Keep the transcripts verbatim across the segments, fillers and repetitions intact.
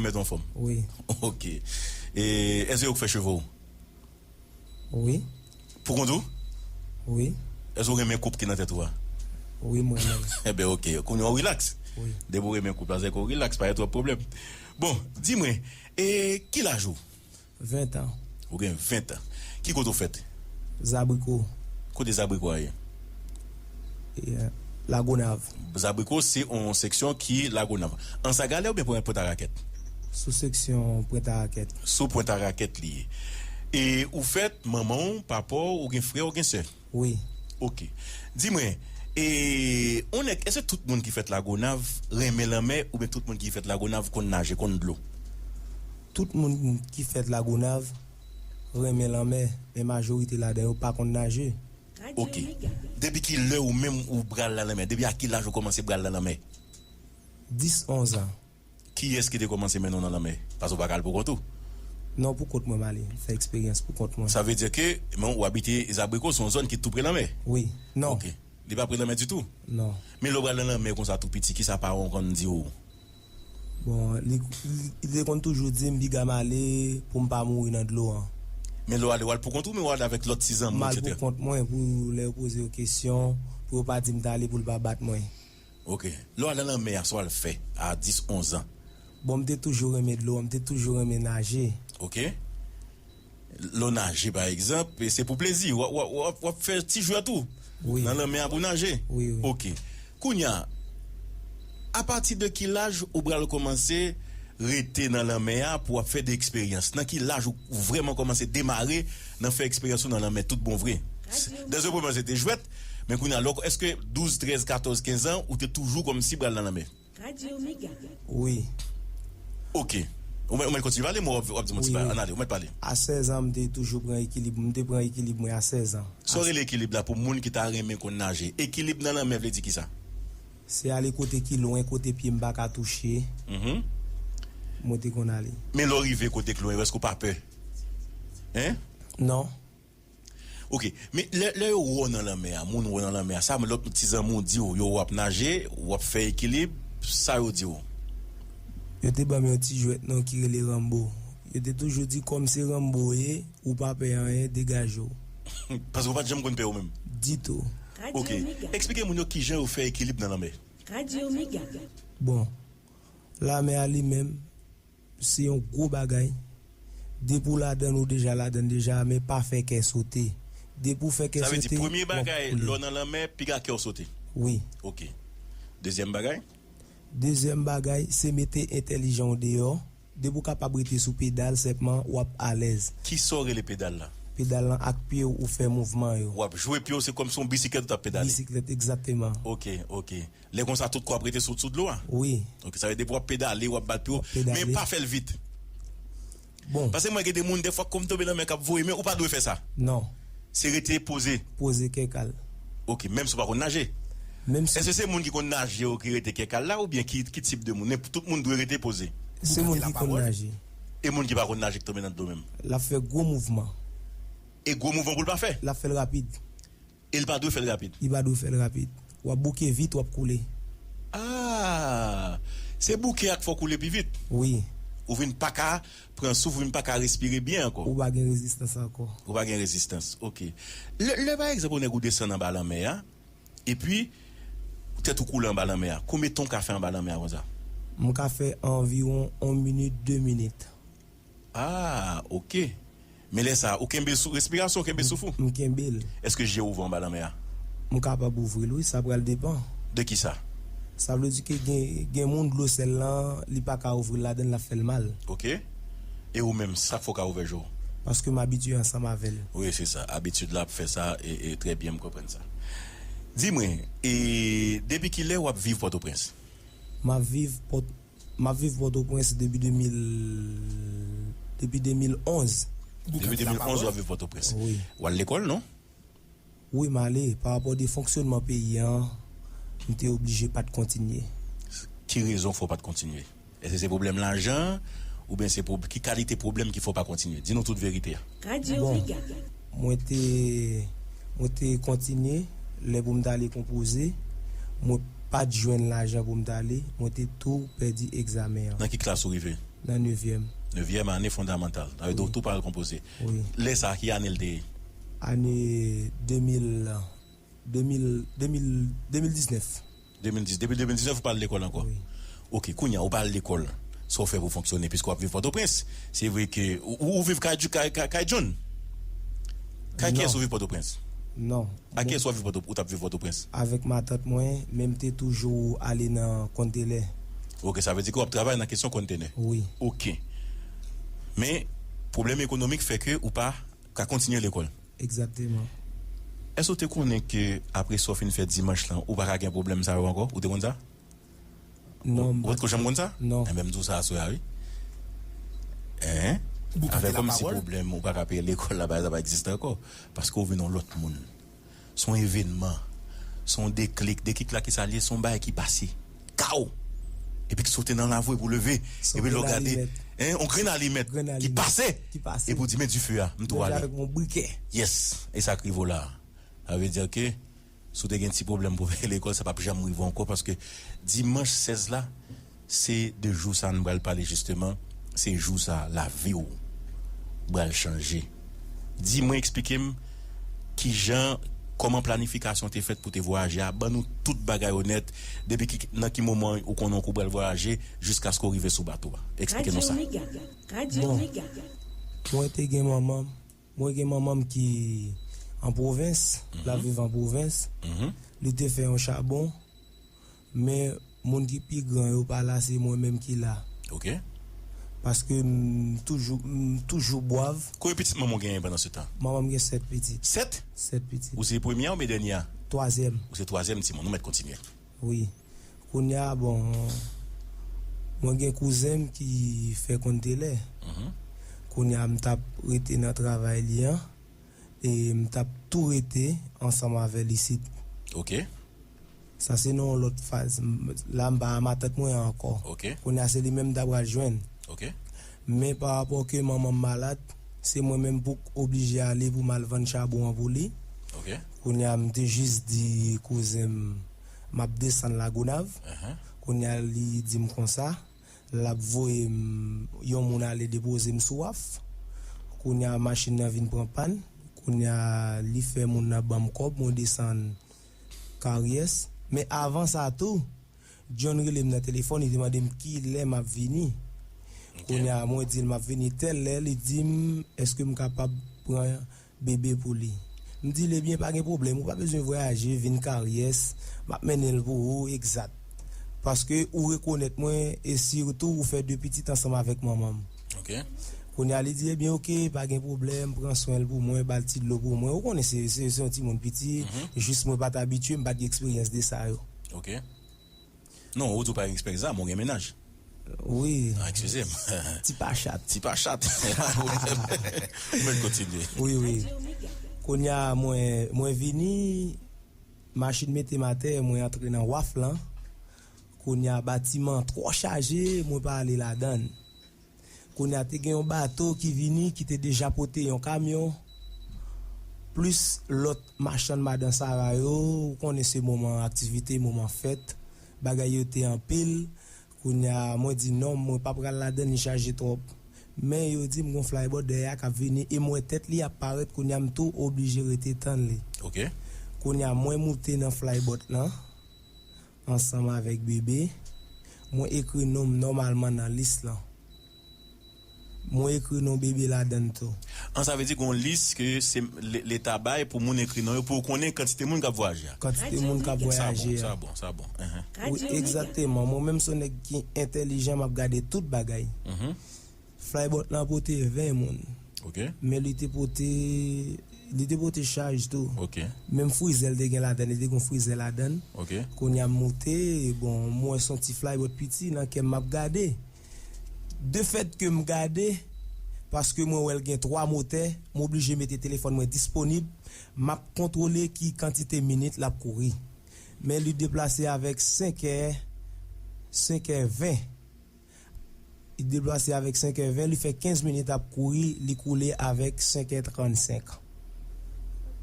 Mete w anfòm. Wi. Ok. E èske yo k fè cheve w? Wi. Pou kont ou? Wi. Èske w renmen koup ki nan tèt ou a? Wi, mwen menm. Enben, ok. Kounye a w rilaks. Wi. Depi w renmen koup la, se ke w rilaks, pa gen twòp pwoblèm. Bon, di mwen, e ki laj ou? Ven tan. Ou gen ven tan. Ki kote w fèt? Zabriko. Kote Zabriko a ye? E, Lagonav. Zabriko se yon seksyon ki Lagonav. Ansagalè oubyen Pwen-, Pwentarakèt? Sou seksyon Pwentarakèt. Sou Pwentarakèt li ye. E ou fèt, manman w, papa w, ou gen frè, ou gen sè? Wi. Ok. Di mwen, e, on nèg, èske tout moun ki fèt Lagonav renmen lanmè oubyen tout moun ki fèt Lagonav konn naje, konn dlo? Tout moun ki fèt Lagonav renmen lanmè, men majorite ladan yo pa konn naje. Ok. Depi ki lè ou menm ou pral nan lanmè? Depi a ki laj ou kòmanse pral nan lanmè? Dis, onz an. Kiyès ki te kòmanse mennen w nan lanmè? Paske w pa ka al pou kont ou. Non, pou kont mwen m ale, fè eksperyans pou kont mwen. Sa vle di ke, men ou abite Zabriko, se yon zòn ki tou pre lanmè? Wi. Non. Ok. Li pa pre lanmè ditou? Non. Men lè w pral nan lanmè konsa tou piti, kisa paran w konn di w? Bon, li, li, li te konn toujou di m piga m ale pou m pa mouri nan dlo an. Men lè w ale, w al pou kont ou, men w al avèk lòt ti zanmi w, M al pou etsetera? Kont mwen pou lè yo poze yo kesyon, pou yo pa di m t ale pou l pa bat mwen. Ok. Lè w al nan lanmè a, sa w al fè a dis, onz an? Bon, m te toujou renmen dlo, m te toujou renmen naje. Ok. Lè w naje, pa egzanp, e se pou plezi. W ap, w ap, w ap, w ap fè ti jwèt ou Wi. Nan lanmè a pou naje. Wi, wi. Ok. Kounye a, apati de ki laj ou pral kòmanse rete nan lanmè a pou w ap fè de eksperyans? Nan ki laj ou vrèman kòmanse demare nan fè eksperyans ou nan lanmè tout bon vre? Dans un premier, se te jwèt, men kounye a, lè w, èske douz, trèz, katòz, kenz an, ou te toujou kòmsi pral nan lanmè? Radio Mega. Wi. Ok. Ou mèt, ou mèt kontinye pale, mwen w ap, w ap di m yon ti Wi, bagay. wi. Ann ale, ou mèt pale. A sèz an, m te toujou pran ekilib. M te pran ekilib mwen a sèz an. Sa w rele ekilib la pou moun ki ta renmen konn naje? Ekilib nan lanmè vle di kisa? Se ale kote ki lwen, kote pye m pa ka touche. Mhm. Mwen te konn ale. Men lè w rive kote k lwen, èske w pa pè? Hein? Non. Ok. Men lè, lè yo wè w nan lanmè a, moun wè w nan lanmè a, sa lòt ti zanmi w di w, yo wè w ap naje, w ap fè ekilib, sa yo di w? Yo te ban m yon ti jwèt non ki rele Rambo. Yo te toujou di kòm se Rambo w ye, ou pa pè anyen, degaje w. Paske w pa t janm konn pè ou menm? Ditou. Ok. Eksplike moun yo kijan yo fè ekilib nan lanmè. Radio Mega. Bon, lanmè a li menm, se yon gwo bagay. Depi w ladann, ou deja ladann deja, men pa fè kè sote. Depi w fè kè Sa vle di, sote, premye w ap bagay, koule. Lè w nan lanmè, piga kè w sote. Wi. Ok. Dezyèm bagay? Dezyèm bagay, se mete entèlijan w deyò. Depi w kapab rete sou pedal, senpman, w ap alèz. Kisa w rele pedal la? Pedal lan ak pye w, ou fè mouvman yo. W ap jwe pye w, se kòmsi yon bisiklèt ou t ap pedale. Bisiklèt, egzakteman. Ok, ok. Lè konsa, tout kò ap rete sou, sou dlo a? Wi. Ok, sa vle di depi w ap pedale, w ap bat pye w, Pedale. Men pa fè l vit. Bon. Paske mwen gen de moun, dèfwa, kòm tonbe lanmè k ap voye, men ou pa dwe fè sa. Non. Se rete poze. Poze kèk al. Ok, menm si w pa konn naje. Menm si Èske se moun ki konn naje yo ki rete kèk al la, oubyen ki, ki tip de moun? Men tout moun dwe rete poze. Se moun ki konn naje. E moun ki pa konn naje ki tonbe nan dlo menm? L ap fè gwo mouvman. E gwo mouvman pou l pa fè? L ap fè l rapid. E l pa dwe fè l rapid. Li pa dwe fè l rapid. W ap bouke vit, w ap koule. Ah! Se bouke a k fè w koule pi vit. Wi. Ou vin pa ka pran souf, ou vin pa ka respire byen ankò. Ou pa gen rezistans ankò. Ou pa gen rezistans. Ok. Lè, lè pa egzanp, yon nèg ou desann anba lanmè a, epi tèt ou koule anba lanmè a. Konbyen tan w ka fè anba lanmè a konsa? M ka fè anviwon yon minit, de minit. Ah, ok. Men lè sa, ou kenbe sou, respirasyon, ou kenbe souf ou? M kenbe l. Èske je w ouvè anba lanmè a? M kapab ouvri l, wi, sa pral depan. De kisa? Sa vle di ke gen, gen moun dlo sèl lan, li pa ka ouvri l ladan l, l ap fè l mal. Ok. E ou menm, sa k fè w ka ouvè je w? Paske m abitye ansanm avè l. Wi, se sa. Abitid la ap fè sa, e, e trè byen, m konprann sa. Di mwen, e depi kilè w ap viv Pòtoprens? M ap viv Pòt-, m ap viv Pòtoprens depi de mil, depi de mil onz. Depi de mil onz, w ap viv Pòtoprens. Wi. W al lekòl, non? Wi, m ale. Pa rapò de fonksyonman peyi an, m te oblije pa t kontinye. Ki rezon fè w pa t kontinye? Èske se pwoblèm lajan, oubyen se pwob-, ki kalite pwoblèm ki fè w pa kontinye? Di nou tout verite a. Radio Bon. Mega. Mwen te, mwen te kontinye, lè pou m t ale konpoze, mwen pa t jwenn lajan pou m t ale, mwen te tou pèdi egzamen an. Nan ki klas ou rive? Nan nevyèm. Nevyèm ane fondamantal. Sa vle di ou tou pral konpoze. Wi. Lè sa, ki ane l te ye? Ane de mil, de mil, de mil, de mil diznèf. De mil dis, depi de mil diznèf ou pa al lekòl ankò? Wi. Ok, kounye a, ou pa al lekòl. Sa w fè pou fonksyone, piske w ap viv Pòtoprens? Se vre ke ou, ou viv kay, kay, kay, kay John? Kay kiyès ou viv Pòtoprens? Non. A kiyès w ap viv Pòto-, ou t ap viv Pòtoprens? Avèk matant mwen, men m te toujou ale nan kontelè. Ok, sa vle di ke w ap travay nan kesyon kontenè? Wi. Ok. Men, pwoblèm ekonomik fè ke ou pa ka kontinye lekòl? Egzakteman. Èske w te konnen ke apre sa w fin fè dimanch lan, ou pa ka gen pwoblèm sa yo ankò? Ou te konn sa? Non, m pa t ko janm konn sa? Non. Enben, m di w sa aswè a, wi. Hein? Ou pa Afè kòmsi pwoblèm ou pa ka peye lekòl la, bagay sa pa egziste ankò. Paske w vin yon lòt moun. Se yon evènman. Se yon deklik. Deklik la, ki sa l ye? Se yon bagay ki pase. Kaw! Epi ki sote nan lavo epi w leve. Epi lè w gade, hein, yon grenn alimèt ki pase. Epi w di, men dife a, m tou ale. Yes! E sa k rive w la. Sa vle di ke si w te gen ti pwoblèm pou w peye lekòl, sa p ap janm rive w ankò, paske dimanch sèz la, se de jou sa a nou pral pale jisteman. Se jou sa a, lavi w pral chanje. Di mwen, eksplike m kijan, kòman planifikasyon te fèt pou te vwayaje a. Ban nou tout bagay onèt, depi ki, nan ki moman ou konnen w pral vwayaje, jiskaske w rive sou bato a. Eksplike nou sa. Radyo Mega. Radyo Mega. Bon, mwen te gen manman m. Mwen gen manman m ki an pwovens, l ap viv an pwovens. Li te fè yon chabon, men moun ki pi gran yo pa la, se mwen menm ki la. Ok. Paske m toujou, m toujou bwav. Konbyen pitit manman w genyen pandan se tan? Manman m gen sèt pitit. Sèt? Sèt pitit. Ou se premye a oubyen dènye a? Twazyèm. Ou se twazyèm timoun. Nou mèt kontinye. Wi. Kounye a, bon, mwen gen kouzen m ki fè kontelè. Kounye a, m t ap rete nan travay li an, e m t ap tou rete ansanm avè l isit. Ok. Sa se nan yon lòt faz. M, la, m pa a matant mwen an ankò. Ok. Kounye a, se li menm m ta pral jwenn. Ok. Men pa rapò ke manman m malad, se mwen menm pou k oblije ale pou m al vann chabon an pou li. Ok. Kounye a, m te jis di kouzen m, m ap desann Lagonav. Kounye a, li di m konsa, l ap voye m, yon moun ale depoze m sou waf. Kounye a, machin nan vin pran pàn. Kounye a, li fè moun nan ban m kòb, mwen desann Karyès. Men avan sa tou, John rele m nan telefòn, li te mande m kilè m ap vini. Ok. Kounye a, mwen di l m ap vini tèl lè, li di m, èske m kapab pran bebe pou li? M di l, ebyen, pa gen pwoblèm, ou pa bezwen vwayaje, vin Karyès, m ap mennen l pou ou, egzat. Paske ou rekonèt mwen, e sitou ou fè de pitit ansanm avèk manman m. Ok. Kounye a, li di, ebyen, ok, pa gen pwoblèm, pran swen l pou mwen, ba l ti dlo pou mwen. Ou konnen se, se, se yon timoun piti, jis mwen pa t abitye, m pa t gen eksperyans de sa yo. Ok. Non, ou di w pa gen eksperyans de sa, men w gen mennaj. Wi. Ah, eskize m. Ti pa chat. Ti pa chat. Pa pwoblèm. Ou mèt kontinye. Wi, wi. Kounye a, mwen, mwen vini, machin mete m atè, mwen antre nan waf lan. Kounye a, batiman an twò chaje, mwen pa ale ladan l. Kounye a, te gen yon bato ki vini, ki te deja pote yon kamyon, plis lòt machann madan Sara yo, ou konnen se moman aktivite, moman fèt, bagay yo te anpil. Kounye a, mwen di non, mwen pa pral ladan l, li chaje twòp. Men yo di m gon flybot dèyè a k ap vini, e m wè tèt li ap parèt, kounye a, m tou oblije rete tann li. Ok. Kounye a, mwen moute nan flybot lan, ansanm avèk bebe. Mwen ekri non m nòmalman nan lis lan. Mwen ekri non bebe ladan l tou. An, sa vle di gon lis ke se le-, leta bay pou moun ekri non yo, pou yo konnen kantite moun k ap vwayaje a. Kantite moun k ap vwayaje a. Sa bon, sa bon, sa bon. Wi, egzakteman. Mwen menm se yon nèg ki entèlijan, m ap gade tout bagay. Flybot lan pote ven moun. Ok. Men li te pote, li te pote chaj tou. Ok. Menm frizè l te gen ladan l, li te gen frizè ladan l. Ok. Kounye a m moute, bon, m wè se yon ti flybot piti, nan kè m m ap gade. De fèt ke m gade, paske mwen wè l gen twa motè, m oblije mete telefòn mwen disponib, m ap kontwole ki kantite minit l ap kouri. Men li deplase avèk senk è, senk è ven. Li deplase avèk senk è ven, li fè kenz minit ap kouri, li koule avèk senk è trannsenk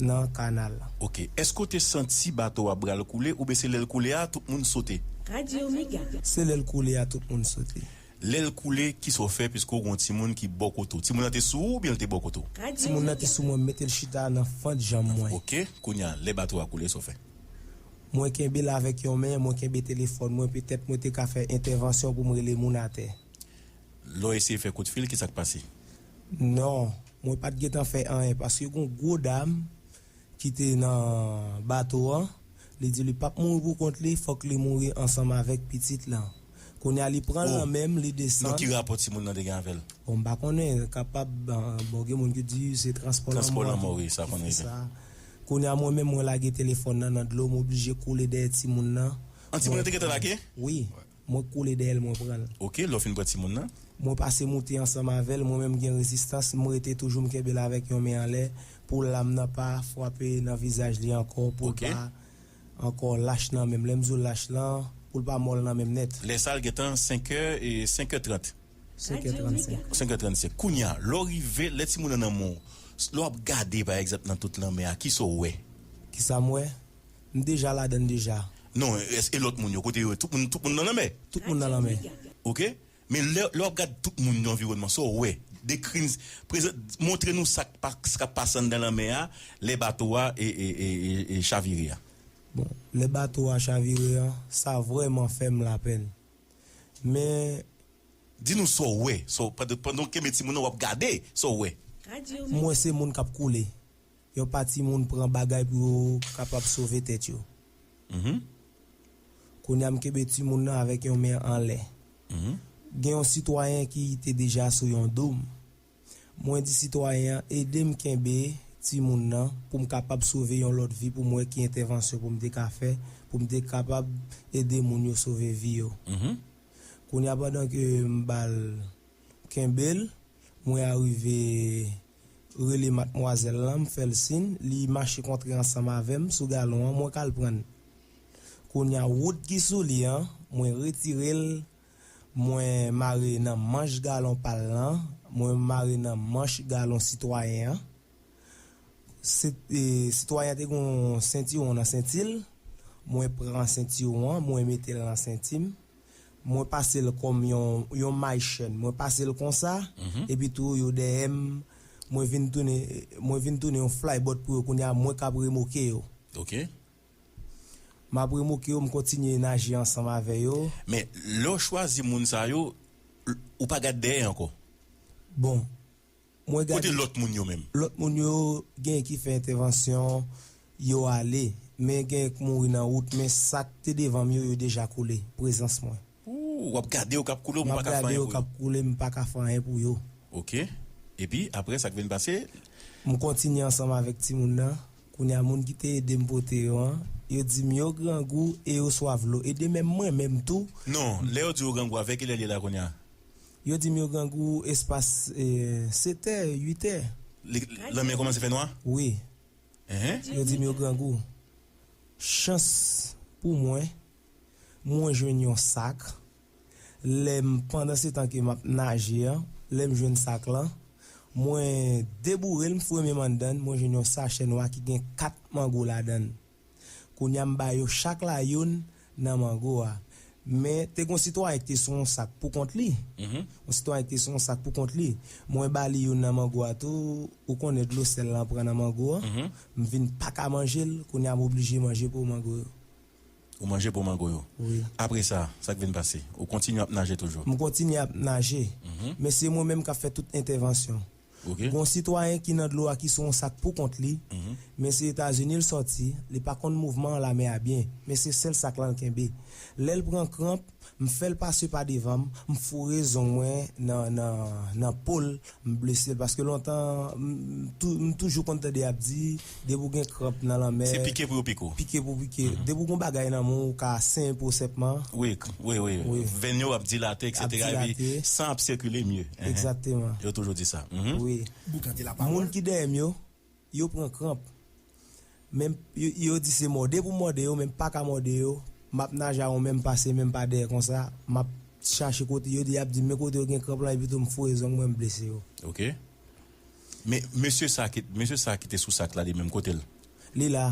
nan kanal la. Ok. Èske w te santi bato a pral koule, oubyen se lè l koule a, tout moun sote? Radyo Mega. Se lè l koule a, tout moun sote. Lè l koule, kisa w fè piske w gen yon timoun ki bò kote w? Timoun nan te sou ou oubyen l te bò kote w? Timoun nan te sou mwen, m mete l chita nan fant janm mwen. Ok, kounye a, lè bato a koule, sa w fè? Mwen kenbe l avèk yon men, mwen kenbe telefòn mwen, petèt mwen te ka fè entèvansyon pou m rele moun atè. Lè w eseye fè kout fil, kisa k pase? Non, mwen pa t gentan fè anyen, paske gen yon gwo dam ki te nan bato an, li di li p ap mouri pou kont li, fòk li mouri ansanm avèk pitit lan. Kounye a, li pran l nan men m, li desann. Nan ki rapò timoun nan te gen avè l? Bon, m pa konnen, kapab, bon, gen moun ki di se transpò lanmò. Transpò lanmò, wi, sa konnen. Kounye a, mwen menm, mwen lage telefòn nan nan dlo, m oblije koule dèyè timoun nan. An, timoun nan te gentan lage? Wi. Mwen koule dèyè l, mwen pran l. Ok, lè w fin pran timoun nan? Mwen pase moute ansanm avè l, mwen menm gen rezistans, m rete toujou, m kenbe l avèk yon men anlè, pou lam nan pa frape nan vizaj li ankò, pou l pa ankò lach nan men m. Lè m di w lach lan, pou l pa mòl nan men m nèt. Lè sa a, l gentan senk è, e, senk è trant. Senk è trannsenk. Senk è trannsenk. Kounye a, lè w rive, lè timoun nan nan men w, lè w ap gade, pa egzanp, nan tout lanmè a, kisa w wè? Kisa m wè? M deja ladann deja. Non, e, e lòt moun yo, kote yo ye? Tout moun, tout moun nan lanmè? Tout moun nan lanmè. Ok. Men lè, lè w ap gade tout moun nan anviwònman, sa w wè? Dekri n, prezan-, montre nou sa k pa, sa k ap pase anndan lanmè a, lè bato a e, e, e, e, e chavire a. Bon, lè bato a chavire an, sa vrèman fè m lapèn. Men, di nou sa w wè, sa w, pandan, pandan w kenbe timoun nan, w ap gade, sa w wè? M wè se moun k ap koule. Yon pati moun pran bagay pou yo kapab sove tèt yo. Mhm. Kounye a, m kenbe timoun nan avèk yon men anlè. Mhm. Gen yon sitwayen ki te deja sou yon doum. Mwen di sitwayen an ede m kenbe timoun nan pou m kapab sove yon lòt vi, pou m wè ki entèvansyon pou m te ka fè, pou m te kapab ede moun yo sove vi yo. Mhm. Kounye a, pandan ke m ba l kenbe l, mwen arive rele matmwazèl lan, m fè l siy, li mache kontre ansanm avè m sou galon an, mwen k al pran l. Kounye a, wout ki sou li an, mwen retire l, mwen mare nan manch galon pa l lan, mwen mare nan manch galon sitwayen an. Se, e, sitwayen an te gen yon sentiwon nan senti l, mwen pran sentiwon an, mwen mete l nan senti m. Mwen pase l kòm yon, yon may chèn. Mwen pase l konsa, mhm, epi tou yo dèyè m. Mwen vin tounen, mwen vin tounen yon flybot pou yo. Kounye a, mwen k ap remoke yo. Ok. M ap remoke yo, m kontinye naje ansanm avè yo. Men, lè w chwazi moun sa yo, ou pa gad dèyè ankò? Bon, Mwen gade. Kote lòt moun yo menm? Lòt moun yo, gen ki fè entèvansyon, yo ale. Men gen k mouri nan wout, men sa k te devan m yo, yo deja koule, prezans mwen. Ooh, w ap gade yo k ap koule, ou pa ka fè anyen pou yo. M ap gade yo k ap koule, m pa ka fè anyen pou yo. Ok. Epi, apre, sa k vin pase? M kontinye ansanm avèk timoun nan. Kounye a, moun ki te ede m pote yo an, yo di m yo grangou e yo swaf dlo. E de menm mwen menm tou. Non, lè yo di yo grangou, avè kilè l ye la kounye a? Yo di m yo grangou espas, e, sèt è, uit è. Li, lanmè kòmanse fè nwa? Wi. Enhen. Yo di m yo grangou. Chans pou mwen, mwen jwenn yon sak. Lè m, pandan se tan ke m ap naje an, lè m jwenn sak lan, mwen deboure l, m foure men m anndan l, mwen jwenn yon sachè nwa ki gen kat mango ladan l. Kounye a, m ba yo chak la youn nan mango a. Men, te gen yon sitwayen ki te sou yon sak pou kont li. Mhm. Yon sitwayen ki te sou yon sak pou kont li. Mwen ba li youn nan mango a tou, ou konnen dlo sèl lan pran nan mango a. Mhm. M vin pa ka manje l, kounye a, m oblije manje po mango yo. Ou manje po mango yo. Wi. Apre sa, sa k vin pase? Ou kontinye ap naje toujou? M kontinye ap naje. Mhm. Men se mwen menm k ap fè tout entèvansyon. Ok. Gon sitwayen ki nan dlo a ki sou yon sak pou kont li, mhm, men se Etazini l sòti, li pa konn mouvman lanmè a byen, men se sèl sak lan l kenbe. Lè l pran kranp, m fè l pase pa devan m, m foure zong mwen nan, nan, nan po l, m blese l, paske lontan, m, m tou-, m toujou konn tande y ap di, depi w gen kranp nan lanmè, se pike pou yo pike w. Pike pou pike. Mhm. Depi w gon bagay nan men w, ou ka senyen po senpman. Wi, k-, wi, wi. Wi. Venn yo ap dilate, etsetera. Ap dilate. Epi san ap sikile mye. Enhen. Egzakteman. Yo toujou di sa. Mhm. Wi. Moun ki dèyè m yo, yo pran kranp. Men yo, yo di se mòde pou mòde yo, men m pa ka mòde yo. M ap naje a yon men m pase men m pa dèyè konsa. M ap chache kote yo di, y ap di m men kote yo gen kranp lan, epi tou m foure zong mwen, m blese yo. Ok. Men mesye sa ki, mesye sa ki te sou sak la, li menm, kote l? Li la.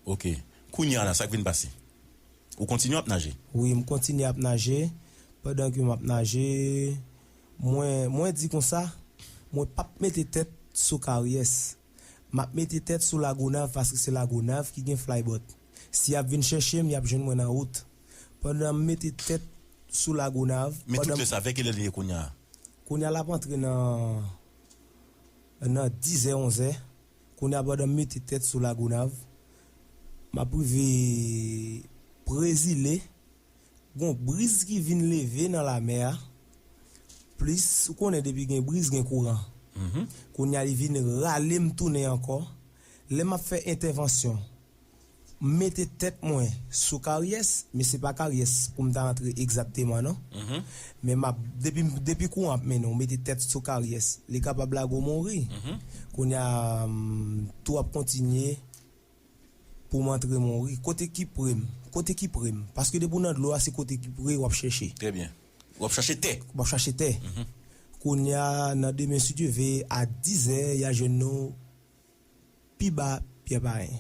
Ok. Kounye a la, sa k vin pase? Ou kontinye ap naje? Wi, m kontinye ap naje. Pandan ke m ap naje, mwen, mwen di konsa, mwen p ap mete tèt sou Karyès. M ap mete tèt sou Lagonav paske se Lagonav ki gen flybot. Si y ap vin chèche m, y ap jwenn mwen nan wout. Pandan m mete tèt sou Lagonav, Men tout pandan lè sa, vè kilè li ye kounye a? Kounye a l ap antre nan, nan dizè, onzè. Kounye a pandan m mete tèt sou Lagonav, m ap rive Prezile. Gon briz ki vin leve nan lamè a. Plis, ou konnen depi gen briz, gen kouran. Kounye a li vin rale m tounen ankò. Lè m ap fè entèvansyon, m mete tèt mwen sou Karyès, men se pa Karyès pou m ta antre egzakteman non. Men m ap, depi, depi kouran ap mennen w, mete tèt sou Karyès, li kapab lage w mouri. Kounye a, m, tou ap kontinye pou m antre mouri. Kote ki pre m? Kote ki pre m? Paske depi w nan dlo a, se kote ki pre w ap chèche. Trè byen. W ap chache tè. W ap chache tè. Kounye a, nan demen, si Dye ve, a dizè, y a jwenn nou pi ba Pyè Payen.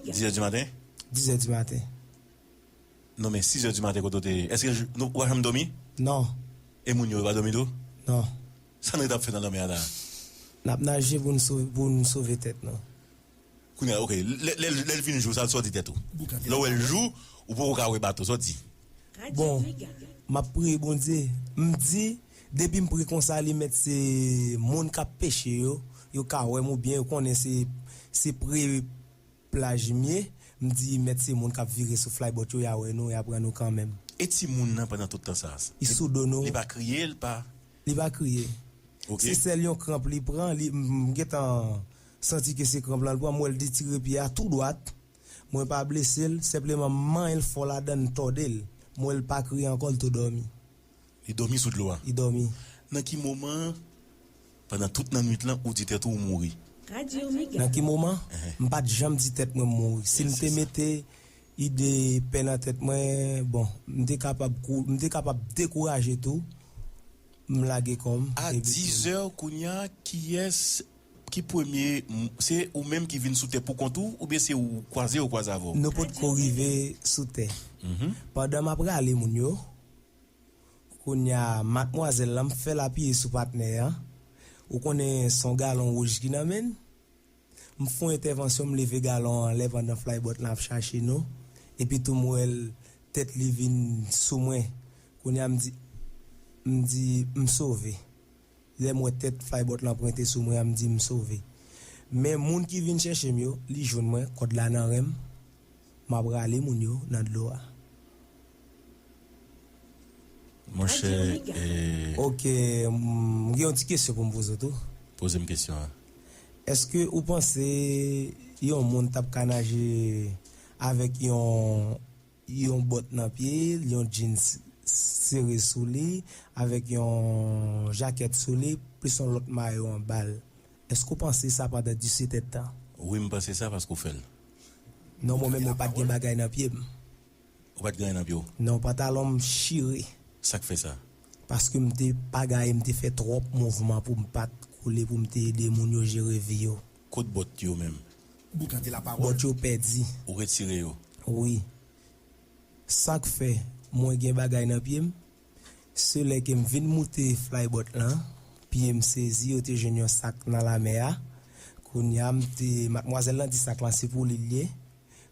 Dizè di maten? Dizè di maten. Non, men sizè di maten, kote w te ye? Èske j-, nou, w pa janm dòmi? Non. E moun yo, yo pa dòmi tou? Non. Sa nou t ap fè nan lanmè a la? N ap naje pou n sove, pou n sove tèt nou. Kounye a, ok, lè, lè, lè l vin jou, sa, sa w di tèt ou? Lè w wè l jou, ou poko ka wè bato, sa w di? Bon, m ap priye Bondye. M di, depi m pre konsa, li mèt se moun k ap peche yo, yo ka wè m oubyen yo konnen se, se pre plaj m ye. M di, mèt se moun k ap vire sou flybot yo, y a wè nou, y a pran nou kanmenm. E timoun nan pandan tout tan sa a? Li sou do nou. Li pa kriye, li pa Li pa kriye. Ok. Se sèl yon kranp li pran, li, m, m gentan santi ke se kranp lan l pran, m wè l detire pye a tou dwat. Mwen pa blese l, senpleman m manyen l fò ladan l, m tòde l. M wè l pa kriye ankò, l tou dòmi. Li dòmi sou dlo a? Li dòmi. Nan ki moman, pandan tout nan nwit lan, ou di tèt ou, ou mouri? Nan ki moman? M pa t janm di tèt mwen m mouri. Si m te mete ide pè nan tèt mwen, bon, m te kapab kou-, m te kapab dekouraje tou. M lage kò m. A dizè kounye a, kiyès ki premye, m, se ou menm ki vin sou tè pou kont ou, oubyen se ou kwaze, yo kwaze avè w? Nou potko rive sou tè. Pandan m ap rale moun yo, kounye a, madmwazèl lan, m fè l apiye sou patnè an. Ou konnen se yon galon wouj ki nan men l. M fè yon entèvansyon, m leve galon an anlè pandan flybot lan ap chache nou. Epi tou m wè l, tèt li vin sou mwen. Kounye a m di, m di, m sove. Lè m wè tèt flybot lan pwente sou mwen an, m di, m sove. Men moun ki vin chèche m yo, li jwenn mwen, kòd la nan ren m. M ap rale moun yo nan dlo a. Monchè, eh, Ok, m gen yon ti kesyon pou m poze w tou. Poze m kesyon an. Èske ou panse yon moun t ap ka naje avèk yon, yon bòt nan pye l, yon jeans sere sou li, avèk yon jakèt sou li, plis yon lòt mayo anba l? Èske w panse sa pandan disèt èdtan? Wi, m panse sa paske w fè l. Non, mwen menm, mwen pa t gen bagay nan pye m. Ou pa t gen anyen nan pye w? Non, pantalon m chire. Sa k fè sa? Paske m te pa gaye, m te fè twòp mouvman pou m pa t koule, pou m te ede moun yo jere vi yo. Kot bòt yo menm? Bòt yo pèdi. Ou retire yo? Wi. Sa k fè mwen gen bagay nan pye m, se lè ke m vin moute flybot lan, pye m sezi, yo te jwenn yon sak nan lamè a. Kounye a, m te, madmwazèl lan di sak lan se pou li l ye.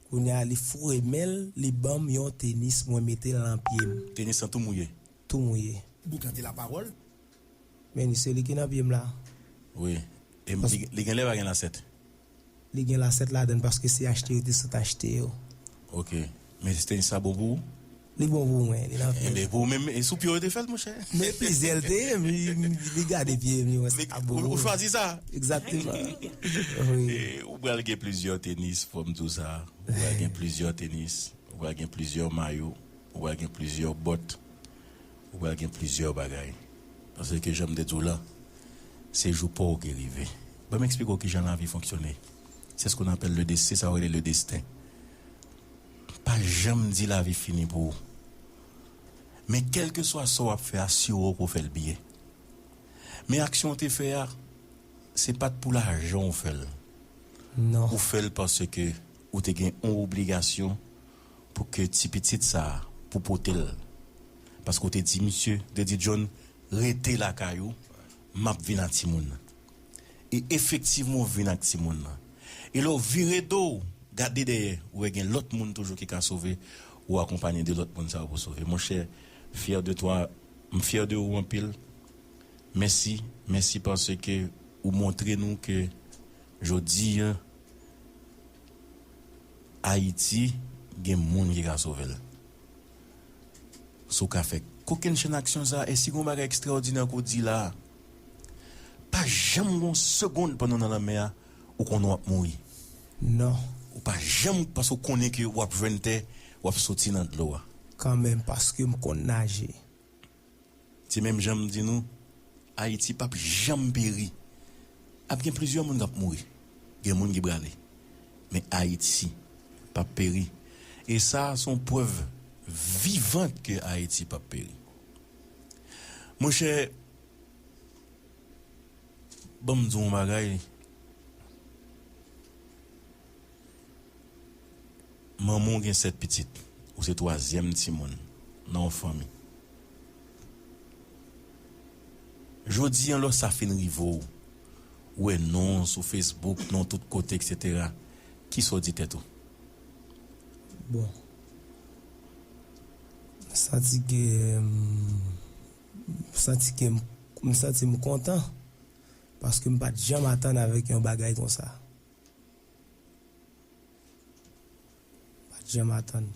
Kounye a, li foure men l, li ban m yon tenis, mwen mete l nan pye m. Tenis lan tou mouye? Tou mouye. Boukan de la pawòl. Men se li ki nan pye m la. Wi. E m, li, li genlè pa gen lasèt? Li gen lasèt ladan l paske se achte yo te sot achte yo. Ok. Men tenis sa bon pou ou? Li bon pou mwen, li nan pye m. Enben, pou ou menm, e sou pye w yo te fè l, monchè? Men plizyè l te ye, li, li, li gade pye m, li wè sa bon pou mwen. Ou chwazi sa? Egzakteman. Wi. E ou pral gen plizyè tenis, fò m di w sa. Ou pral gen plizyè tenis, ou pral gen plizyè mayo, ou pral gen plizyè bòt, ou pral gen plizyè bagay. Paske jan m te di w la, se jou pa w ki rive. Ban m eksplike w kijan lavi fonksyone. C'est ce qu'on appelle le destin, sa yo rele le destin. Pa janm di lavi fini pou ou. Men kèlkeswa sa w ap fè, asire w ke w fè l byen. Men aksyon w te fè a, se pa t pou lajan w fè l. Non. Ou fè l paske ou te gen yon obligasyon pou ke ti pitit sa a, pou pote l. Paske w te di misye, w te di John, rete lakay ou, m ap vin ak timoun nan. E efektivman, w vin ak timoun nan. E lè w vire do w, gade dèyè, ou wè gen lòt moun toujou ki ka sove, ou akonpanye de lòt moun sa yo pou sove. Monchè, fier de toi, m fier de ou anpil. Mèsi, mèsi paske ou montre nou ke jodi a, Ayiti gen moun ki ka sove l. Si w ka fè kokenn chenn aksyon sa, e si gen yon bagay ekstraòdinè ke w di la, pa janm gen yon segonn pandan w nan lanmè a, ou konnen w ap mouri. Non. Ou pa janm, paske w konnen ke w ap jwenn tè, w ap soti nan dlo a. Kanmenm, paske m konn naje. Se menm jan m di nou, Ayiti p ap janm peri. Ap gen plizyè moun k ap mouri. Gen moun ki prale. Men Ayiti p ap peri. E sa a se yon prèv vivant ke Ayiti p ap peri. Monchè, ban m di w yon bagay. Manman w gen sèt pitit. Ou se twazyèm timoun nan yon fanmi. Jodi a, lè sa fin rive w, ou wè non w sou Facebook, non w tout kote, etsetera, kisa w di tèt ou? Bon. M santi ke, m santi ke m, m santi m kontan, paske m pa t janm atann avèk yon bagay konsa. M pa t janm atann.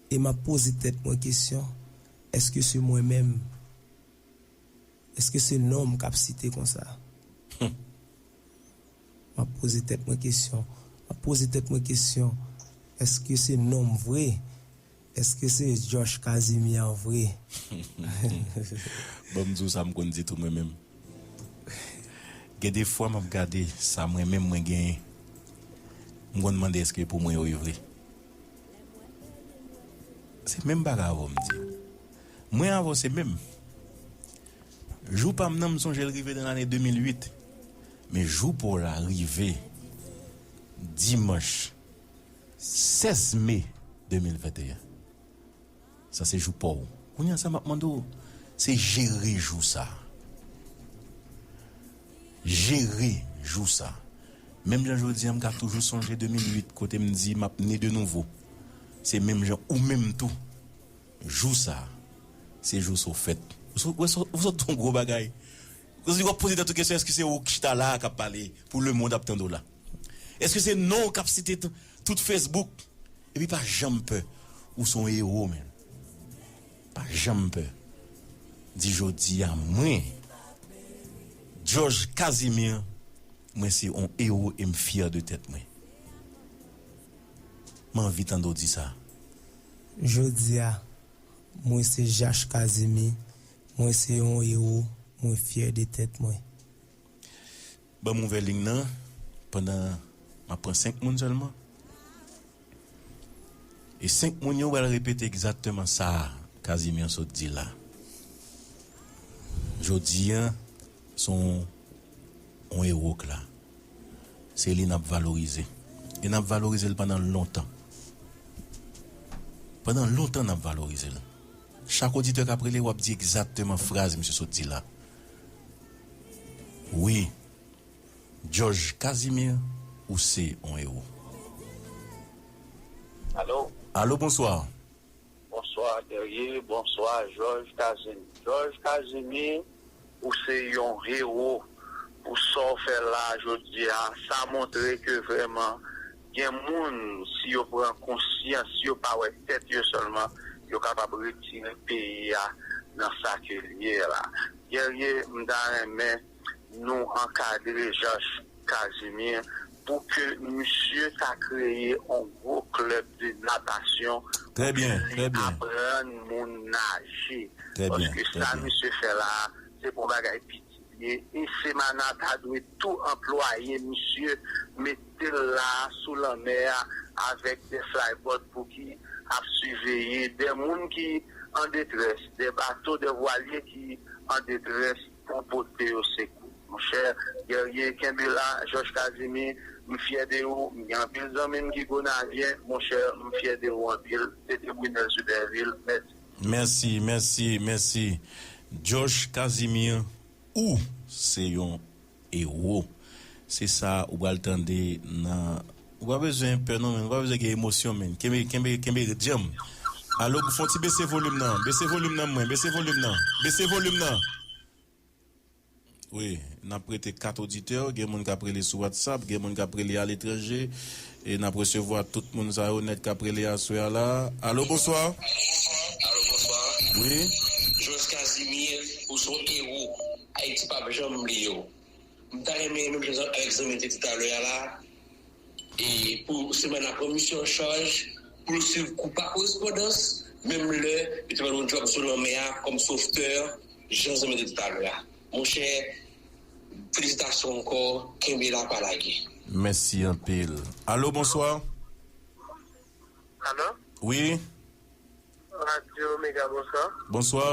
E m ap poze tèt mwen kesyon, èske se mwen menm? Èske se non m k ap site konsa? M ap poze tèt mwen kesyon. M ap poze tèt mwen kesyon, èske se non m vre? Èske se Josh Casimir an vre? Bon, m di w sa m konn di tou mwen menm. Gen de fwa m ap gade sa mwen menm mwen genyen. M konn mande èske pou mwen yo ye vre. Se menm bagay avè w m di. Mwen avè w se menm. Jou pa m nan, m sonje l rive nan lane de mil uit. Men jou pa w la rive dimanch sèz me de mil venteyen. Sa se jou pa w. Kounye a sa m ap mande w, se jere jou sa. Jere jou sa. Menm jan jodi a, m ka toujou sonje de mil uit, kote m di m ap ne de nouvo. Se menm jan ou menm tou. Jou sa, se jou sa w fèt. Ou sot, ou sot, ou sot yon gwo bagay. Ou w ap poze tèt ou kesyon, èske se ou ki chita la a k ap pale pou lemonn ap tande w la? Èske se non w k ap site t-, tout Facebook? Epi pa janm pè. Ou se yon ewo, men. Pa janm pè. Di jodi a, mwen, Georges Casimir, mwen se yon ewo e m fyè de tèt mwen. M anvi tande w di sa. Jodi a, mwen se Jach Kazimi, mwen se yon ewo, mwen fyè de tèt mwen. Ban m ouvè liy nan, pandan m ap pran senk moun sèlman. E senk moun yo pral repete egzakteman sa Casimir sot di la. Jodi a, se yon, yon ewo k la. Se li n ap valorize. E n ap valorize l pandan lontan. Pandan lontan, n ap valorize l. Chak oditè k ap rele, w ap di egzakteman fraz misye sot di la. Wi, Georges Casimir, ou se yon ewo. Alo? Alo, bonswa. Bonswa, Guerrier. Bonswa, Georges Casimir. Georges Casimir, ou se yon ewo pou sa w fè la jodi a. Sa montre ke vrèman gen moun, si yo pran konsyans, si yo pa wè tèt yo sèlman, yo kapab retire peyi a nan sa ke l ye la. Guerrier, m ta renmen nou ankadre Jach Kazimye pou ke misye ta kreye yon gwo klèb de natasyon pou ke li aprann moun naje. Paske sa misye fè la a, se pa yon bagay piti li ye. E Semana ta dwe tou anplwaye misye, mete l la a sou lanmè a avèk de flyboat pou ki ap siveye de moun ki an detrès, de bato, de vwalye ki an detrès pou pote yo sekou. Monchè Guerrier, kenbe la. Jòj Kazimi, m fyè de ou. M gen anpil zanmi m ki Gonavyen. Monchè, m fyè de ou anpil. Se te Brunel Superville. Mèsi. Mèsi, mèsi, mèsi. Josh Casimir, ou se yon ewo. Se sa ou pral tande nan, ou pa bezwen pè non, men ou pa bezwen gen emosyon, men. Kenbe, kenbe, kenbe djanm. Alo, fè yon ti bese volim nan. Bese volim nan mwen. Bese volim nan. Bese volim nan. Wi, n ap rete kat oditè. Gen moun k ap rele sou WhatsApp, gen moun k ap rele aletranje. E n ap resevwa tout moun sa yo nèt k ap rele aswè a la. Alo, bonswa. Alo, bonswa. Wi. Josh Casimir, ou se yon ewo. Ayiti p ap janm bliye w. M ta renmen menm jan avèk zanmi te di talè a la, e pou semèn nan pran misyon an chaj, pou l swiv kou pa korespondans, menm lè yo te ban l yon djòb sou lanmè a kòm sovtè, jan zanmi te di talè a. Monchè, felisitasyon ankò, kenbe la, pa lage. Mèsi anpil. Alo, bonswa. Alo? Wi. Radyo Mega, bonswa. Bonswa.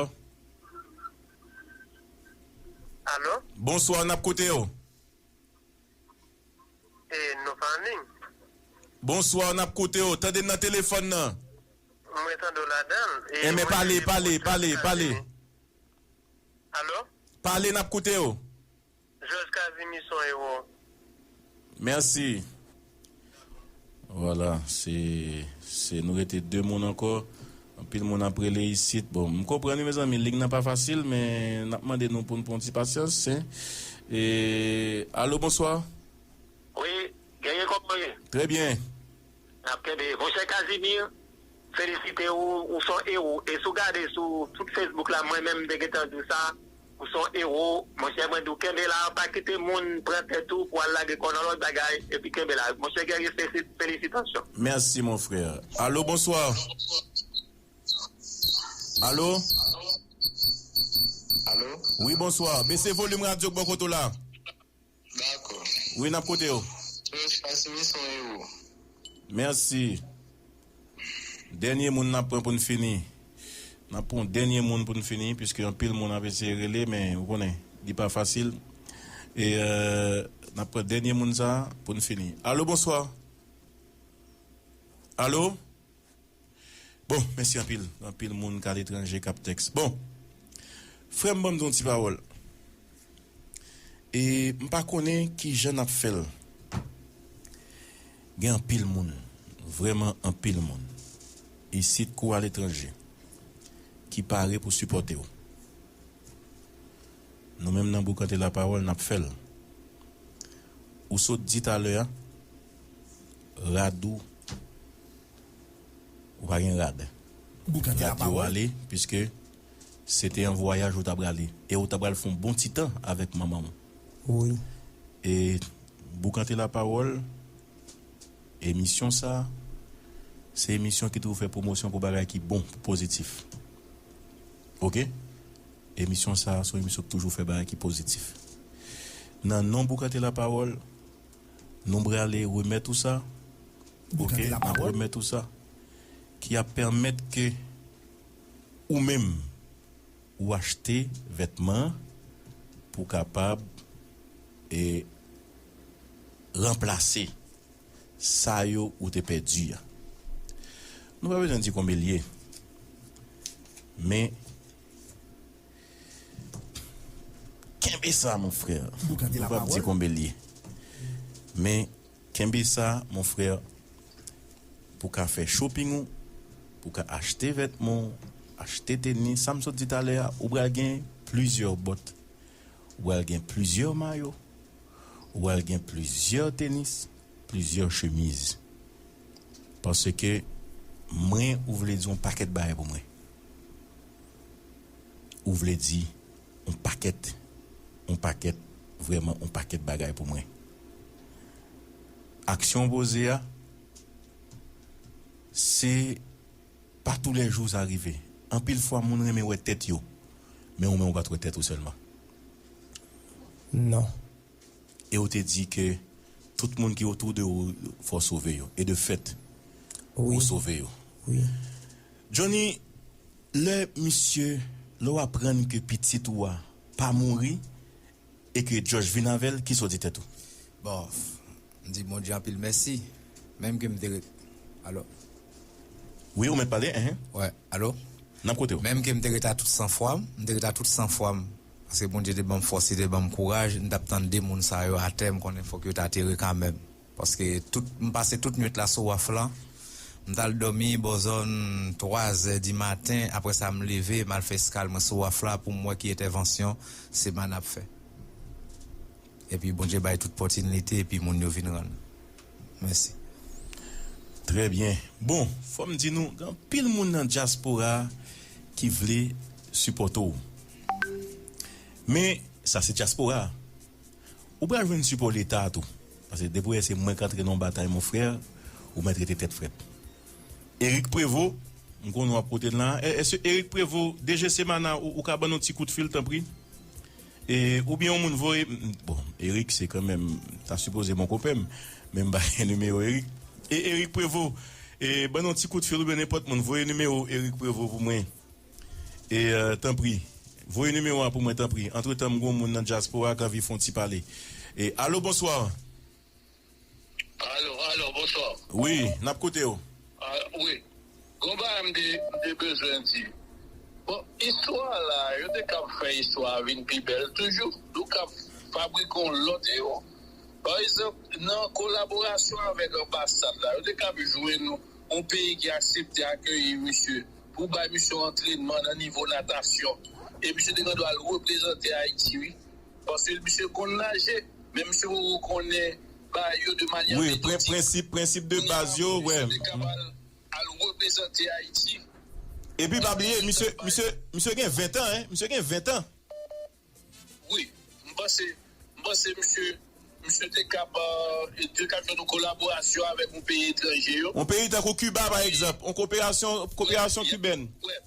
Alo? Bonswa, n ap koute w. E, nou pa anliy? Bonswa, n ap koute w. Tande m nan telefòn nan. Mwen tande w ladan l. E, enben, mwen pale, se pale, Josh pale, pale. Casimir. Alo? Pale, n ap koute w. Josh Casimir se yon ewo. Mèsi. Vwala, se, se nou rete de moun ankò. Anpil moun ap rele isit. Bon, m konprann wi, mezanmi, liy nan pa fasil, men n ap mande nou pou n pran yon ti pasyans, en. E, alo, bonswa. Wi, Guerrier, kòman w ye? Trè byen. N ap kenbe. Monchè Casimir, felisite w, ou se yon ewo. E si w gade sou tout Facebook la, mwen menm m te gentan di w sa, ou se yon ewo. Monchè, mwen di w kenbe la, pa kite moun pran tèt ou pou al lage kò w nan lòt bagay, epi kenbe la. Monchè Guerrier, fesi-, felisitasyon. Mèsi, mon frè. Alo, bonswa. Alo? Alo? Wi, bonswa. Bese volim radyo k bò kote w la. Dakò. Wi, n ap koute w. Josh Casimir se yon ewo. Mèsi. Dènye moun n ap pran pou n fini. N ap pran dènye moun pou n fini, piske anpil moun ap eseye rele, men ou konnen, li pa fasil. E, euh, n ap pran dènye moun sa pou n fini. Alo, bonswa. Alo? Bon, mèsi anpil. Anpil moun k aletranje k ap tèks. Bon, frè m, ban m di yon ti pawòl. E m pa konnen ki jan n ap fè l. Gen anpil moun, vrèman anpil moun, isit kou aletranje, ki pare pou sipòte w. Nou menm nan Boukante Lapawòl, n ap fè l. Ou sot di talè a, rad ou, ou pa gen rad. Boukante Rad yo Lapawòl. Ale, piske se te yon vwayaj ou t ap prale. E ou t ap pral fè yon bon ti tan avèk manman w. Wi. E Boukante Lapawòl, emisyon sa, se emisyon ki toujou fè pwomosyon pou bagay ki bon, pou pozitif. Oke? Emisyon sa, se yon emisyon ki toujou fè bagay ki pozitif. Nan non Boukante Lapawòl, nou prale remèt ou sa. Boukante Lapawòl. Oke? N ap remèt ou sa. Ki ap pèmèt ke ou menm, ou achte vètman pou kapab, e, ranplase sa yo ou te pèdi a. Nou pa bezwen di konbyen l ye. Men, kenbe sa, mon frè. Nou p ap di konbyen l ye. Men, kenbe sa, mon frè, pou ka fè shopping ou, pou ka achte vètman w, achte tenis, sa m sot di talè a, ou pral gen plizyè bòt, ou pral gen plizyè mayo, ou pral gen plizyè tenis, plizyè chemiz. Paske mwen, ou vle di yon pakèt bagay pou mwen. Ou vle di yon pakèt, yon pakèt, vrèman yon pakèt bagay pou mwen. Aksyon w poze a, se pa toulèjou sa rive. Anpil fwa, moun renmen wè tèt yo, men ou menm ou pa t wè tèt ou sèlman. Non. E ou te di ke tout moun ki otou de ou, fò w sove yo. E de fèt, wi, ou sove yo. Wi. Johnny, lè misye, lè w aprann ke pitit ou a pa mouri, e ke Josh vin avè l, kisa w di tèt ou? Bon, m di Bondye anpil mèsi, menm ke m te ret. Alo? Wi, ou mèt pale, enhen. Wè, alo? N ap koute w. Menm ke m te ret a tout sanfwa m, m te ret a tout sanfwa m, paske Bondye te ban m fòs, li te ban m kouraj, m t ap tann de moun sa yo atè, m konnen fòk yo ta tere kanmenm. Paske tout, m pase tout nwit la sou waf la, m t al dòmi bò zòn twa zè di maten, apre sa m leve, m al fè eskal mwen sou waf la pou m wè ki entèvansyon Semana ap fè. Epi Bondye bay tout pòtinite, epi moun yo vin rann. Mèsi. Trè byen. Bon, fò m di nou, gen anpil moun nan dyaspora ki vle sipòte w. Men, sa se dyaspora. Ou pral jwenn sipò Leta a tou. Paske depi w wè se mwen k antre nan yon batay, mon frè, ou mèt rete tèt frèt. Eric Prévost, m konnen w ap koute l la. E, èske Eric Prévost, D G Semana, ou, ou ka ban nou ti kout fil, tanpri? E, oubyen yon moun voye, bon, Eric se kanmenm, ta sipoze bon konpè m, men m pa gen nimewo Eric. E Eric Prévost, e, ban nou ti kout fil oubyen nenpòt moun, voye nimewo Eric Prévost pou mwen. E, euh, tanpri, voye nimewo a pou mwen, tanpri. Antretan, m gon moun nan dyaspora k anvi fè yon ti pale. E, alo, bonswa. Alo, alo, bonswa. Wi, n ap koute w. Ah, wi. Gon bagay m te, m te bezwen di. Bon, istwa la, yo te kab fè istwa a vin pi bèl toujou. Nou kab fabrike yon lòt ewo. Pa egzanp, nan kolaborasyon avèk anbasad la, yo te kab jwenn yon peyi ki aksepte akeyi misye, pou bay misye yon antrènman nan nivo natasyon. E misye te gen dwa al reprezante Ayiti, wi. Paske misye konn naje, men misye poko konnen bagay yo de manyè Wi, pre- metodik. prensip, prensip de baz yo, wè. Misye te kab al, al reprezante Ayiti. Epi pa bliye, misye, misye, misye gen ven tan, hein? Misye gen ven tan. Wi, m panse, m panse misye, misye te kab, euh, te kab jwenn yon kolaborasyon avèk yon peyi etranje yo. Yon peyi tankou Kiba, pa egzanp, yon koperasyon, koperasyon kibèn. Wè.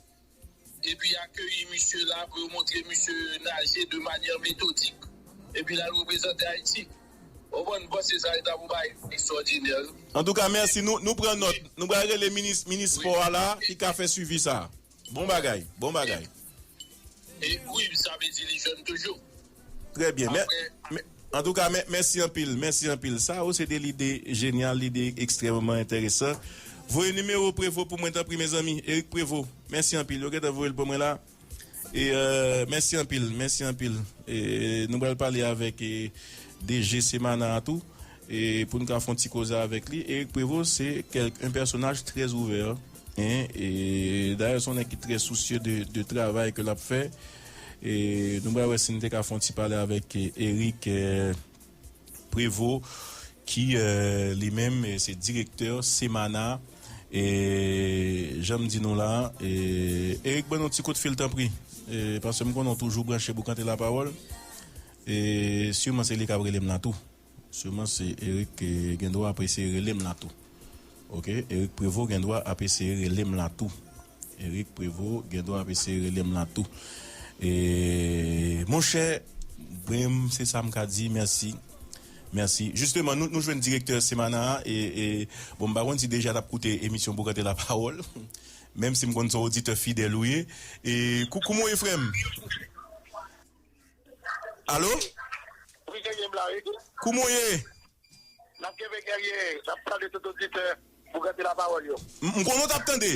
Epi akeyi misye la pou yo montre misye naje de manyè metodik. Epi l al reprezante Ayiti. Ou konprann, m panse sa se ta pou bay ekstwòdinè. Antouka, mèsi. Nou, nou pran nòt. Nou pral rele minis, minis spò a la, ki ka fè swivi sa. Bon bagay, bon bagay. E wi, sa vle di li jèn toujou. Trè byen. Mè, mè, antouka, mè, mèsi anpil, mèsi anpil. Sa yo se de lide jenyal, lide ekstrèmeman enteresan. Voye nimewo Prevo pou mwen, tanpri, mezanmi. Eric Prevo, mèsi anpil. Yo gentan voye l pou mwen la. E, euh, mèsi anpil, mèsi anpil. E, nou pral pale avèk, e, D G Semana a tou. E, pou n ka fè yon ti koze avèk li. Eric Prevo, se kèk, un personnage très ouvert, hein, e, dayè, se yon nèg ki trè sousye de, de travay ke l ap fè. E, nou pral wè si n te ka fè yon ti pale avèk, e, Eric, e, Prevo, ki, e, li menm, e, se direktè Semana. E, jan m di nou la, e, Eric, ban nou ti kout fil, tanpri. E, paske m konnen w toujou branche Boukante Lapawòl. E, siman se li k ap rele m la tou. Siman se Eric, e, gen dwa ap eseye rele m la tou. Oke, Eric Prevo gen dwa ap eseye rele m la tou. Eric Prevo gen dwa ap eseye rele m la tou. E, monchè, mwen, se sa m ka di, mèsi. Mèsi. Jisteman, nou, nou jwenn direktè Semana a, e, e, bon, m pa konn si deja l ap koute emisyon Boukante Lapawòl, menm si m konn se yon oditè fidèl ou ye. E, kou-, kouman w ye, frè m? Alo? Wi, Guerrier, m la, wi. Kouman w ye? N ap kenbe, Guerrier, n ap salye tout oditè Boukante Lapawòl yo. M m konnen w t ap tande.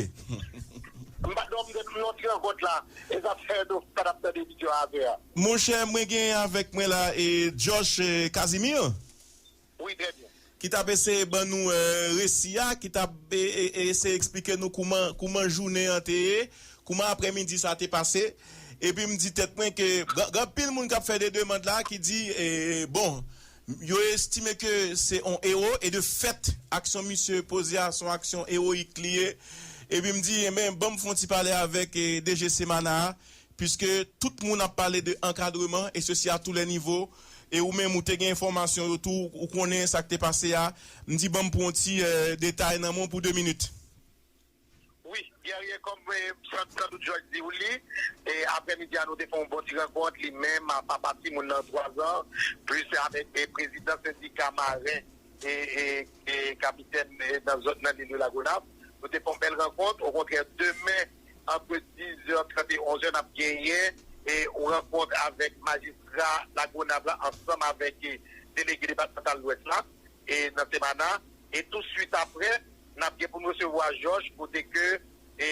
M pa, non, m te nan yon ti rankont la. E sa fè nou pa t ap tande emisyon a avè a. Monchè, mwen gen avèk mwen la, e, Josh, e, Casimir. Wi, trè byen. Ki t ap eseye ban nou, e, resi a, ki t ap, e, e, e, eseye eksplike nou kouman, kouman jounen an te ye, kouman aprèmidi sa te pase. Epi m di tèt mwen ke gen, gen anpil moun k ap fè de demann la ki di, e, bon, yo estime ke se yon ewo, e de fèt, aksyon misye poze a se yon aksyon ewoyik li ye. Epi m di, enben, ban m fè yon ti pale avèk, e, D G Semana a, piske tout moun ap pale de ankadreman, e sesi a tou lè nivo, e ou menm ou te gen enfòmasyon yo tou, ou konnen sa k te pase a, m di ban m pran yon ti, e, detay nan men w pou de minit. Wi, Guerrier, kòm, e, san, san dout George di w li, e, aprèmidi a nou te fè yon bon ti rankont, li menm, a, papa timoun nan twa zan, plis avèk, e, prezidan sendika maren, e, e, e kapitèn, e, nan zòn nan lil de Lagonav. Nou te fè yon bèl rankont. Okontrè, demen, antre dizè trant e onzè, n ap genyen, e, yon rankont avèk majistra Lagonav la ansanm avèk, e, delege depatmantal Lwès la, e, nan Semana. E tou swit aprè, n ap gen pou n resevwa Jòj, kote ke, e,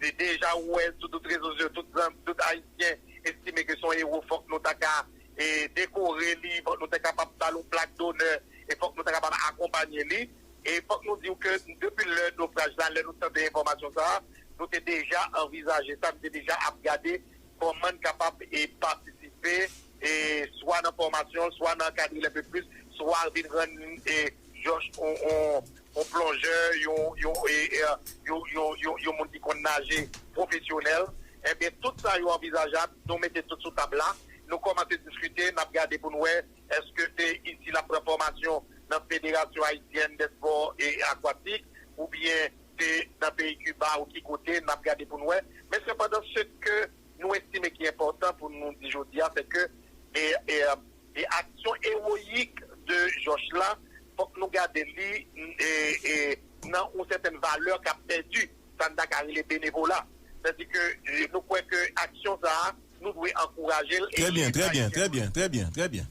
de- deja ou wè sou tout rezo sosyo, tout, zanm- tout Ayisyen estime ke se yon ewo, fòk nou ta ka e, dekore li, fòk nou ta kapab ba l yon plak donè, e fòk nou ta kapab akonpanye li. E fòk nou di w ke depi lè nofraj la, lè nou tande enfòmasyon sa a, nou te deja anvizaje sa, nou te deja ap gade kòman n kapab e, patisipe, e, swa nan fòmasyon l, swa nan ankadre l enpe plis, swa vin rann e, Jòj yon, yon, yon plonjè, yon, yon, e, e, yon, yon, yon, yon moun ki konn naje pwofesyonèl. Ebyen, tout sa yo anvizajab, nou mete tout sou tab la, nou kòmanse diskite, n ap gade pou n wè èske se isi l ap pran fòmasyon nan Federasyon Ayisyèn dè Spò e Akwatik, oubyen se nan peyi Kiba ou ki kote, n ap gade pou n wè. Men sepandan, se ke nou estime ki enpòtan pou nou di jodi a, se ke e, e, e aksyon ewoyik de Jòj la, fòk nou gade li e, e, nan yon sètèn valè k ap pèdi, sa n ta ka rele benevola. Sètadi ke e, nou kwè ke aksyon sa a, nou dwe ankouraje l. E Trè byen, trè byen, trè byen, trè byen, trè byen.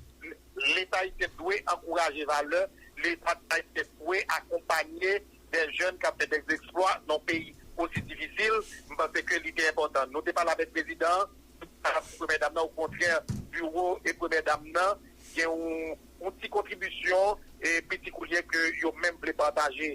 Leta ayisyen dwe ankouraje valè, Leta ayisyen dwe akonpanye de jèn k ap fè dèzeksplwa nan yon peyi osi difisil. M panse ke li te enpòtan. Nou te pale avèk prezidan an, nou te pale avèk premyè dam nan, okontrè, biwo e premyè dam nan gen yon, yon ti kontribisyon e piti koulye ke yo menm vle pataje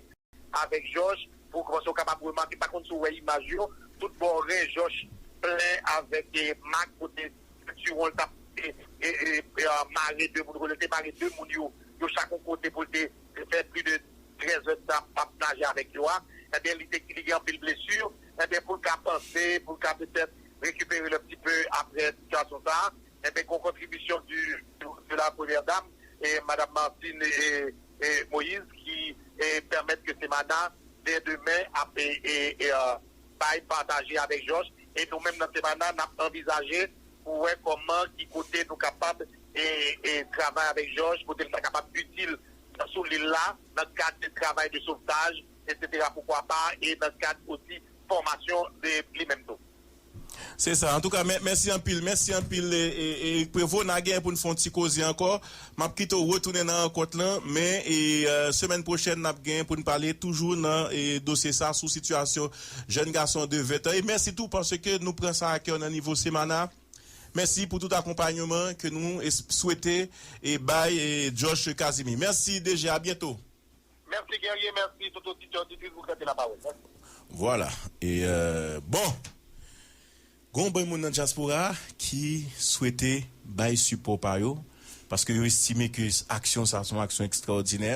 avèk Jòj, pou ke w kapab remake, pa konn si w wè imaj yo, tout bò ren Jòj plen avèk e, mak kote sentiwon l t ap e, e, e, e, a, mare de moun, kote l te mare de moun yo, yo chak yon kote pou l te fè plis de trèz è t ap, ap naje avèk yo a. Ebyen, li te, li gen anpil blesi. Ebyen, pou l ka panse, pou l ka petèt rekipere l un petit peu apre sitiyasyon sa a, ebyen, gon kontribisyon di, di, de la premyè dam, e madam Martine e, e Moïse, ki e, pèmèt ke Semana, dè demen, ap e, e, e, a, bay pataje avèk Jòj. E nou menm nan Semana, n ap anvizaje pou wè kòman, ki kote nou kapab e, e, travay avèk Jòj, kote l ta kapab itil sou lil la, nan kad de travay de sovtaj, etsetera, poukwa pa, e nan kad osi fòmasyon de li menm tou. Se sa. Antouka, mè- mèsi anpil, mèsi anpil, e, e, Erik Prevo. N a genyen pou n fè yon ti koze ankò. M ap kite w retounen nan rankont lan, men e, e, semèn pwochèn, n ap genyen pou n pale toujou nan e, dosye sa sou sitiyasyon jèn gason de ven tan. E mèsi tou paske nou pran sa a kè nan nivo Semana. Mèsi pou tout akonpanyman ke nou es- swete e bay e, Josh Casimir. Mèsi, D J. A byento. Mèsi, Guerrier. Mèsi, tout oditè, oditris, pou kite lapawòl. Mèsi. Vwala. E, e, bon. Gon bann moun nan dyaspora a ki swete bay sipò pa yo, paske yo estime ke aksyon sa a se yon aksyon ekstraòdinè.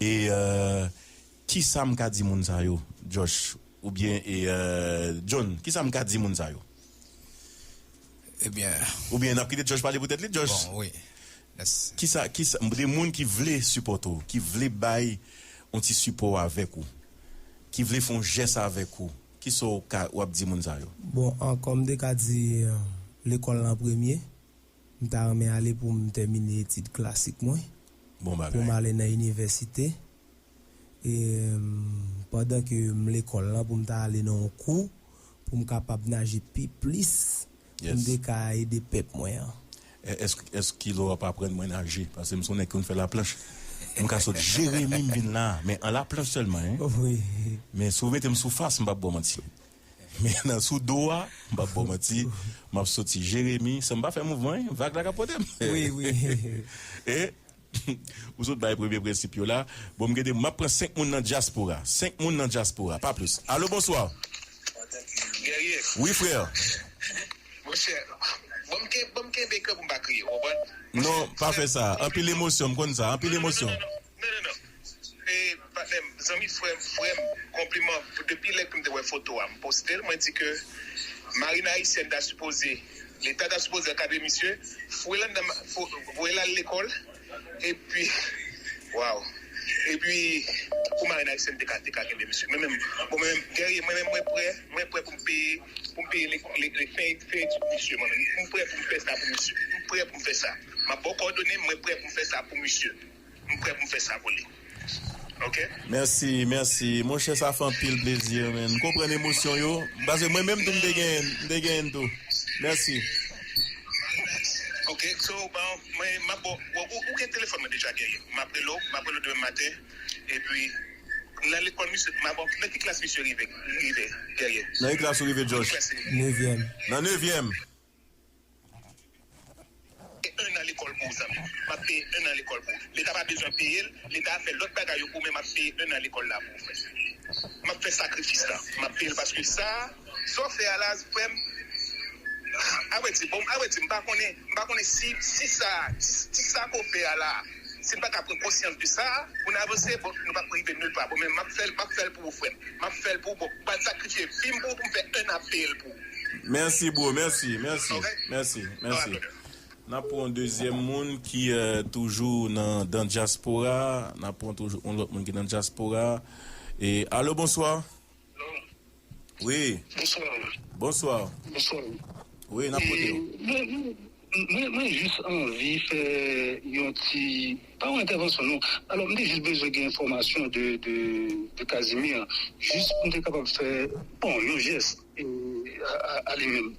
E, e, kisa m ka di moun sa yo, Josh? Oubyen, e, e, John, kisa m ka di moun sa yo? Ebyen. Oubyen n ap kite Josh pale pou tèt li, Josh? Bon, wi. Kisa, kisa, de moun ki vle sipòte w, ki vle bay yon ti sipò avèk ou, ki vle fè yon jès avèk ou, kisa w ka, w ap di moun sa yo? Bon, an, kòm m te ka di, e, lekòl lan premye, m ta renmen ale pou m tèmine etid klasik mwen, Bon pou m bagay. ale nan inivèsite. E, m, pandan ke m lekòl lan, pou m ta ale nan yon kou, pou m kapab naje pi plis, pou m Yes. te ka ede pèp mwen an. E- Èske, èske kilo ap aprann mwen naje? Paske m se yon nèg ki konn fè laplanch. M ka sot Jeremi, m vin la, men an laplanch sèlman, en. Wi. Men si w mete m sou fas, m p ap ba w manti. Men nan sou do a, m p ap ba w manti, m ap soti Jeremi, san m pa fè mouvman, en, vag la ka pote m. Wi, wi. E ou sot bay premye prensip yo la. Bon, m gen de, m ap pran senk moun nan dyaspora. Senk moun nan dyaspora, pa plis. Alo, bonswa. Guerrier. Wi, frè. Monchè, ban m ken- ban m kenbe kè pou m pa kriye, w konprann? Non, pa fè sa. Anpil emosyon, m konn sa. Anpil emosyon. Non, non, non. E, patnè m, zanmi, frè m, frè m, konpliman. Depi lè ke m te wè foto a, m poste l, mwen di ke marin ayisyèn ta sipoze, Leta ta sipoze ankadre misye, foure l anndan, fou- voye l al lekòl, epi, waw. Epi, pou marin ayisyèn te ka, te ka kenbe misye. Mwen menm, bon, mwen menm, Guerrier, mwen menm, mwen prè, mwen prè pou m peye, pou m peye le, le, le fè, fè etid misye, mwen menm. M prè pou m fè sa pou misye. M prè pou m fè sa. M ap ba w kòdone m, mwen prè pou m fè sa pou misye. M prè pou m fè sa pou li. Ok? Mèsi, mèsi. Monchè, sa fè anpil plezi, men. M konprann emosyon yo. Paske mwen menm tou, m te genyen, m te genyen tou. Mèsi. Ok, so, bon, mwen, m ap, bon, ou, ou, ou gen telefòn mwen deja, Guerrier. M ap rele w, m ap rele w demen maten. Epi, Nan lekòl misye, m ap nan ki klas misye rive, rive, Guerrier? Nan ki klas ou rive, Josh? Ki klas li rive? Nevyèm. Nan nevyèm. Peye en an lekòl pou ou, zanmi. M ap peye en an lekòl pou ou. Leta pa bezwen peye l, Leta a fè lòt bagay yo pou ou, men m ap peye en an lekòl la pou ou, frè. M ap fè sakrifis la. M ap peye l paske sa, sa w fè a la, frè m, a vrè di, bon, a vrè di, m pa konnen, m pa konnen si, si sa, si, si sa ke w fè a la, si n pa ka pran konsyans de sa, pou n avanse, bon, nou p ap rive nil pa. Bon, men m ap fè l, m ap fè l pou ou, frè m. M ap fè l pou ou. Bon, m pral sakrifye vi m pou ou, pou m fè en an peye l pou ou. Mèsi, bro. Mèsi, mèsi, mèsi, mèsi. N ap pran yon dezyèm moun ki, euh, toujou nan, nan dyaspora. N ap pran toujou yon lòt moun ki nan dyaspora. E, alo, bonswa. Wi. Bonswa. Bonswa. Bonswa. Wi, n ap koute w. E, mwen, mwen, mwen, mwen jis anvi fè yon ti, pa yon entèvansyon, non. Alò, m te jis bezwen gen enfòmasyon de, de, de Casimir. Jis pou m te kapab fè, bon, yon jès, e, a, a, a li menm.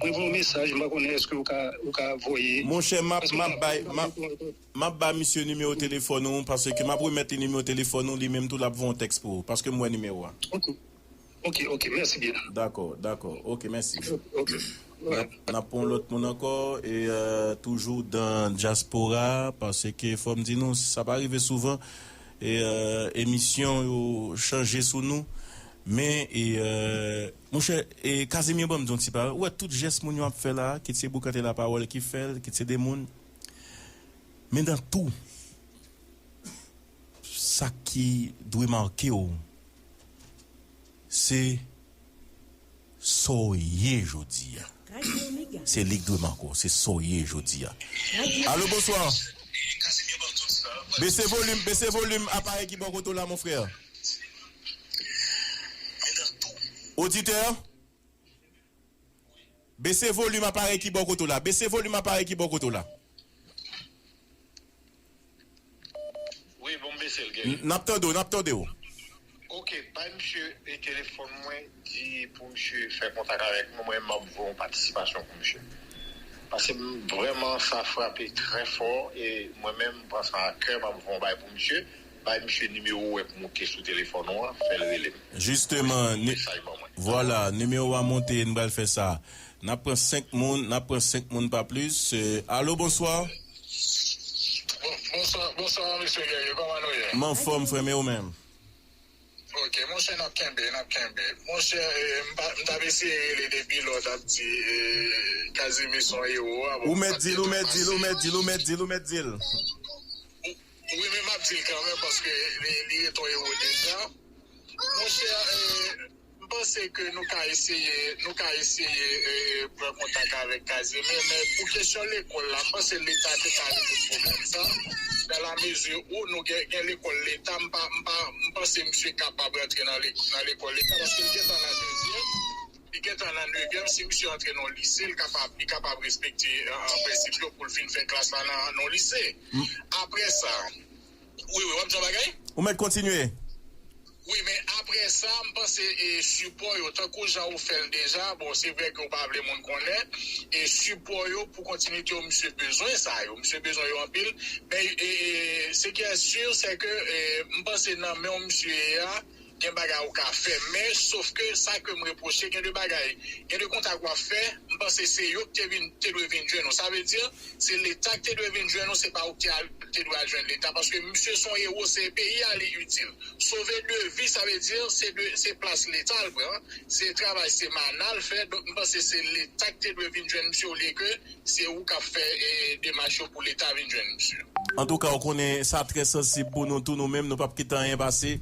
Mwen voye yon mesaj, m pa konnen èske ou ka, ou ka voye. Monchè, m ap, m ap bay, m ap, m ap bay misye nimewo telefòn ou, paske m ap remèt li nimewo telefòn ou, li menm tou l ap voye yon tèks pou ou, paske m wè nimewo a. Ok. Ok, ok, mèsi byen. Dakò, dakò. Ok, mèsi. Ok, ok. N ap, n ap pran lòt moun ankò, e, euh, toujou nan dyaspora, paske fò m di nou, sa pa rive souvan, e, euh, emisyon yo chanje sou nou, men, e, euh, monchè, e, Casimir, ban m di yon ti pawòl, ou wè tout jès moun yo ap fè la, kit se boukante lapawòl ki fè l, kit se de moun, men nan tou, sa ki dwe make w, se sa w ye jodi a. Se li k dwe make w, se sa w ye jodi a. Alo, bonswa. Bese volim, bese volim aparèy ki bò kote w la, mon frè. Oditè, bese volim aparèy ki bò kote w la. Bese volim aparèy ki bò kote w la. Wi, bon, m bese l, Guerrier. N ap tande w, n ap tande w. Ok, bay misye e telefòn mwen, di pou misye fè kontak avèk mwen, mwen menm m ap voye yon patisipasyon pou misye. Paske m, vrèman, sa frape trè fò, e mwen menm, m pran sa a kè, m ap voye yon bagay pou misye. Bay misye nimewo w wè k moute sou telefòn ou an, fè l rele m. Jisteman, mesaj ban mwen. Vwala, nimewo a monte, n pral fè sa. N ap pran senk moun, n ap pran senk moun, pa plis. Eh, alo, bonswa. Bon, bonswa, bonswa, mesye Guerrier, kòman nou ye? M anfòm, frè m, e ou menm? Ok, monchè, n ap kenbe, n ap kenbe. Monchè, eh, m pa, m t ap eseye rele depi lè w t ap di, eh, Casimir se yon ewo a, bon, ou mèt di l, ou mèt di l, ou mèt di l, ou mèt di l, ou mèt di l. Wi, men m ap di l kanmenm, paske li, li ret yon ewo deja. Monchè, eh, m panse ke nou ka eseye, nou ka eseye, eh, pran kontak avèk Casimir, men pou kesyon lekòl la, m panse Leta te ka rezoud pwoblèm sa, dans la mesure où nou gen, gen lekòl Leta, m pa, m pa, m panse misye kapab rantre nan lek-, nan lekòl Leta, paske l gentan nan dezyèm, li gentan nan nevyèm, si misye antre nan lise, l kapab, li kapab respekte, eh, prensip yo pou l fin fè klas la nan, nan lise. Apre sa, wi, wi, w ap di yon bagay? Ou mèt kontinye. Wi, men apre sa, m panse, e, sipò yo, tankou jan ou fè l deja, bon, se vre ke ou pa vle moun konnen, e sipò yo pou kontinite yo, misye bezwen sa yo, misye bezwen yo anpil, men, e, e, ce qui est sûr, c'est que, e, m panse nan men w misye ye a, gen bagay ou ka fè, men, sof ke sa ke m repwoche, gen de bagay, gen de kontak w ap fè, m panse se yo ki te vin, te dwe vin jwenn ou. Sa vle di, se Leta ki te dwe vin jwenn ou, se pa ou ki te al, te dwe al jwenn Leta, paske misye se yon ewo, se peyi a li itil. Sove de vi, sa vle di, se de, se plas Leta l pran, se travay se mana l fè, donk m panse se Leta ki te dwe vin jwenn misye olye ke se ou k ap fè, e, demach yo pou Leta vin jwenn misye. Antouka, ou konnen sa trè sansib pou nou tou, nou menm, nou p ap kite anyen pase.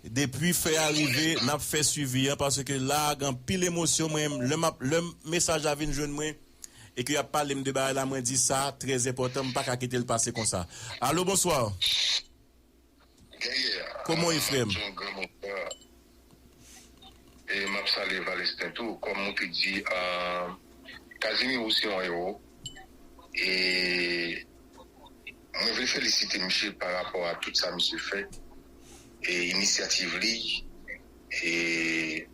Depi fè a rive, n ap fè swivi an, paske la a gen anpil emosyon. Mwen, lè m ap, lè m, mesaj la vin jwenn mwen, e ke y ap pale m de bagay la, mwen di sa trè enpòtan, m pa ka kite l pase konsa. Alo, bonswa. Guerrier, kòman w ye, frè m? Di yon gran bonswa. E m ap salye Valestin tou. Kòm ou te di, ah, Casimir, ou se yon ewo. E mwen vle felisite misye pa rapò a tout sa misye fè. E inisyativ li, e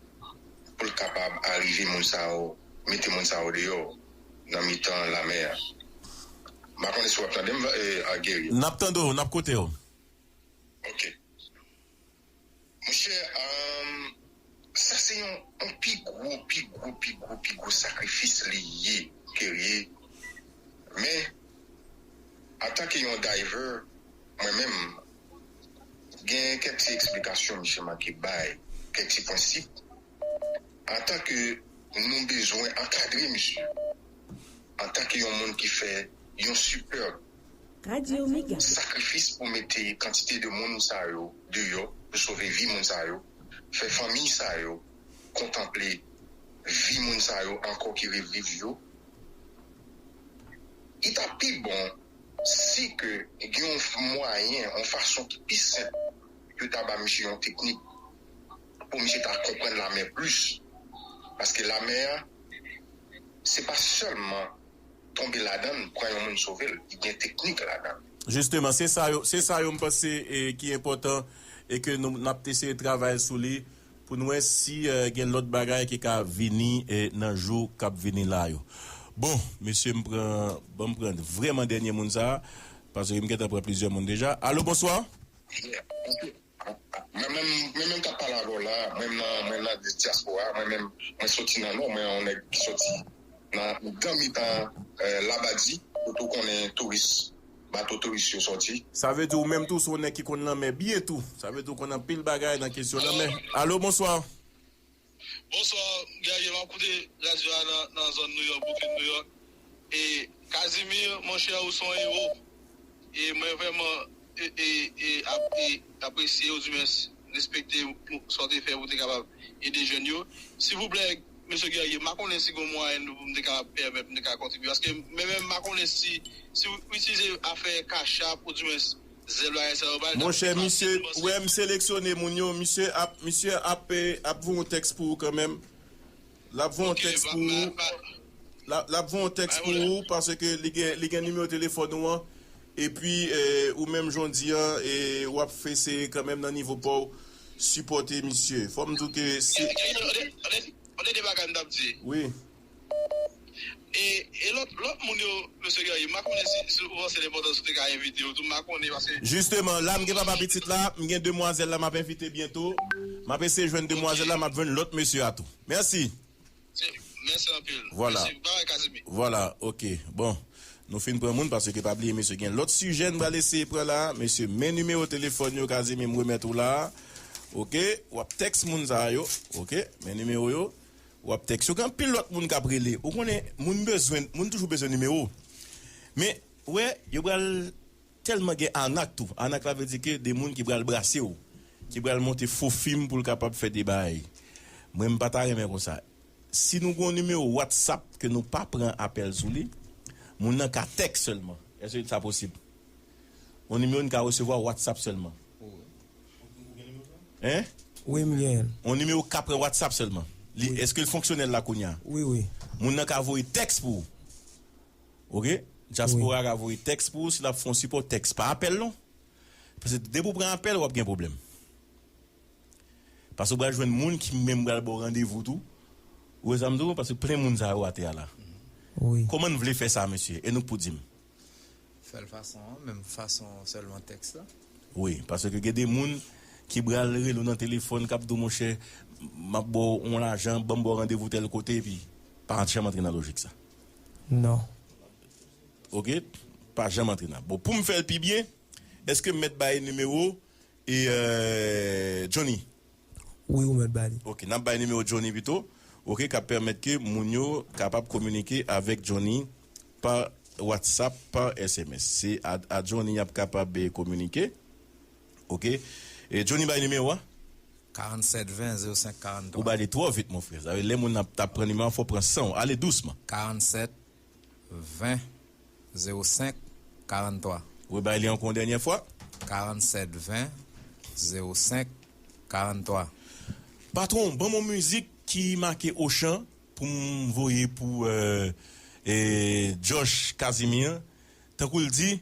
pou l kapab arive moun sa yo, mete moun sa yo deyò nan mitan lamè a. M pa konnen si w ap tande m, eh, Guerrier. N ap tande w, n ap koute w. Ok. yon pi gwo, pi gwo, pi gwo, pi gwo sakrifis li ye, ke l ye. Men, antanke yon diver, mwen menm, gen kèk ti eksplikasyon misye manke bay, kèk ti prensip. Antanke nou bezwen ankadre misye, antanke yon moun ki fè yon sipèb Radyo Mega. Sakrifis pou mete kantite de moun sa yo deyò, pou sove vi moun sa yo, fè fanmi sa yo kontanple vi moun sa yo ankò ki reviv yo. Li t ap pi bon si ke gen yon mwayen, yon fason ki pi senp, yo ta ba misye yon teknik pou misye ta konprann lamè plis. Paske lamè a, se pa sèlman tonbe ladan l, pran yon moun sove l, li gen teknik ladan l. Jisteman, se sa yo, se sa yo m panse e, ki enpòtan e ke nou n ap eseye travay sou li pou n wè si e, gen lòt bagay ki ka vini e, nan jou k ap vini la yo. Bon, mesye, m pran, ban m pran vrèman dènye moun sa a, paske m gentan pran plizyè moun deja. Alo, bonswa. Yeah. Mwen menm, mwen menm k ap pale avè w la, mwen nan, mwen nan dyaspora, mwen menm, mwen soti nan Nò, mwen yon nèg ki soti nan, nan mitan eh, Labadi, kote w konnen touris, bato touris yo soti. Sa vle di ou menm tou, se yon nèg ki konn lanmè byen tou. Sa vle di ou konn anpil bagay nan kesyon lanmè. Alo, bonswa. Bonswa, Guerrier, m ap koute radyo a nan, nan zòn New York, Brooklyn, New York. E, Casimir, monchè, ou se yon ewo. E mwen vrèman e, e, e, ap, e, apresye, oudimwens respekte sa w te fè pou w te kapab ede jèn yo. Silvouplè, mesye Guerrier, m pa konnen si gen yon mwayen pou m te kapab pèmèt m te ka kontribye. Paske mwen menm, m pa konnen si, si w itilize afè Cash App, oudimwens Zelle bagay sa yo, pa egzanp, Monchè, misye, ou wè m seleksyone moun yo, misye ap, misye ap, eh, ap voye yon tèks pou ou kanmenm. L ap voye yon tèks pou ou. L ap, l ap voye yon tèks pou ou, paske li gen, li gen nimewo telefòn ou an. Epi, eh, ou menm jan w di an, eh, w ap eseye kanmenm nan nivo pa w sipòte misye. Fò m di w ke se Gen, gen, gen, gen, gen de bagay m t ap di. Wi. E, e lòt, lòt moun yo, mesye Guerrier, m pa konnen si, si ou panse l enpòtan si w te ka envite yo tou, m pa konnen, paske Jisteman, la m gen papa pitit la, m gen demwazèl la m ap envite byento. M ap eseye jwenn demwazèl la, m ap jwenn lòt mesye a tou. Mèsi. Se, mèsi anpil. Vwala. Mèsi. Bye bye, Casimir. Vwala, ok. Bon, nou fin pran moun, paske pa bliye, mesye, gen lòt sijè n pral eseye pran la. Mesye, men nimewo telefòn yo, Casimir, m remèt ou la. Ok, w ap tèks moun sa yo. Ok, men nimewo yo. W ap tèks yo. Gen anpil lòt moun k ap rele. Ou konnen, moun bezwen, moun toujou bezwen nimewo. Men, ou wè, yo pral tèlman gen anak tou. Anak la vle di ke de moun ki pral brase w, ki pral monte fo fim pou l kapab fè de bagay. Mwen, m pa ta renmen konsa. Si nou gen yon nimewo WhatsApp ke nou pa pran apèl sou li, moun nan ka tèks sèlman. Èske sa posib? Yon nimewo n ka resevwa WhatsApp sèlman. Hein? Wi, m genyen l. Yon nimewo k ap pran WhatsApp sèlman. Li, Wi. Èske l fonksyonèl la kounye a? Wi, wi. Moun nan ka voye tèks pou ou. Ok? Dyaspora Wi. Ka voye tèks pou ou, si l ap fè yon sipò tèks, pa apèl non. Paske depi w pran apèl, w ap gen pwoblèm. Paske w pral jwenn moun ki menm pral ba w randevou tou. Ou wè sa m di w? Paske plen moun sa yo atè a la. Wi. Kòman n vle fè sa, mesye? E nou k pou di m. Sèl fason an, menm fason sèlman tèks la. Wi, paske gen de moun ki pral rele w nan telefòn, k ap di w, monchè, m ap ba w yon lajan, ban m ba w randevou tèl kote, epi pa janm antre nan lojik sa. Non. Ok? Pa janm antre nan. Bon, pou m fè l pi byen, èske m mèt bay nimewo e, euh, Johnny? Wi, ou mèt ba li. Ok, n ap bay nimewo Johnny pito. Ok, k ap pèmèt ke moun yo kapab kominike avèk Johnny pa WhatsApp, pa S M S. Se a, a Johnny y ap kapab, eh, kominike. Ok. E Johnny, bay nimewo a. Karannsèt ven zewo senk karanntwa. Ou ba li twò vit, mon frè. Sa vle lè moun ap, t ap pran nimewo a, fò w pran san w. Ale dousman. Karannsèt ven zewo senk karanntwa. Wi, bay li ankò yon dènyè fwa. Karannsèt ven zewo senk karanntwa. Patwon, ban m yon mizik ki make Ochan pou m voye pou, euh, eh, Josh Casimir. Tankou l di,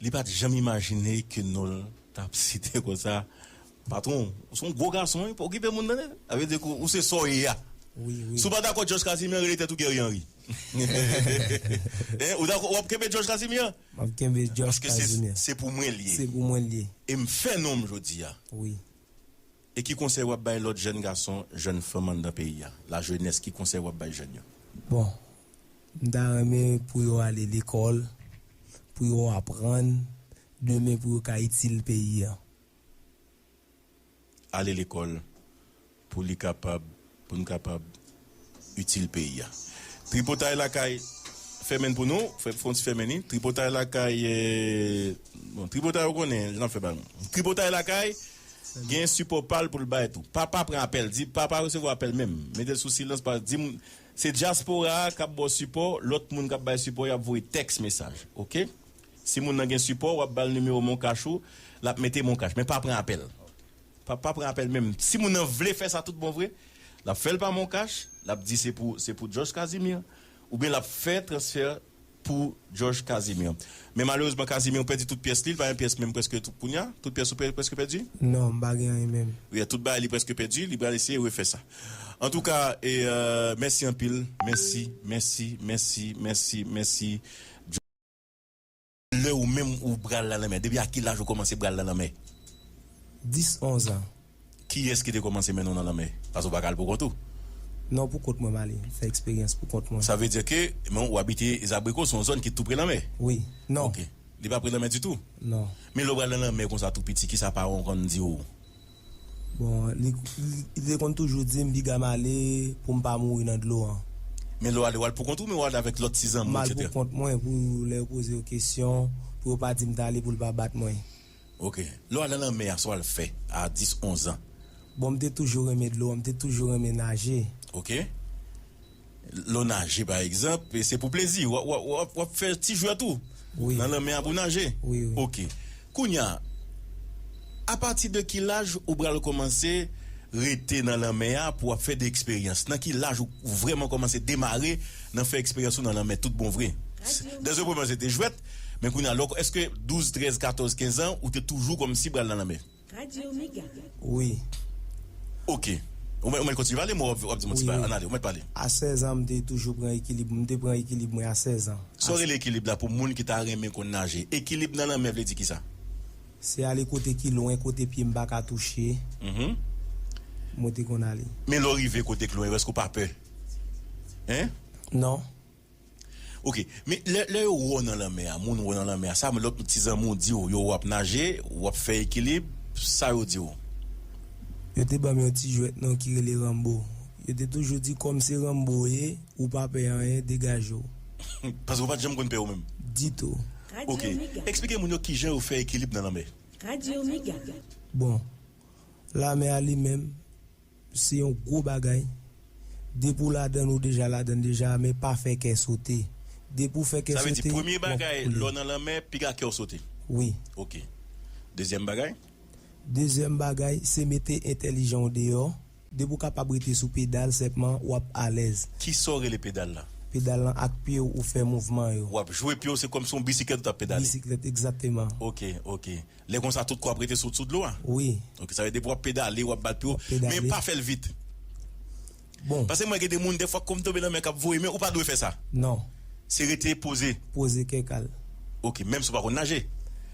li pa t janm imajine ke non l t ap site konsa. Patwon, ou se yon gwo gason, wi, pa okipe moun, tande. Sa vle di ke ou se sa w ye a. Wi, wi. Si w pa dakò Josh Casimir, rele tèt ou Guerrier Henry. Hein, ou dakò, w ap kenbe Josh Casimir? M ap kenbe Josh Casimir. Paske se, se pou mwen l ye. Se pou mwen l ye. E m fè non m jodi a. Wi. E ki konsèy w ap bay lòt jèn gason, jèn fanm anndan peyi a? Lajenès, ki konsèy w ap bay jèn yo? Bon, m ta renmen pou yo ale lekòl, pou yo aprann, demen pou yo ka itil peyi a. Ale lekòl, pou li kapab, pou n kapab itil peyi a. Tripotay lakay, fèmen pou nou, fè, fè yon ti fèmen ni. Tripotay lakay, eh, bon, tripotay ou konnen, jan ap fè ba nou. Tripotay lakay, gen sipò pa l pou l bay tou. Papa pran apèl, di papa resevwa apèl menm. Mete l sou silans, pa, di m, se dyaspora a k ap ba w sipò, lòt moun k ap bay sipò, y ap voye tèks mesaj, oke? Si moun nan gen sipò, w ap ba l nimewo Moncash ou, l ap mete Moncash, men pa pran apèl. Pa, pa pran apèl menm. Si moun nan vle fè sa tout bon vre, l ap fè l pa Moncash, l ap di se pou, se pou Georges Casimir, oubyen l ap fè transfè pou Georges Casimir. Men malerezman, Casimir pèdi tout pyès li, li pa gen pyès menm prèske tou, kounye a, tout pyès ou pè-, prèske pèdi? Non, m pa gen anyen menm. Wi, tout bagay li prèske pèdi, li pral eseye refè sa. Antouka, e, euh, mèsi anpil, mèsi, mèsi, mèsi, mèsi, mèsi. Lè ou menm ou pral nan lanmè, depi a ki laj ou kòmanse pral nan lanmè? Dis, onz an. Kiyès ki te kòmanse mennen w nan lanmè? Paske w pa ka al pou kont ou. Non, pou kont mwen m ale, m fè eksperyans pou kont mwen. Sa vle di ke, men w abite Zabriko, se yon zòn ki tou pre lanmè? Wi. Non. Oke. Li pa pre lanmè ditou? Non. Men lè w pral nan lanmè konsa tou piti, kisa paran w konn di w? Bon, li, li, li te konn toujou di m piga m ale pou m pa mouri nan dlo an. Men lè w ale, w al pou kont ou, men w ale avèk lòt ti zanmi w, etsetera? M al pou kont mwen, pou lè yo poze yo kesyon, pou yo pa di m t ale, pou l pa bat mwen. Oke. Lè w al nan lanmè a, sa w al fè a dis, onz an? Bon, m te toujou renmen dlo an, m te toujou renmen naje. Oke. Lè w naje, pa egzanp, e se pou plezi. W ap, w ap, w ap, w ap fè ti jwèt ou nan lanmè a pou naje. Wi, wi. Oke. Kounye a, apati de ki laj ou pral kòmanse rete nan lanmè a pou w ap fè de eksperyans? Nan ki laj ou vrèman kòmanse demare nan fè eksperyans ou nan lanmè tout bon vre? Dans le premier, se te jwèt, men kounye a, lè w, èske douz, trèz, katòz, kenz an, ou te toujou kòmsi pral nan lanmè? Radyo Mega. Wi. Oke. Ou mèt, ou mèt kontinye pale, mwen w ap, w ap di m yon ti bagay. Wi, wi. Ann ale, ou mèt pale. A sèz an, m te toujou pran ekilib, m te pran ekilib mwen a sèz an. Sa w rele ekilib la pou moun ki ta renmen konn naje? Ekilib nan lanmè vle di kisa? Se ale kote ki lwen, kote pye m pa ka touche. Mhm. Mwen te konn ale. Men lè w rive kote k lwen yo, èske w pa pè? Hein? Non. Oke, men lè, lè yo wè w nan lanmè a, moun wè w nan lanmè a, sa lòt ti zanmi w di w, yo wè w ap naje, w ap fè ekilib, sa yo di w? Yo te ban m yon ti jwèt non ki rele Ranbo. Yo te toujou di kòm se Ranbo w ye, ou pa pè anyen, degaje w. Paske w pa t janm konn pè ou menm? Ditou. Oke, eksplike moun yo kijan yo fè ekilib nan lanmè. Radyo Mega. Bon, lanmè a li menm, se yon gwo bagay. Depi w ladann, ou deja ladann deja, men pa fè kè sote. Depi w fè kè sote, w ap koule. Sa vle di, premye bagay, lè w nan lanmè, piga kè w sote. Wi. Oke. Dezyèm bagay? Dezyèm bagay, se mete entèlijan w deyò. Depi w kapab rete sou pedal, senpman, w ap alèz. Kisa w rele pedal la? Pedal lan ak pye w, ou fè mouvman yo. W ap jwe pye w, se kòmsi yon bisiklèt ou t ap pedale. Bisiklèt, egzakteman. Oke, oke. Lè konsa, tout kò w ap rete sou, sou dlo a? Wi. Oke, sa vle di depi w ap pedale, w ap bat pye w, men pa fè l vit. Bon. Paske mwen gen de moun, dèfwa, kòm tonbe nan mè k ap voye, men ou pa dwe fè sa. Non. Se rete poze. Poze kè kal. Oke, menm si w pa konn naje.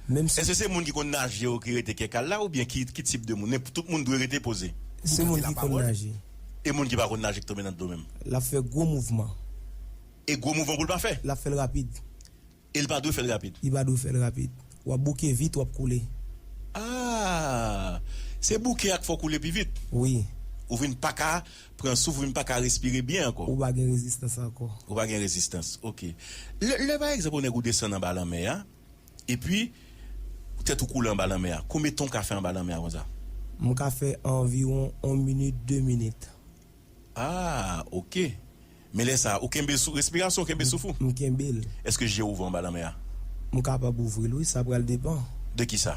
Menm si... Èske se moun ki konn naje yo ki rete kè kal la, oubyen ki, ki tip de moun? Men tout moun dwe rete poze. Se moun ki konn naje. E moun ki pa konn naje ki tonbe nan dlo menm? L ap fè gwo mouvman. E gwo mouvman pou l pa fè? L ap fè l rapid. E l pa dwe fè l rapid. Li pa dwe fè l rapid. W ap bouke vit, w ap koule. Ah! Se bouke a k fè w koule pi vit. Wi. Ou vin pa ka pran souf, ou vin pa ka respire byen ankò. Ou pa gen rezistans ankò. Ou pa gen rezistans, oke. Lè, lè pa egzanp, yon nèg ou desann anba lanmè a, epi tèt ou koule anba lanmè a, konbyen tan w ka fè anba lanmè a konsa? M ka fè anviwon yon minit, de minit. Ah, oke. Men lè sa a, ou kenbe sou, respirasyon, ou kenbe souf ou? M kenbe l. Èske je w ouvè anba lanmè a? M kapab ouvri l, wi, sa pral depann. De kisa?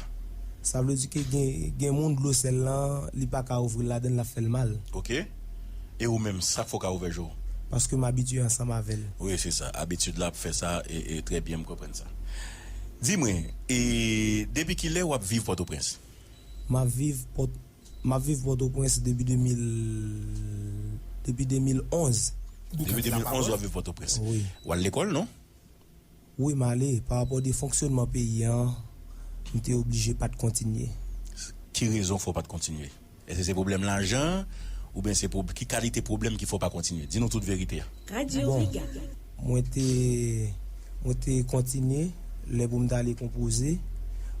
Sa vle di ke gen, gen moun dlo sèl lan, li pa ka ouvri l ladan l, l ap fè l mal. Oke. E ou menm, sa k fè w ka ouvè je w? Paske m abitye ansanm avè l. Wi, se sa. Abitid la ap fè sa, e, e, trè byen, m konprann sa. Di mwen, e, depi kilè w ap viv Pòtoprens? M ap viv Pòt-, M ap viv Pòtoprens depi de mil, depi de mil onz. Depi de mil onz w ap viv Pòtoprens. Wi. W al lekòl, non? Wi, m ale. Pa rapò de fonksyonman peyi an, m te oblije pa t kontinye. Ki rezon fè w pa t kontinye? Èske se pwoblèm lajan, oubyen se pwob-, ki kalite pwoblèm ki fè w pa kontinye? Di nou tout verite a. Radyo Bon, Mega. Mwen te, mwen te kontinye, lè pou m t ale konpoze,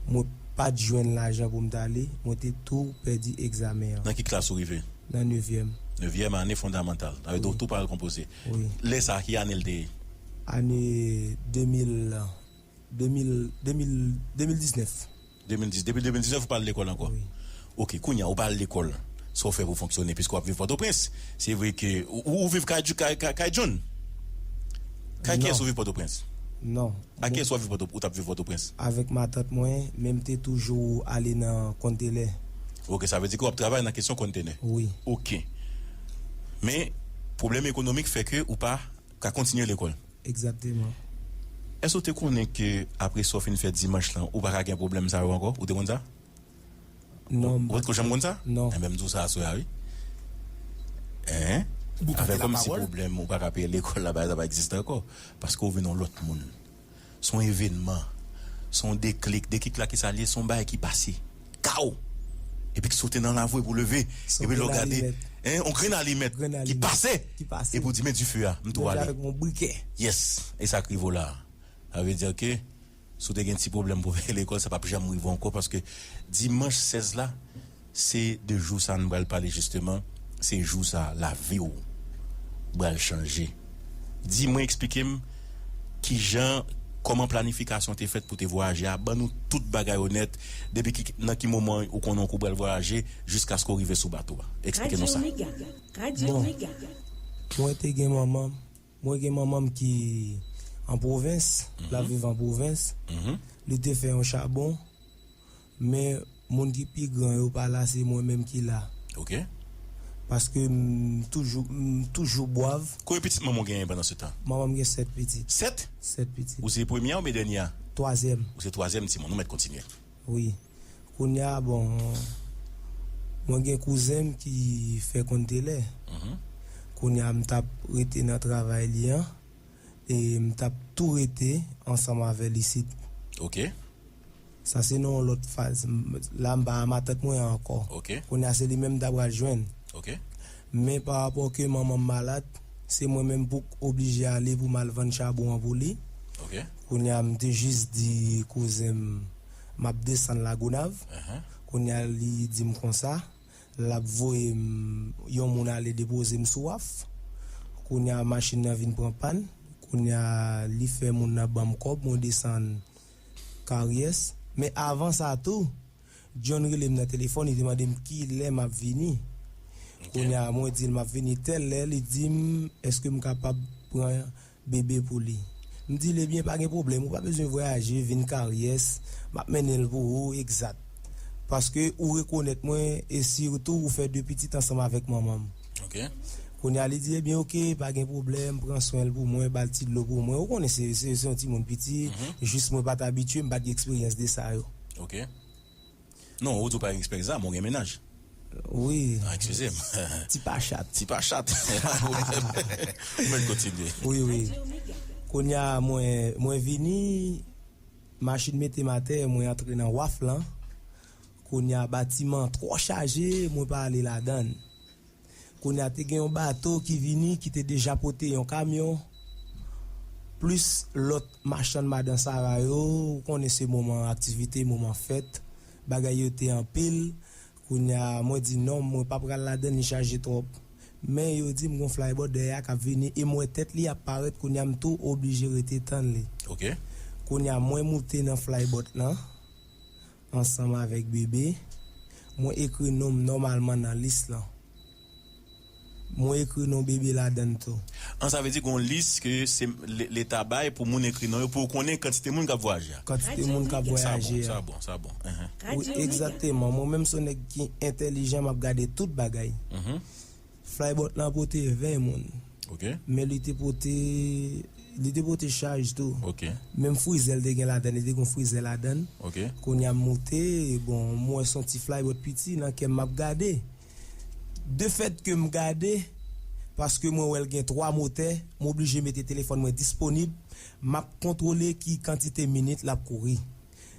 mwen pa t jwenn lajan pou m t ale, mwen te tou pèdi egzamen an. Nan ki klas ou rive? Nan nevyèm. Nevyèm ane fondamantal. Sa vle di w tou pa al konpoze. Wi. Lè sa a, ki ane l te ye? Ane de mil, de mil, de mil, de mil diznèf. De mil dis, depi de mil diznèf ou pa al lekòl ankò? Wi. Ok, kounye a, ou pa al lekòl. Sa w fè pou fonksyone, piske w ap viv Pòtoprens? Se vre ke ou, ou, ou viv kay, kay, kay, kay John? Kay kiyès ou viv Pòtoprens? Non. Ak kiyès w ap viv Pòto-, ou t ap viv Pòtoprens? Avèk matant mwen, men m te toujou ale nan kontenè. Ok, sa vle di ke w ap travay nan kesyon kontenè? Wi. Ok. Men, pwoblèm ekonomik fè ke ou pa ka kontinye lekòl? Egzakteman. Èske w te konnen ke apre sa w fin fè dimanch lan, ou pa ka gen pwoblèm sa yo ankò? Ou te konn sa? Non, m Ou pa t ko janm konn sa? Non. Enben, m di w sa aswè a, wi. Hein? Ou pa Avè te la kòm si pawòl? Pwoblèm ou pa ka peye lekòl la, bagay sa pa egziste ankò. Paske w vin yon lòt moun. Se yon evènman. Se yon deklik. Deklik la ki sa l ye? Se yon bagay ki pase. Kaw! Epi ki sote nan lavou epi w leve. Se yon Epi lè w grenn gade, alimèt. Hein, yon grenn alimèt Grenn ki alimèt pase. Ki pase. Epi w di, "Men dife a, m tou Menm ale." Avèk yon brikè. Yes! E sa k rive w la a. Sa vle di ke si w te gen ti pwoblèm pou w al lekòl, sa p ap janm rive w ankò, paske dimanch sèz la, se de jou sa a nou pral pale jisteman, se jou sa a, lavi w pral chanje. Di mwen, eksplike m kijan, kòman planifikasyon te fèt pou te vwayaje a, ban nou tout bagay onèt, depi ki, nan ki moman ou konnen w pral vwayaje, jiskaske w rive sou bato a. Eksplike nou sa. Radyo Mega. Radyo Bon. Mega. Mwen te gen manman m, mwen gen manman m ki an pwovens, l ap Mhm. viv an pwovens. Mhm. Li te fè yon chabon, men moun ki pi gran yo pa la, se mwen menm ki la. Ok. Paske m toujou, m toujou bwav. Konbyen pitit manman w genyen pandan se tan? Manman m gen sèt pitit. Sèt? Sèt pitit. Ou se premye a oubyen dènye a? Twazyèm. Ou se twazyèm timoun, nou mèt kontinye. Wi. Kounye a, bon, mwen gen kouzen m ki fè kontelè. Mhm. Kounye a, m t ap rete nan travay li an, e m t ap tou rete ansanm avè l isit. Ok. Sa se nan yon lòt faz. M, la, m pa a matant mwen an ankò. Ok. Kounye a, se li menm m ta pral jwenn. Ok. Men pa rapò ke manman m malad, se mwen menm pou k oblije ale pou m al vann chabon an pou li. Ok. Kounye a, m te jis di kouzen m, m ap desann Lagonav. Ahan. Kounye a, li di m konsa, l ap voye m yon moun ale depoze m sou waf. Kounye a, machin nan vin pran pàn. Kounye a, li fè moun nan ban m kòb, mwen desann Karyès. Men avan sa tou, John rele m nan telefòn, li te mande m kilè m ap vini. Ok. Kounye a, mwen di l m ap vini tèl lè, li di m, "Èske m kapab pran bebe pou li?" M di l, "Ebyen, pa gen pwoblèm, ou pa bezwen vwayaje, vin Karyès, m ap mennen l pou ou, egzat. Paske ou rekonèt mwen, e sitou ou fè de pitit ansanm avèk manman m." Ok. Kounye a, li di, "Ebyen, ok, pa gen pwoblèm, pran swen l pou mwen, ba l ti dlo pou mwen." Ou konnen se, se, se yon timoun piti, Mhm. jis mwen pa t abitye, m pa t gen eksperyans de sa yo. Ok. Non, ou di w pa gen eksperyans sa, men w gen mennaj. Wi. Ah, eskize m. Ti pa chat. Ti pa chat. Pa pwoblèm. Ou mèt kontinye. Wi, wi. Kounye a, mwen, mwen vini, machin mete m atè, mwen antre nan waf lan. Kounye a, batiman an twò chaje, mwen pa ale ladan l. Kounye a, te gen yon bato ki vini, ki te deja pote yon kamyon, plis lòt machann madan Sara yo, ou konnen se moman aktivite, moman fèt, bagay yo te anpil. Kounye a, mwen di, "Non, mwen pa pral ladan, li chaje twòp." Men yo di m gon flybot dèyè a k ap vini, e m wè tèt li ap parèt, kounye a, m tou oblije rete tann li. Ok. Kounye a, mwen moute nan flybot lan, ansanm avèk bebe. Mwen ekri non m nòmalman nan lis lan. Mwen ekri non bebe ladan l tou. An, sa vle di gon lis ke se le-, Leta bay pou moun ekri non yo, pou yo konnen kantite moun k ap vwayaje a. Kantite moun k ap Sa bon, vwayaje a. sa bon, sa bon. Enhen. Wi, egzakteman. Mwen menm se yon nèg ki entèlijan, m ap gade tout bagay. Mhm. Flybot lan pote ven moun. Ok. Men li te pote, li te pote chaj tou. Ok. Menm frizè l te gen ladan, li te gen frizè ladan. Ok. Kounye a m moute, bon, m wè se yon ti flybot piti, nan kè m m ap gade. De fèt ke m gade, paske mwen wè l gen twa motè, m oblije mete telefòn mwen disponib, m ap kontwole ki kantite minit l ap kouri.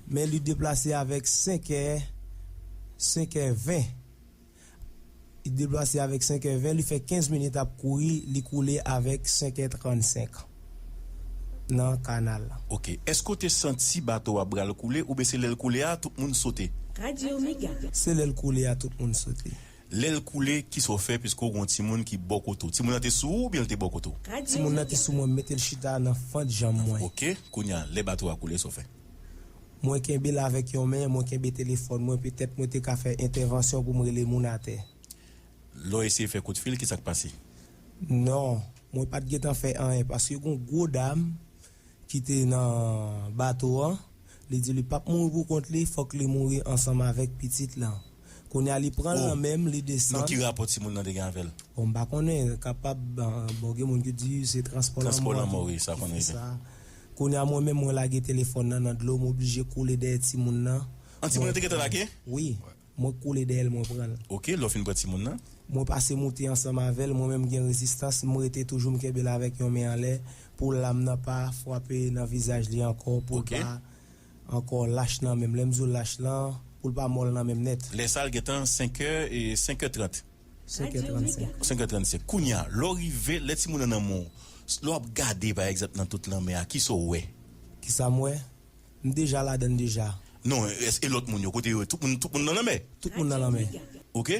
Men li deplase avèk senkè, senkè ven. Li deplase avèk senk è ven, li fè kenz minit ap kouri, li koule avèk senk è trannsenk nan kanal la. Ok. Èske w te santi bato a pral koule oubyen se lè l koule a tout moun sote? Radio Mega. Se lè l koule a tout moun sote. Lè l koule, kisa w fè piske w gen yon timoun ki bò kote w? Timoun nan te sou ou oubyen l te bò kote w? Radio Timoun nan te Mega. Sou mwen, m mete l chita nan fant janm mwen. Ok, kounye a, lè bato a koule, sa w fè? Mwen kenbe l avèk yon men, mwen kenbe telefòn mwen, petèt mwen te ka fè entèvansyon pou m rele moun atè. Lè w eseye fè kout fil, kisa k pase? Non, mwen pa t gentan fè anyen paske gon gwo dam ki te nan bato an, li di li p ap mouri pou kont li, fòk li mouri ansanm avèk pitit lan. Kounye a li pran l nan men m, li desann. Nan ki rapò timoun nan te gen avè l? Bon, m pa konnen, kapab, bon, gen moun ki di se transpò lanmò ki fè sa. Kounye a mwen menm mwen lage telefòn nan nan dlo, m oblije koule dèyè timoun nan. An timoun nan te gentan lage? Wi. Mwen koule dèyè l, mwen pran l. Ok, lè w fin pran timoun nan? Mwen pase moute ansanm avè l, mwen menm gen rezistans, m rete toujou m kenbe l avèk yon men anlè pou lam nan pa frape nan vizaj li ankò, pou l pa ankò lach nan men m. Lè m di w lach lan, pou l pa mòl nan men m nèt. Lè sa a l gentan senk è, e senk è trant. Senk è trannsenk. Senk è trannsenk. Kounye a, lè w rive, lè timoun nan nan men w, lè w ap gade pa egzanp nan tout lanmè a, kisa w wè? Kisa m wè? M deja ladann deja. Non, e, e lòt moun yo, kote yo ye? Tout moun, tout moun nan lanmè? Tout moun nan lanmè. Ok.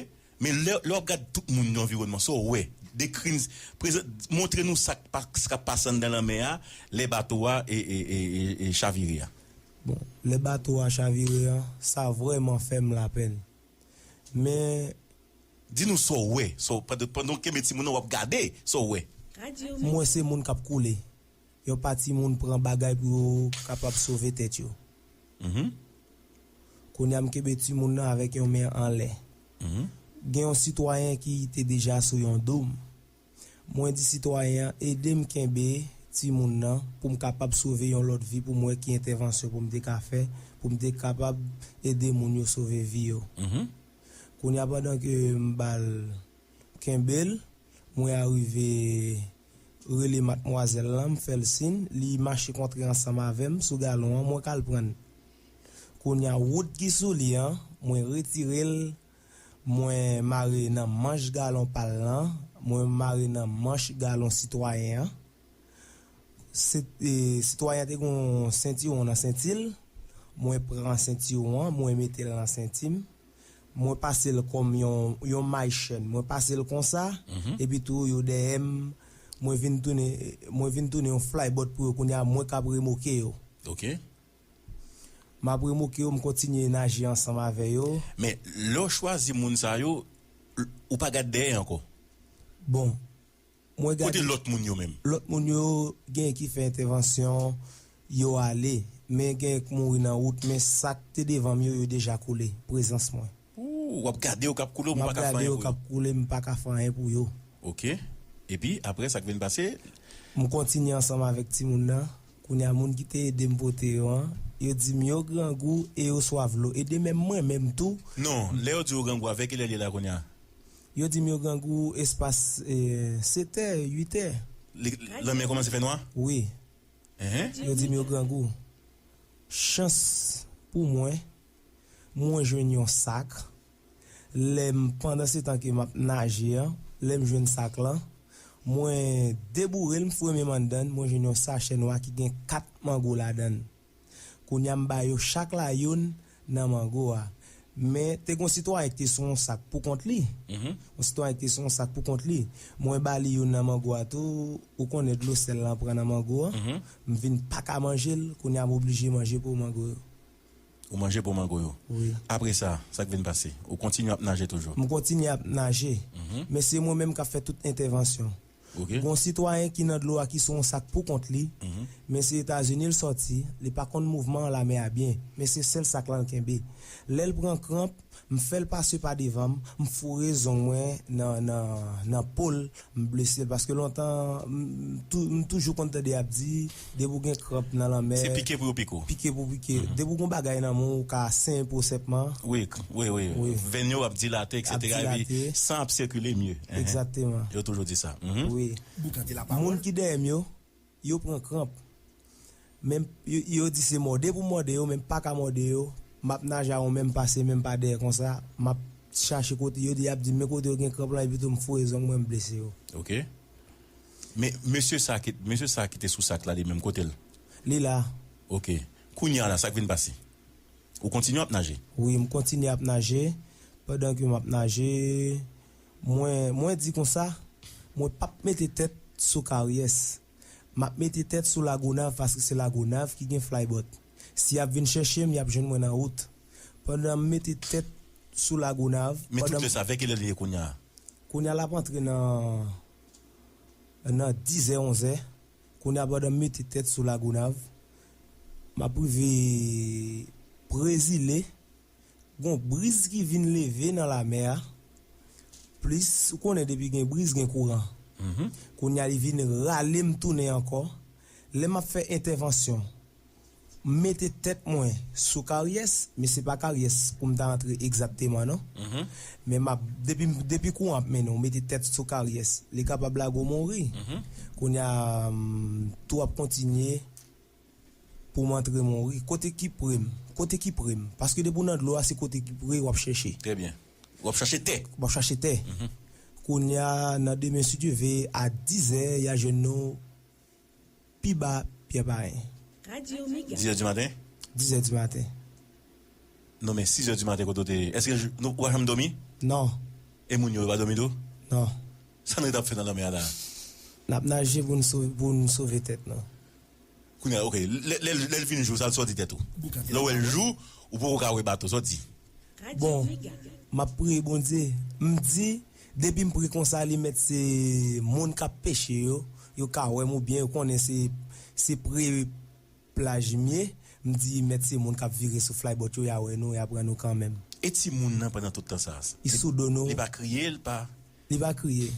Men lè, lè w ap gad tout moun nan anviwònman, sa w wè? Dekri n, prezan, montre nou sa k pa, sa k ap pase anndan lanmè a, lè bato a e, e, e, e, e chavire a. Bon, lè bato a chavire a, sa vrèman fè m lapèn. Men. Di nou sa w wè, sa w, pandan, pandan w kenbe timoun nan, w ap gade, sa w wè? M wè se moun k ap koule. Yon pati moun pran bagay pou yo kapab sove tèt yo. Kounye a m kenbe timoun nan avèk yon men anlè. Gen yon sitwayen ki te deja sou yon do m. Mwen di sitwayen an ede m kenbe timoun nan pou m kapab sove yon lòt vi pou m wè ki entèvansyon pou m te ka fè pou m te kapab ede moun yo sove vi yo. Kounye a pandan ke m ba l kenbe l, mwen arive rele matmwazèl lan, m fè l siy, li mache kontre ansanm avè m sou galon an, mwen k al pran l. Kounye a wout ki sou li an, mwen retire l, mwen mare nan manch galon pa l lan, mwen mare nan manch galon sitwayen an. Sitwayen an te gen yon sentiwon nan senti l, mwen pran sentiwon an, mwen mete l nan senti m. Mwen pase l kòm yon, yon may chèn. Mwen pase l konsa, epi tou yo dèyè m, mwen vin tounen, mwen vin tounen yon flybòt pou yo kounye a, mwen k ap remoke yo. Ok. M ap remoke yo, m kontinye naje ansanm avè yo. Men, lè w chwazi moun sa yo, ou pa gad dèyè ankò? Bon, Mwen gade. Kote lòt moun yo menm? Lòt moun yo, genyen ki fè entèvansyon, yo ale. Men genyen k mouri nan wout, men sa k te devan m yo, yo deja koule, prezans mwen. Ooh, w ap gade yo k ap koule, ou pa ka fè anyen pou yo? M ap gade yo k ap koule, m pa ka fè anyen pou yo. Ok. Epi, apre, sa k vin pase? M kontinye ansanm avèk timoun nan. Kounye a, moun ki te ede m pote yo an, yo di m yo grangou e yo swaf dlo. E de menm mwen menm tou. Non, lè yo di w grangou a, vè kilè l ye la kounye a? Yo di m yo grangou espas, e, sèt è, uit è. Li, lanmè kòmanse fè nwa? Wi. Enhen. Yo di m yo grangou. Chans pou mwen, mwen jwenn yon sak. Lè m, pandan se tan ke m ap naje an, lè m jwenn sak lan, mwen deboure l, m foure men m anndan l, mwen jwenn yon sachè nwa ki gen kat mango ladan l. Kounye a m ba yo chak la youn nan mango a. Men, te gen yon sitwayen ki te sou yon sak poukont li. Yon sitwayen ki te sou yon sak poukont li. Mwen ba li youn nan mango a tou. Ou konnen dlo sèl lan pran nan mango a. M vin pa ka manje l. Kounye a m oblije manje po mango yo. Ou manje po mango yo. Wi. Apre sa, sa k vin pase? Ou kontinye ap naje toujou? M kontinye ap naje. Men se mwen menm k ap fè tout entèvansyon. Gon sitwayen ki nan dlo a ki sou yon sak poukont li, men se Etazini l sòti, li pa konn mouvman an lamè a byen, men se sèl sak lan l kenbe. Lè l pran kranp, m fè l pase pa devan m, m foure zong mwen nan, nan, nan po l, m blese l. Paske lontan, m, m tou, m toujou konn tande y ap di, depi w gen kranp nan lanmè, se pike pou yo pike w. Pike pou pike. Depi w gon bagay nan men w, ou ka senyen po senpman. Wi, wi, wi. Venn yo ap dilate, eksetera. Epi san ap sikile mye. Egzakteman. Yo toujou di sa. Wi. Moun ki dèyè m yo, yo pran kranp. Men yo, yo di se mòde pou mòde yo, men m pa ka mòde yo. M ap naje a yon men m pase men m pa dèyè konsa. M ap chache kote yo, y ap di m men kote yo gen kranp lan, epi tou m foure zong mwen, m blese yo. Ok. Men mesye sa ki, mesye sa ki te sou sak la, li menm, kote l? Li la. Ok. Kounye a la, sa k vin pase? Ou kontinye ap naje? Wi, m kontinye ap naje. Pandan ke m ap naje, mwen, mwen di konsa, mwen p ap mete tèt sou Karyès. M ap mete tèt sou Lagonav paske se Lagonav ki gen flybot. Si y ap vin chèche m, y ap jwenn mwen nan wout. Pandan m mete tèt sou Lagonav. Men tout lè sa, vè kilè li ye kounye a? Kounye a l ap antre nan, nan dizè, onzè. Kounye a pandan m mete tèt sou Lagonav, m ap rive Prezile. Gon briz ki vin leve nan lamè a. Plis, ou konnen depi gen briz, gen kouran. Kounye a li vin rale m tounen ankò. Lè m ap fè entèvansyon, m mete tèt mwen sou Karyès, men se pa Karyès pou m ta antre egzakteman non. Men m ap, depi, depi kouran ap mennen w, mete tèt sou Karyès, li kapab lage w mouri. Kounye a, m tou ap kontinye pou m antre mouri. Kote ki pre m? Kote ki pre m? Paske depi w nan dlo a, se kote ki pre w ap chèche. Trè byen. W ap chache tè. W ap chache tè. Kounye a, nan demen, si Dye ve, a dizè, y a jwenn nou pi ba Pyè Payen. Radyo Mega. Dizè di maten? Dizè di maten. Non, men sizè di maten, kote w te ye? Èske w pa janm dòmi? Non. E moun yo, yo pa dòmi tou? Non. Sa nou t ap fè nan lanmè a la? N ap naje pou n sove, pou n sove tèt nou. Kounye a, ok, lè, lè, lè l vin jou, sa, sa w di tèt ou? Lè w wè l jou, ou poko ka wè bato, sa w di? Bon, m ap priye Bondye. M di, depi m pre konsa, li mèt se moun k ap peche yo, yo ka wè m oubyen yo konnen se, se pre plaj m ye. M di, mèt se moun k ap vire sou flybot yo, y a wè nou, y a pran nou kanmenm. E timoun nan pandan tout tan sa a? Li sou do nou. Li pa kriye, li pa. Li pa kriye.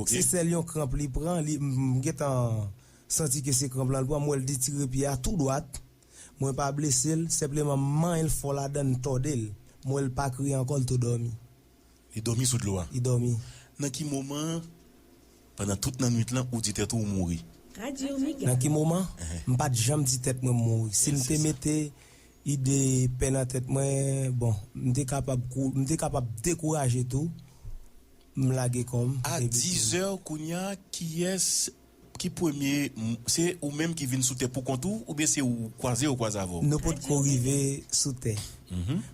Se sèl yon kranp li pran, li, m gentan santi ke se kranp lan l pran, m wè l detire pye a tou dwat. Mwen pa blese l, senpleman m manyen l fò ladan l, m tòde l. M wè l pa kriye ankò, l tou dòmi. Li dòmi sou dlo a? Li dòmi. Nan ki moman, pandan tout nan nwit lan, ou di tèt ou ou mouri? Nan ki moman? M pa t janm di tèt mwen m mouri. Si m te mete ide pè nan tèt mwen, bon, m te kapab kou, m te kapab dekouraje tou. M lage kò m. A dizè kounye a, kiyès ki premye, se ou menm ki vin sou tè pou kont ou, oubyen se ou kwaze, yo kwaze avè w? Nou potko rive sou tè.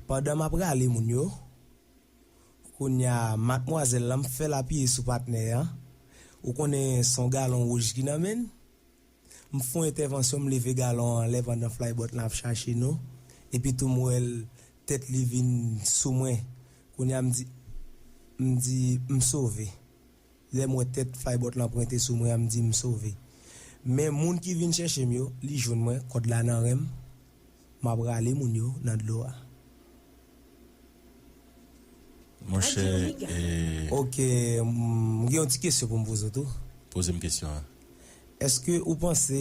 Pandan m ap rale moun yo, kounye a, madmwazèl lan, m fè l apiye sou patnè an. Ou konnen se yon galon wouj ki nan men l. M fè yon entèvansyon, m leve galon an anlè pandan flybot lan ap chache nou. Epi tou m wè l, tèt li vin sou mwen. Kounye a m di, m di, m sove. Lè m wè tèt flybot lan pwente sou mwen an, m di m sove. Men moun ki vin chèche m yo, li jwenn mwen, kòd la nan ren m. M ap rale moun yo nan dlo a. Monchè, e. Ok, m gen yon ti kesyon pou m poze w tou. Poze m kesyon an. Èske ou panse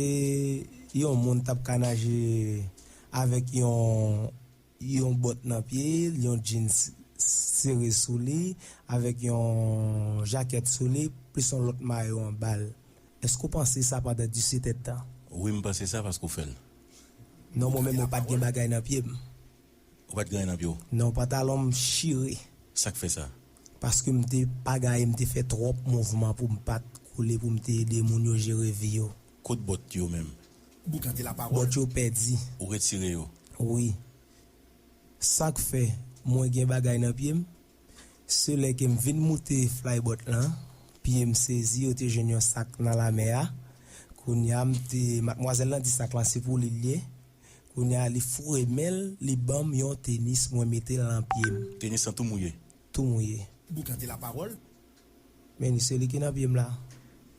yon moun t ap ka naje avèk yon, yon bòt nan pye l, yon jeans sere sou li, avèk yon jakèt sou li, plis yon lòt mayo anba l? Èske w panse sa pandan disèt èdtan? Wi, m panse sa paske w fè l. Non, mwen menm, mwen pa t gen bagay nan pye m. Ou pa t gen anyen nan pye w? Non, pantalon m chire. Sa k fè sa? Paske m te pa gaye, m te fè twòp mouvman pou m pa t koule, pou m te ede moun yo jere vi yo. Kot bòt yo menm? Bòt yo pèdi. Ou retire yo? Wi. Sa k fè mwen gen bagay nan pye m, se lè ke m vin moute flybot lan, pye m sezi, yo te jwenn yon sak nan lamè a. Kounye a, m te, madmwazèl lan di sak lan se pou li l ye. Kounye a, li foure men l, li ban m yon tenis, mwen mete l nan pye m. Tenis lan tou mouye? Tou mouye. Boukan de lapawòl. Men se li ki nan pye m la.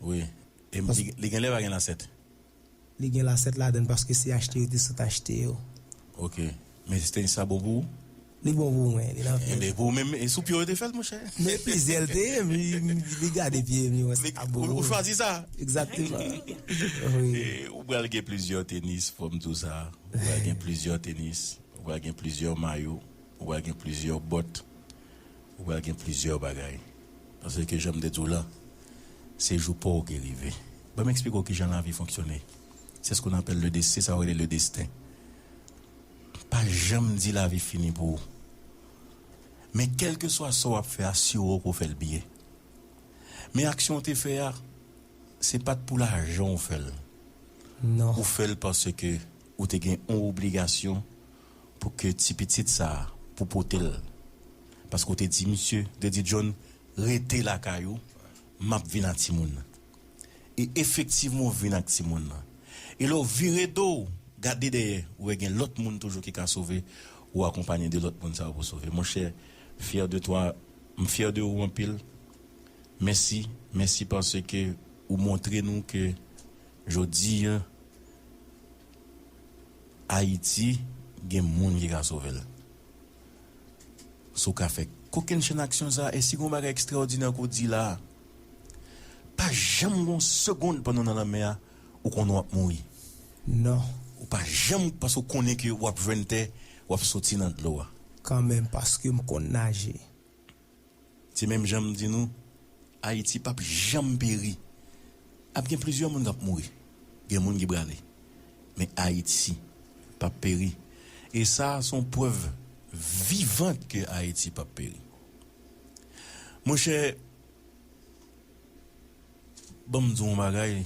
Wi. E li, li genlè pa gen lasèt? Li gen lasèt ladan l paske se achte yo te sot achte yo. Ok. Men tenis sa bon pou ou? Li bon pou mwen, li nan pye m. Enben, pou ou menm, e sou pye w yo te fè l, monchè? Men plizyè l te ye, li, li gade pye m, li wè sa bon pou mwen. Ou chwazi sa? Egzakteman. Wi. E ou pral gen plizyè tenis, fò m di w sa. Ou pral gen plizyè tenis, ou pral gen plizyè mayo, ou pral gen plizyè bòt, ou pral gen plizyè bagay. Paske jan m te di w la, se jou pa w ki rive. Ban m eksplike w kijan lavi fonksyone. C'est ce qu'on appelle le destin, se sa yo rele le destin. Pa janm di lavi fini pou ou. Men kèlkeswa sa w ap fè a, asire w ke w fè l byen. Men aksyon w te fè a, se pa t pou lajan w fè l. Non. Ou fè l paske ou te gen yon obligasyon pou ke ti pitit sa a, pou pote l. Paske w te di misye, w te di John, rete lakay ou, m ap vin a timoun nan. E efektivman, w vin ak timoun nan. E lè w vire do w, gade dèyè, ou wè gen lòt moun toujou ki ka sove, ou akonpanye de lòt moun sa yo pou sove. Monchè, fier de toi, m fier de ou anpil. Mèsi, mèsi paske ou montre nou ke jodi a, Ayiti gen moun ki ka sove l. Si w ka fè kokennchenn aksyon sa a, e si gen yon bagay ekstraòdinè ke w di la a, pa janm gen yon segonn pandan w nan lanmè a, ou konnen w ap mouri. Non. Ou pa janm, paske w konnen ke w ap jwenn tè, w ap soti nan dlo a. Kanmenm, paske m konn naje. Se menm jan m di nou, Ayiti p ap janm peri. Ap gen plizyè moun k ap mouri. Gen moun ki prale. Men Ayiti p ap peri. E sa a se yon prèv vivant ke Ayiti p ap peri. Monchè, ban m di w yon bagay.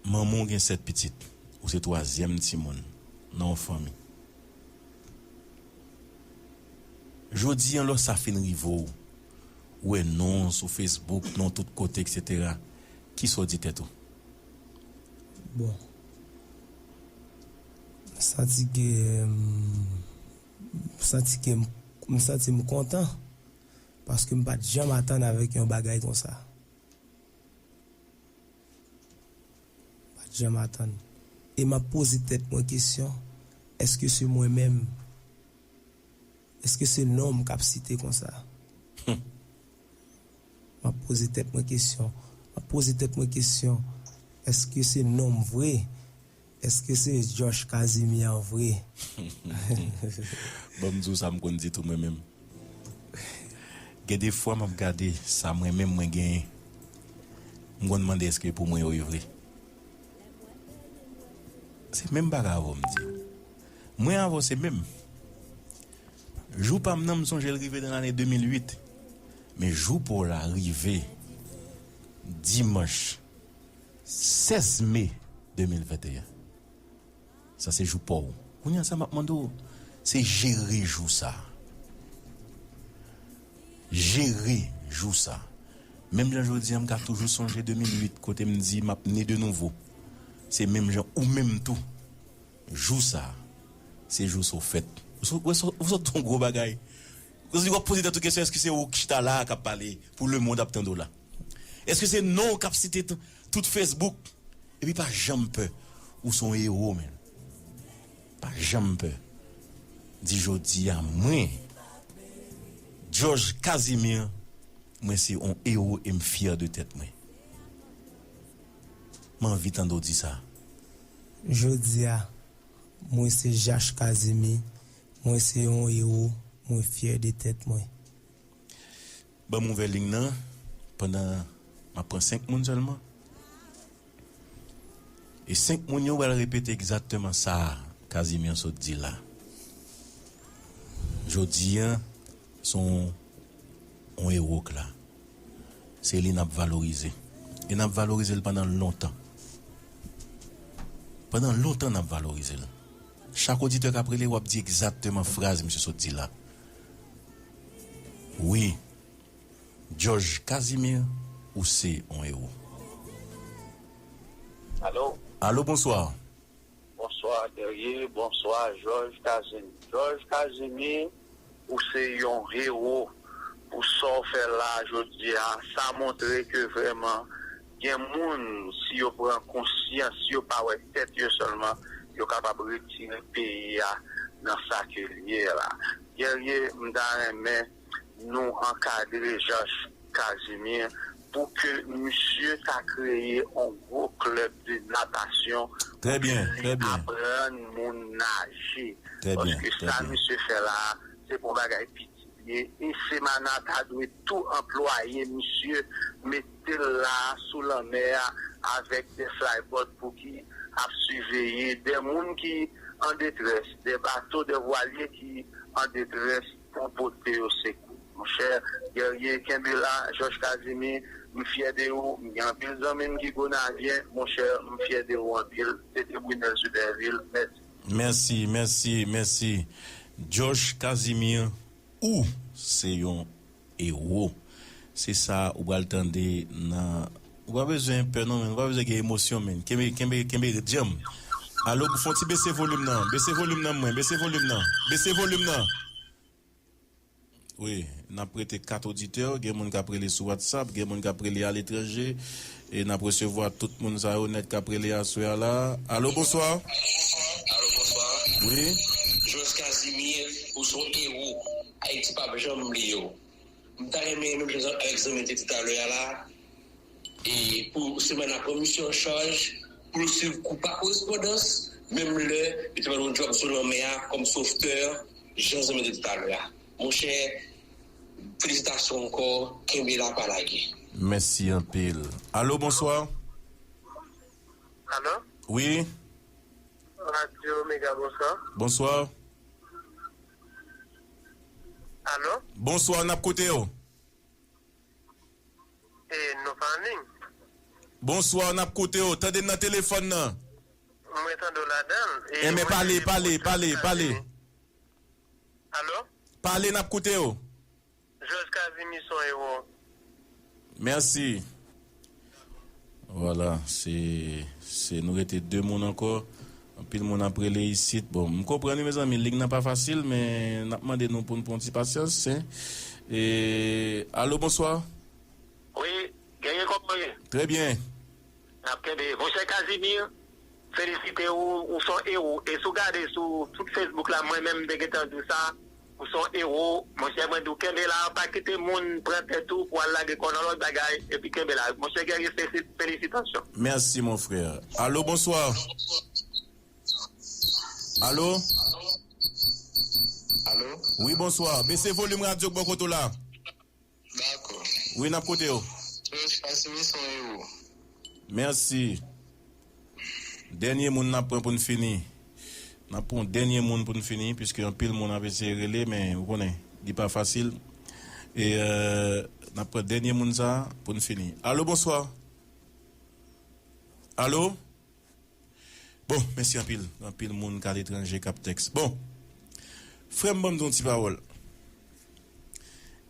Manman w gen sèt pitit. Ou se twazyèm timoun nan yon fanmi. Jodi a, lè sa fin rive w, ou wè non w sou Facebook, non w tout kote, etsetera, kisa w di tèt ou? Bon. M santi ke, m santi ke m, m santi m kontan. Paske m pa t janm atann avèk yon bagay konsa. M pa t janm atann. E m ap poze tèt mwen kesyon, èske se mwen menm? Èske se non m k ap site konsa? M ap poze tèt mwen kesyon. M ap poze tèt mwen kesyon, èske se non m vre? Èske se Josh Casimir vre? Ban m di w sa m konn di tou mwen menm. Gen de fwa m ap gade sa mwen menm mwen genyen. M konn mande èske pou mwen yo ye vre. Se menm bagay avè w m di. Mwen avè w se menm. Jou pa m nan, m sonje l rive nan lane de mil uit. Men jou pa w la rive dimanch sèz me de mil venteyen. Sa se jou pa w. Kounye a sa m ap mande w, se jere jou sa. Jere jou sa. Menm jan jodi a, m ka toujou sonje de mil uit, kote m di m ap ne de nouvo. Se menm jan ou menm tou. Jou sa, se jou sa w fèt. Ou sot, ou sot, ou sot yon gwo bagay. Ou w ap poze tèt ou kesyon, èske se ou ki chita la a k ap pale pou lemonn ap tande w la? Èske se non w k ap site t-, tout Facebook? Epi pa janm pè. Ou se yon ewo, men. Pa janm pè. Di jodi a, mwen, George Casimir, mwen se yon ewo e m fyè de tèt mwen. M anvi tande w di sa. Jodi a, mwen se Jach Kazimi, mwen se yon ewo, mwen fyè de tèt mwen. Ban m ouvè liy nan, pandan m ap pran senk moun sèlman. E senk moun yo pral repete egzakteman sa Casimir sot di la. Jodi a, se yon, yon ewo k la. Se li n ap valorize. E n ap valorize l pandan lontan. Pandan lontan, n ap valorize l. Chak oditè k ap rele, w ap di egzakteman fraz misye sot di la. Wi, George Casimir, ou se yon ewo. Alo? Alo, bonswa. Bonswa, Guerrier. Bonswa, George Casimir. George Casimir, ou se yon ewo pou sa w fè la jodi a. Sa montre ke vrèman, gen moun, si yo pran konsyans, si yo pa wè tèt yo sèlman, yo kapab retire peyi a nan sa ke l ye la. Guerrier, m ta renmen nou ankadre Jach Kazimye pou ke misye ta kreye yon gwo klèb de natasyon pou ke li aprann moun naje. Paske sa misye fè la a, se pa yon bagay piti li ye. E Semana ta dwe tou anplwaye misye, mete l la a sou lanmè a avèk de flyboat pou ki ap siveye de moun ki an detrès, de bato, de vwalye ki an detrès pou pote yo sekou. Monchè Guerrier, kenbe la, Jòj Kazimi, m fyè de ou, m gen anpil zanmi m ki Gonavyen, monchè, m fyè de ou anpil. Se te Brunel Zuberville, mèsi. Mèsi, mèsi, mèsi. Jòj Kazimi, ou se yon ewo. Se sa ou pral tande nan, ou pa bezwen pè non, men ou pa bezwen gen emosyon, men. Kenbe, kenbe, kenbe djanm. Alo, fè yon ti bese volim nan. Bese volim nan mwen. Bese volim nan. Bese volim nan. Wi, n ap rete kat oditè. Gen moun k ap rele sou WhatsApp, gen moun k ap rele aletranje. E n ap resevwa tout moun sa yo nèt k ap rele aswè a la. Alo, bonswa. Alo, bonswa. Wi. Jòj Kazimye, ou se yon ewo. Ayiti p ap janm bliye w. M ta renmen menm jan avèk zanmi te di talè a la, e pou semèn nan pran misyon an chaj, pou l swiv kou pa korespondans, menm lè yo te ban l yon djòb sou lanmè a kòm sovtè, jan zanmi te di talè a. Monchè, felisitasyon ankò, kenbe la, pa lage. Mèsi anpil. Alo, bonswa. Alo? Wi. Radyo Mega, bonswa. Bonswa. Alo? Bonswa, n ap koute w. E, nou pa an liy? Bonswa, n ap koute w. Tande m nan telefòn nan. Mwen tande w ladan l. E, enben, pale, pale, pale, pale. Alo? Pale, n ap koute w. Jòj Kazimi se yon ewo. Mèsi. Vwala, se, se nou rete de moun ankò. Anpil moun ap rele isit. Bon, m konprann wi, mezanmi, liy nan pa fasil, men n ap mande nou pou n pran yon ti pasyans, en. E, alo, bonswa. Wi, Guerrier, kòman w ye? Trè byen. N ap kenbe. Monchè Casimir, felisite ou, ou se yon ewo. E si w gade sou tout Facebook la, mwen menm m te gentan di w sa, ou se yon ewo. Monchè, mwen di w kenbe la, pa kite moun pran tèt ou pou al lage kò w nan lòt bagay, epi kenbe la. Monchè Guerrier, fesi-, felisitasyon. Mèsi, mon frè. Alo, bonswa. Alo? Alo? Wi, bonswa. Bese volim radyo k bò kote w la. Dakò. Wi, n ap koute w. Jòj Casimir se yon ewo. Mèsi. Dènye moun n ap pran pou n fini. N ap pran dènye moun pou n fini, piske anpil moun ap eseye rele, men ou konnen, li pa fasil. E, euh, n ap pran dènye moun sa pou n fini. Alo, bonswa. Alo? Bon, mèsi anpil. Anpil moun k aletranje k ap tèks. Bon, frè m, ban m di yon ti pawòl.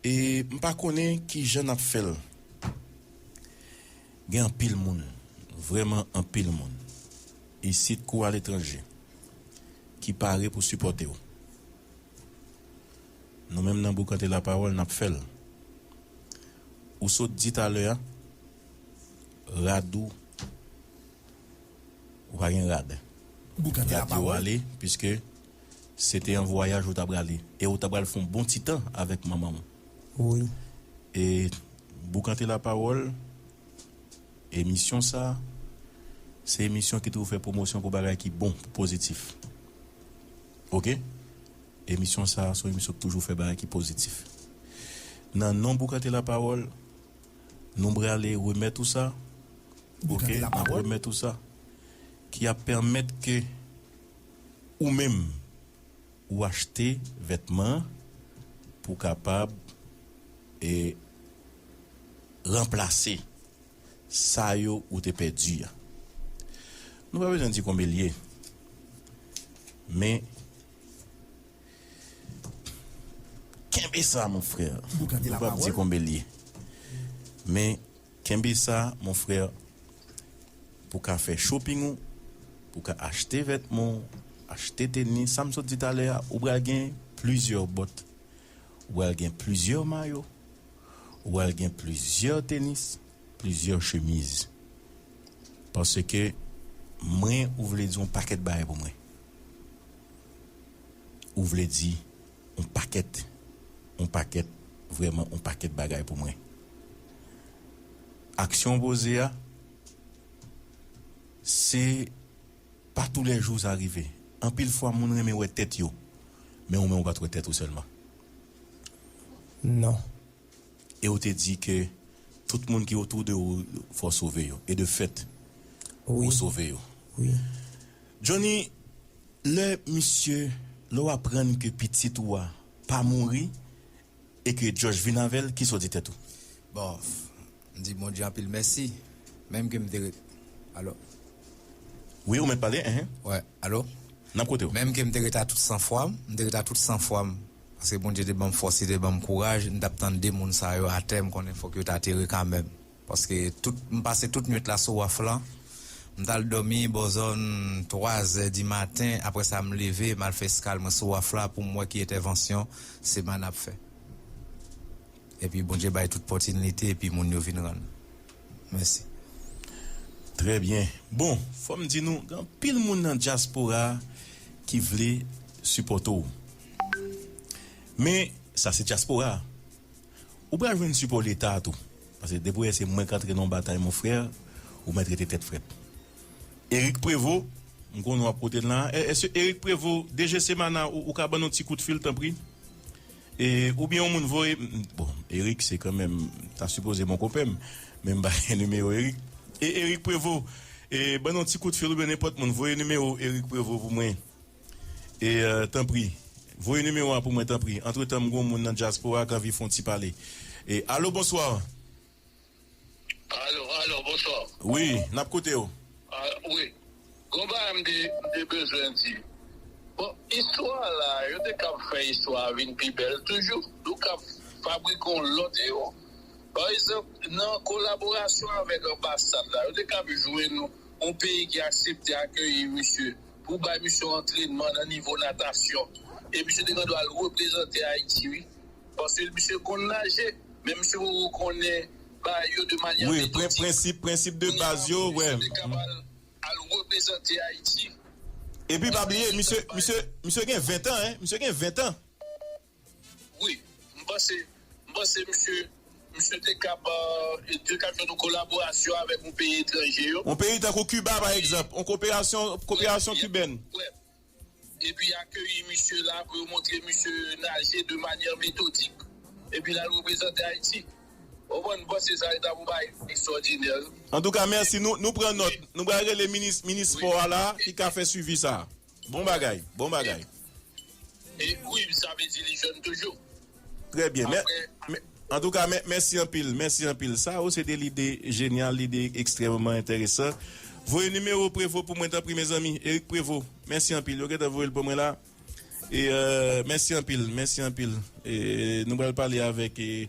E m pa konnen ki jan n ap fè l. Gen anpil moun, vrèman anpil moun, isit kou aletranje, ki pare pou sipòte w. Nou menm nan Boukante Lapawòl, n ap fè l. Ou sot di talè a, rad ou, ou pa gen rad. Boukante Lapawòl. Rad yo ale, piske se te yon vwayaj ou t ap prale. E ou t ap pral fè yon bon ti tan avèk manman w. Wi. E Boukante Lapawòl, emisyon sa, se emisyon ki toujou fè pwomosyon pou bagay ki bon, pou pozitif. Oke? Emisyon sa, se yon emisyon ki toujou fè bagay ki pozitif. Nan non Boukante Lapawòl, nou prale remèt ou sa. Oke, n ap remèt ou sa. Ki ap pèmèt ke ou menm, ou achte vètman pou kapab, e, ranplase sa yo ou te pèdi a. Nou pa bezwen di konbyen l ye, men kenbe sa, mon frè. Nou p ap di konbyen l ye, men kenbe sa, mon frè, pou ka fè shopping ou, pou ka achte vètman w, achte tenis. Sa m sot di talè a, ou pral gen plizyè bòt, ou pral gen plizyè mayo, ou pral gen plizyè tenis, plizyè chemiz. Paske mwen, ou vle di yon pakèt bagay pou mwen. Ou vle di yon pakèt, yon pakèt, vrèman yon pakèt bagay pou mwen. Aksyon w poze a, se pa toulèjou sa rive. Anpil fwa, moun renmen wè tèt yo, men ou menm ou pa t wè tèt ou sèlman. Non. E ou te di ke tout moun ki otou de ou, fò w sove yo. E de fèt, ou sove yo. Wi. Johnny, lè misye, lè w aprann ke pitit ou a pa mouri e ke Josh vin avè l, kisa w di tèt ou? Bon, m di Bondye anpil mèsi. Menm ke m te ret. Alo? Wi, ou mèt pale, enhen. Wè, alo? N ap koute w. Menm ke m te ret a tout san fwa m, m te ret a tout san fwa m. Paske Bondye te ban m fòs, li te ban m kouraj, m t ap tann de moun sa yo atè, m konnen fòk yo ta tere kanmenm. Paske tout, m pase tout nwit la sou waf lan. M t al dòmi bò zòn twa zè di maten, apre sa m leve, m al fè eskal mwen sou waf la pou m wè ki entèvansyon Semana ap fè. Epi Bondye bay tout pòtinite, epi moun yo vin rann. Mèsi. Trè byen. Bon, fò m di nou, gen anpil moun nan dyaspora ki vle sipòte w. Men, sa se dyaspora. Ou pral jwenn sipò Leta a tou. Paske depi w wè se mwen k antre nan yon batay, mon frè, ou mèt rete tèt frèt. Eric Prévost, m konnen w ap kote l la. È- Èske Eric Prévost, D G Semana, ou, ou ka ban nou ti kout fil, tanpri? E, oubyen yon moun voye. Bon, Eric, se kanmenm, ta sipoze mon konpè m, men m pa gen nimewo Eric. E Eric Prévost, e, ban nou ti kout fil oubyen nenpòt moun, voye nimewo Eric Prévost pou mwen. E, euh, tanpri, voye nimewo a pou mwen, tanpri. Antretan, m gon moun nan dyaspora k anvi fè yon ti pale. E, alo, bonswa. Alo, alo, bonswa. Wi, n ap koute w. Ah, wi. Gon bagay m te, m te bezwen di. Bon, istwa la, yo te kab fè istwa a vin pi bèl toujou. Nou kab fabrike yon lòt ewo. Pa egzanp, nan kolaborasyon avèk anbasad la, yo te kab jwenn yon peyi ki aksepte akeyi misye pou bay misye yon antrènman nan nivo natasyon. E misye te gen dwa al reprezante Ayiti, wi. Paske misye konn naje, men misye poko konnen bagay yo de manyè Wi, pren- metodik. prensip, prensip de baz yo, wè. Misye te kab al, al reprezante Ayiti. Epi pa bliye, misye, misye, misye gen ven tan, en. Misye gen ven tan. Wi, m panse, m panse misye, misye te kab, euh, te kab jwenn yon kolaborasyon avèk yon peyi etranje yo. Yon peyi tankou Kiba, pa egzanp, yon koperasyon, koperasyon kibèn. Wè. Epi akeyi misye la pou yo montre misye naje de manyè metodik. Epi l al reprezante Ayiti. Ou konprann, m panse sa ta pou bay ekstwòdinè. Antouka, mèsi. Nou, nou pran nòt. Nou pral rele minis, minis spò a la, ki ka fè swivi sa. Bon bagay, bon bagay. E wi, sa vle di li jèn toujou. Trè byen. Mè- Apre- mè- Antouka, mè- mèsi anpil, mèsi anpil. Sa yo se de lide jenyal, lide ekstrèmman enteresan. Voye nimewo Prevo pou mwen, tanpri, mezanmi. Eric Prevo, mèsi anpil. Yo gentan voye l pou mwen la. E, euh, mèsi anpil, mèsi anpil. E, nou pral pale avèk, e,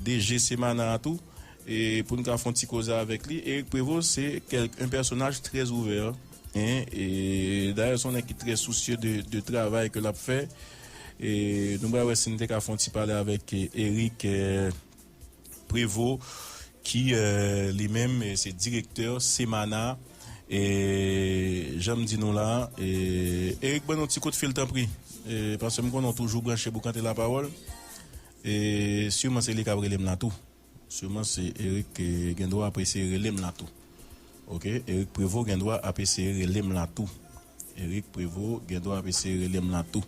D G Semana a tou. E, pou n ka fè yon ti koze avèk li. Eric Prevo, se kèk- un personnage très ouvert. Hein? E, dayè, se yon nèg ki trè sousye de, de travay ke l ap fè. E, nou pral wè si n te ka fè yon ti pale avèk, e, Eric, e, Prevo, ki, e, li menm, e, se direktè Semana. E, jan m di nou la, e, Eric, ban nou ti kout fil, tanpri. E, paske m konnen w toujou branche Boukante Lapawòl. E, siman se li k ap rele m la tou. Siman se Eric, e, gen dwa ap eseye rele m la tou. Ok, Eric Prevo gen dwa ap eseye rele m la tou. Eric Prevo gen dwa ap eseye rele m la tou.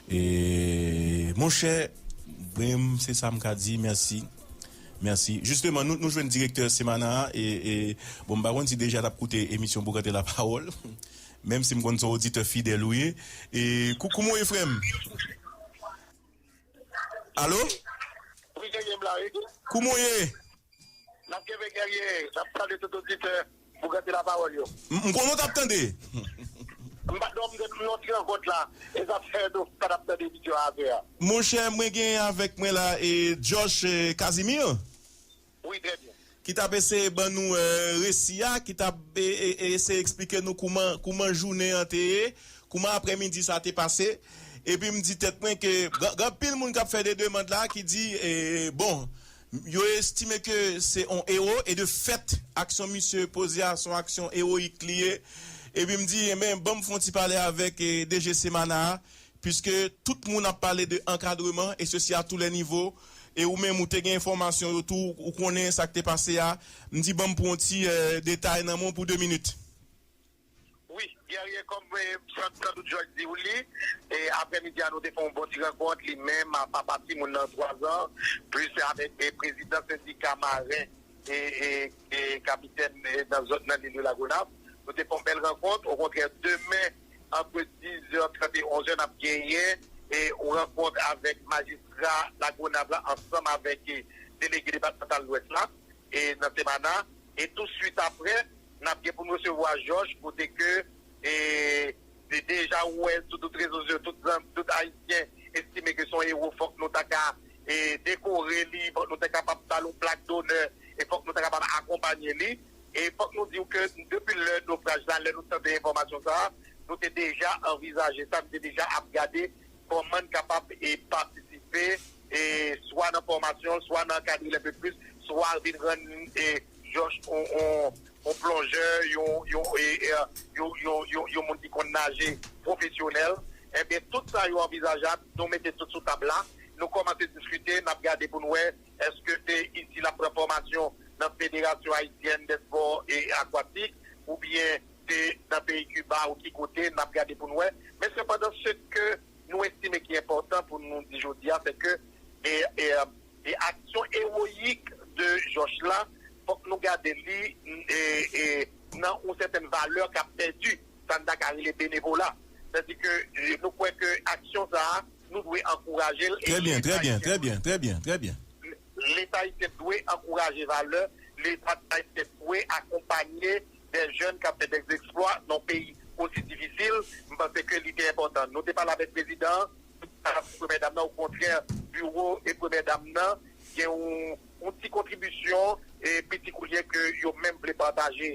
E, monchè, mwen, se sa m ka di, mèsi. Mèsi. Jisteman, nou, nou jwenn direktè Semana a, e, e, bon, m pa konn si deja l ap koute emisyon Boukante Lapawòl, menm si m konn se yon oditè fidèl ou ye. E, kou-, kouman w ye, frè m? Alo? Wi, Guerrier m la, wi. Kouman w ye? N ap kenbe Guerrier, n ap salye tout oditè Boukante Lapawòl yo. M m konnen w t ap tande. M pa dòmi depi m nan ti rankont la, e sa fè nou pa t ap tande emisyon a atè a. Monchè, mwen gen avèk mwen la, e, Josh, e, Casimir, Wi, trè byen. ki t ap eseye ban nou, e, resi a, ki t ap, e, e, e, eseye eksplike nou kouman, kouman jounen an te ye, kouman aprèmidi sa te pase. Epi m di tèt mwen ke gen, gen anpil moun k ap fè de demann la ki di, e, bon, yo estime ke se yon ewo, e de fèt, aksyon misye poze a se yon aksyon ewoyik li ye. Epi m di, enben, ban m fè yon ti pale avèk, e, D G Semana a, piske tout moun ap pale de ankadreman, e sesi a tou lè nivo, e ou menm ou te gen enfòmasyon yo tou, ou konnen sa k te pase a. M di, ban m pran yon ti, e, detay nan men w pou de minit. Wi, Guerrier, kòm, e, San- Sandou George di w li, e, aprèmidi a nou te fè yon bon ti rankont, li menm, a papa timoun nan twa zan, plis avèk, e, prezidan sendika maren, e, e, e, kapitèn, e, nan zòn nan lil Lagonav. Nou te fè yon bèl rankont. Okontrè, demen, ant diz è trant e onz è, n ap genyen e yon rankont avèk majistra Lagonav la ansanm avèk e delege depatmantal Lwès la e nan Semana. E tou swit apre, n ap gen pou n resevwa Jòj kote ke e, de, deja ou wè sou tout rezo sosyo, tout, zanm- tout Ayisyen estime ke se yon ewo, fòk nou ta ka e, dekore li, fòk nou ta kapab ba l yon plak donè e fòk nou ta kapab akonpanye li. E fòk nou di w ke depi lè nofraj la, lè nou tande enfòmasyon sa a, nou te deja anvizaje sa, nou te deja ap gade kòman n kapab e, patisipe e, swa nan fòmasyon l, swa nan ankadre l enpe plis, swa vin rann e, Jòj yon, yon, yon plonjè, yon, yon, e, e, yon, yon, yon, yon moun ki konn naje pwofesyonèl. Ebyen, tout sa yo anvizajab, nou mete tout sou tab la, nou kòmanse diskite, n ap gade pou n wè èske se isit l ap pran fòmasyon nan Federasyon Ayisyèn dè Spò e Akwatik oubyen se nan peyi Kiba ou ki kote, n ap gade pou n wè. Men sepandan, se ke nou estime ki enpòtan pou nou di jodi a, se ke e, e, e aksyon ewoyik de Jòj la, fòk nou gade li e, e, nan yon sètèn valè k ap pèdi, sa n ta ka rele benevola. Sètadi ke e, nou kwè ke aksyon sa a, nou dwe ankouraje l e Trè byen, trè byen, trè byen, trè byen, trè byen. Leta ayisyen dwe ankouraje valè, Leta ayisyen dwe akonpanye de jèn k ap fè dèzèksplwa nan yon peyi osi difisil. M panse ke li te enpòtan. Nou te pale avèk prezidan an, nou te pale avèk premyè dam nan, okontrè, biwo e premyè dam nan gen yon, yon ti kontribisyon e piti koulye ke yo menm vle pataje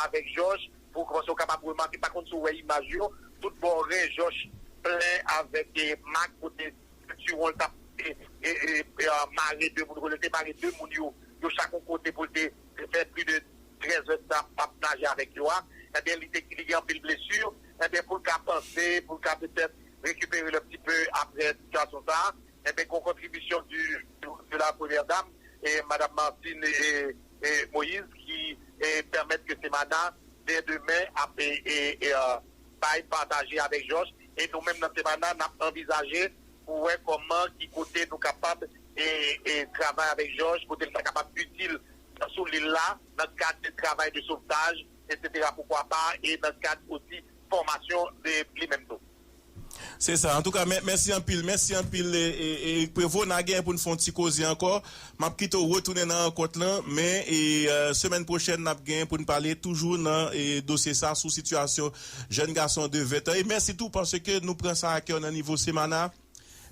avèk Jòj, pou paske w kapab remake, pa konn si w wè imaj yo, tout bò ren Jòj plen avèk e, mak kote sentiwon l t ap e, e, e, e, a, mare de moun, kote l te mare de moun yo, yo chak yon kote pou l te fè plis de trèz è t ap, ap naje avèk yo a. Ebyen, li te, li gen anpil blesi. Ebyen, pou l ka panse, pou l ka petèt rekipere l un petit peu apre sitiyasyon sa a, ebyen, gen yon kontribisyon di, de la premyè dam, e madam Martine e, e Moïse, ki e, pèmèt ke Semana, dè demen, ap e, e, e, a, bay pataje avèk Jòj. E nou menm nan Semana, n ap anvizaje pou wè kòman, ki kote nou kapab e, e, travay avèk Jòj, kote l ta kapab itil sou lil la, nan kad de travay de sovtaj, etsetera, poukwa pa, e nan kad osi fòmasyon de li menm tou. Se sa. Antouka, mè- mèsi anpil, mèsi anpil, e, e, Eric Prévost. N a genyen pou n fè yon ti koze ankò. M ap kite w retounen nan rankont lan, men e, e, semèn pwochèn, n ap genyen pou n pale toujou nan e, dosye sa sou sitiyasyon jèn gason de ven tan. E mèsi tou paske nou pran sa a kè nan nivo Semana.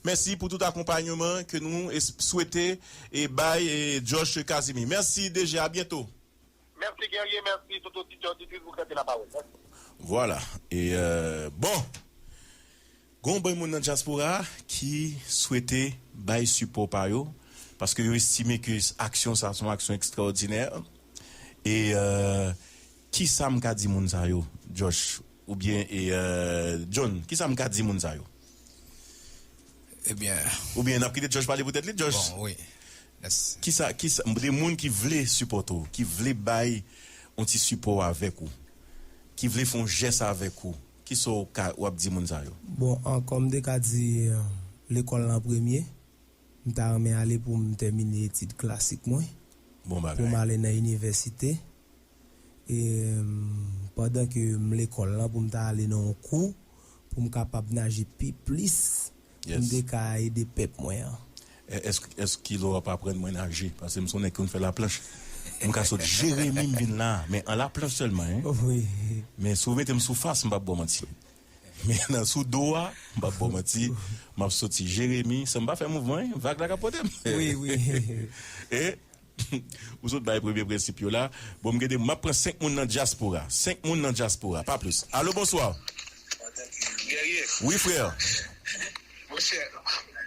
Mèsi pou tout akonpayman ke nou es- swete e bay e, Josh Casimir. Mèsi, D J. A byento. Mèsi, Guerrier. Mèsi, tout oditè, oditris, pou kite lapawòl. Mèsi. Vwala. E, e, bon. Gon bann moun nan dyaspora a ki swete bay sipò pa yo, paske yo estime ke s- aksyon sa a se yon aksyon ekstraòdinè. E, e, kisa m ka di moun sa yo, Josh? Oubyen, e, e, John, kisa m ka di moun sa yo? Ebyen, Oubyen n ap kite Josh pale pou tèt li, Josh? Bon, wi. Mèsi. Kisa, kisa, de moun ki vle sipòte w, ki vle bay yon ti sipò avèk ou, ki vle fè yon jès avèk ou, kisa w ka, w ap di moun sa yo? Bon, an, kòm m te ka di, e, lekòl lan premye, m ta renmen ale pou m tèmine etid klasik mwen, Bon pou m bagay. ale nan inivèsite. E, m, pandan ke m lekòl lan, pou m ta ale nan yon kou, pou m kapab naje pi plis, pou m Yes. te ka ede pèp mwen an. E- Èske, èske lè w ap aprann mwen naje? Paske m se yon nèg ki konn fè laplanch. M ka sot Jeremi, m vin la, men an laplanch sèlman, en. Wi. Men si w mete m sou fas, m p ap ba w manti. Men nan sou do a, m p ap ba w manti, m ap soti Jeremi, san m pa fè mouvman, en, vag la ka pote m. Wi, wi. E ou sot bay premye prensip yo la. Bon, m gade, m ap pran senk moun nan dyaspora. Senk moun nan dyaspora, pa plis. Alo, bonswa. Guerrier. Wi, frè. Monchè,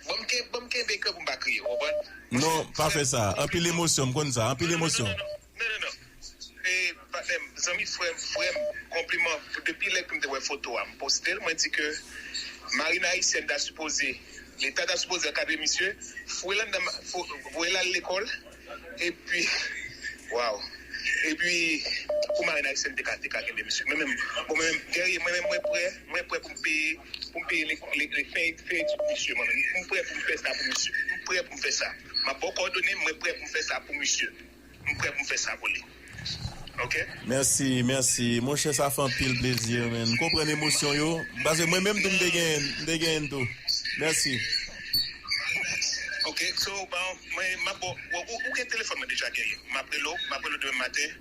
ban m ken- ban m kenbe kè pou m pa kriye, w konprann? Non, pa fè sa. Anpil emosyon, m konn sa. Anpil emosyon. Non, non, non. E, patnè m, zanmi, frè m, frè m, konpliman. Depi lè ke m te wè foto a, m poste l, mwen di ke marin ayisyèn ta sipoze, Leta ta sipoze ankadre misye, voye l anndan, voye l al lekòl, epi, waw. Epi, pou marin ayisyèn te ka, te ka kenbe misye. Mwen menm, bon, mwen menm, Guerrier, mwen menm, mwen prè, mwen prè pou m peye, pou m peye le, le, le fè, fè etid misye, mwen menm. M prè pou m fè sa pou misye. M prè pou m fè sa. M ap ba w kòdone m, mwen prè pou m fè sa pou misye. M prè pou m fè sa pou li. Ok. Mèsi, mèsi. Monchè, sa fè anpil plezi, men. M konprann emosyon yo. Paske mwen menm tou, m te genyen, m te genyen tou. Mèsi. Ok, so, bon, mwen, m ap, bon, ou, ou, ou gen telefòn mwen deja, Guerrier. M ap rele w, m ap rele w demen maten.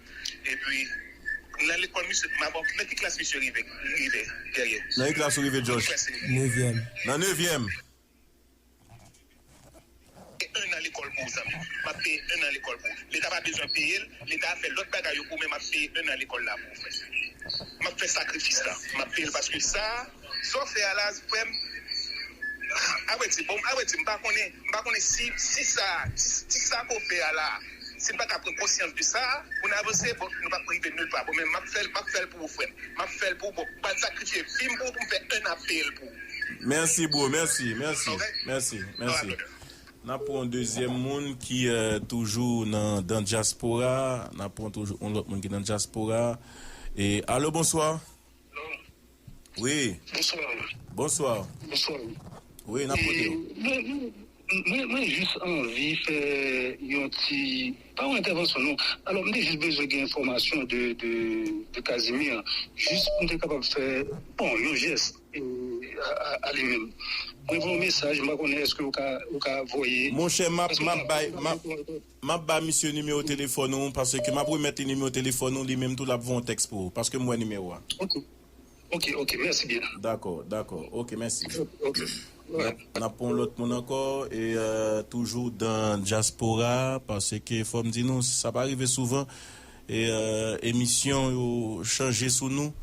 Epi, nan lekòl misye, m ap, nan ki klas misye rive, rive, Guerrier? Nan ki klas ou rive, Josh? Nevyèm. Nan nevyèm. Peye en an lekòl pou ou, zanmi. M ap peye en an lekòl pou ou. Leta pa bezwen peye l, Leta a fè lòt bagay yo pou ou, men m ap peye en an lekòl la pou ou, frè. M ap fè sakrifis la. M ap peye l paske sa, sa w fè a la, frè m, a vrè di, bon, a vrè di, m pa konnen, m pa konnen si, si sa, si, si sa ke w fè a la, si n pa ka pran konsyans de sa, pou n avanse, bon, nou p ap rive nil pa. Bon, men m ap fè l, m ap fè l pou ou, frè m. M ap fè l pou ou, bon, m pral sakrifye vi m pou ou, pou m fè en an peye l pou ou. Mèsi, bro. Mèsi, mèsi, mèsi, mèsi. N ap pran yon dezyèm moun ki, euh, toujou nan, nan dyaspora. N ap pran toujou yon lòt moun ki nan dyaspora. E, alo, bonswa. Wi. Bonswa. Bonswa. Bonswa. Wi, n ap koute w. E, mwen, mwen, mwen, mwen jis anvi fè yon ti, pa yon entèvansyon, non. Alò, m te jis bezwen gen enfòmasyon de, de, de Casimir. Jis pou m te kapab fè, bon, yon jès, e, a, a, a li menm. Mwen voye yon mesaj, m pa konnen èske ou ka, ou ka voye. Monchè, m ap, m ap bay, m ap, m ap bay misye nimewo telefòn ou, paske m ap remèt li nimewo telefòn ou, li menm tou l ap voye yon tèks pou ou, paske m wè nimewo a. Ok. Ok, ok, mèsi byen. Dakò, dakò. Ok, mèsi. Ok. N ap, n ap pran lòt moun ankò, e, euh, toujou nan dyaspora, paske fò m di nou, sa pa rive souvan, e, euh, emisyon yo chanje sou nou,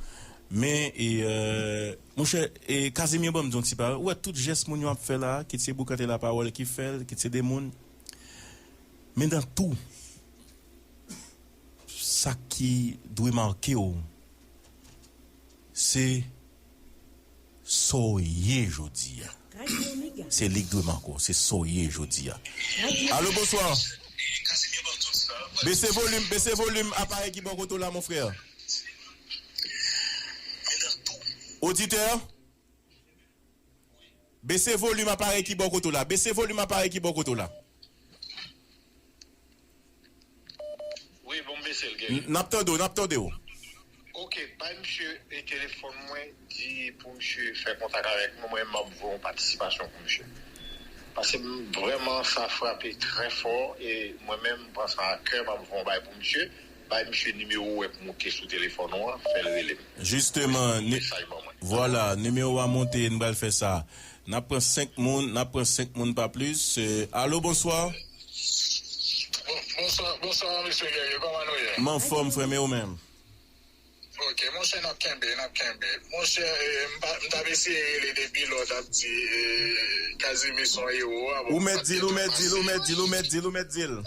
men, e, euh, monchè, e, Casimir, ban m di yon ti pawòl, ou wè tout jès moun yo ap fè la, kit se boukante lapawòl ki fè l, kit se de moun, men nan tou, sa ki dwe make w, se sa w ye jodi a. Se li k dwe make w, se sa w ye jodi a. Alo, bonswa. Bese volim, bese volim aparèy ki bò kote w la, mon frè. Oditè, bese volim aparèy ki bò kote w la. Bese volim aparèy ki bò kote w la. Wi, bon, m bese l, Guerrier. N-, n ap tande w, n ap tande w. Ok, bay misye, e, telefòn mwen, di pou misye fè kontak avèk mwen, mwen m ap voye yon patisipasyon pou misye. Paske m, vrèman, sa frape trè fò, e mwen menm, m pran sa a kè, m ap voye yon bagay pou misye. Bay misye nimewo w wè k moute sou telefòn ou an, fè l rele m. Jisteman, ni-, mesaj ban mwen. Vwala, nimewo a monte, n pral fè sa. N ap pran senk moun, n ap pran senk moun, pa plis. E, alo, bonswa. Bon, bonswa, bonswa, mesye Guerrier, kòman nou ye? M anfòm, frè m, e ou menm? Ok, monchè, n ap kenbe, n ap kenbe. Monchè, e, m pa, m t ap eseye rele depi lè w t ap di, e, Casimir se yon ewo a, bon, ou mèt di l, ou mèt di l, ou mèt di l, ou mèt di l, ou mèt di l.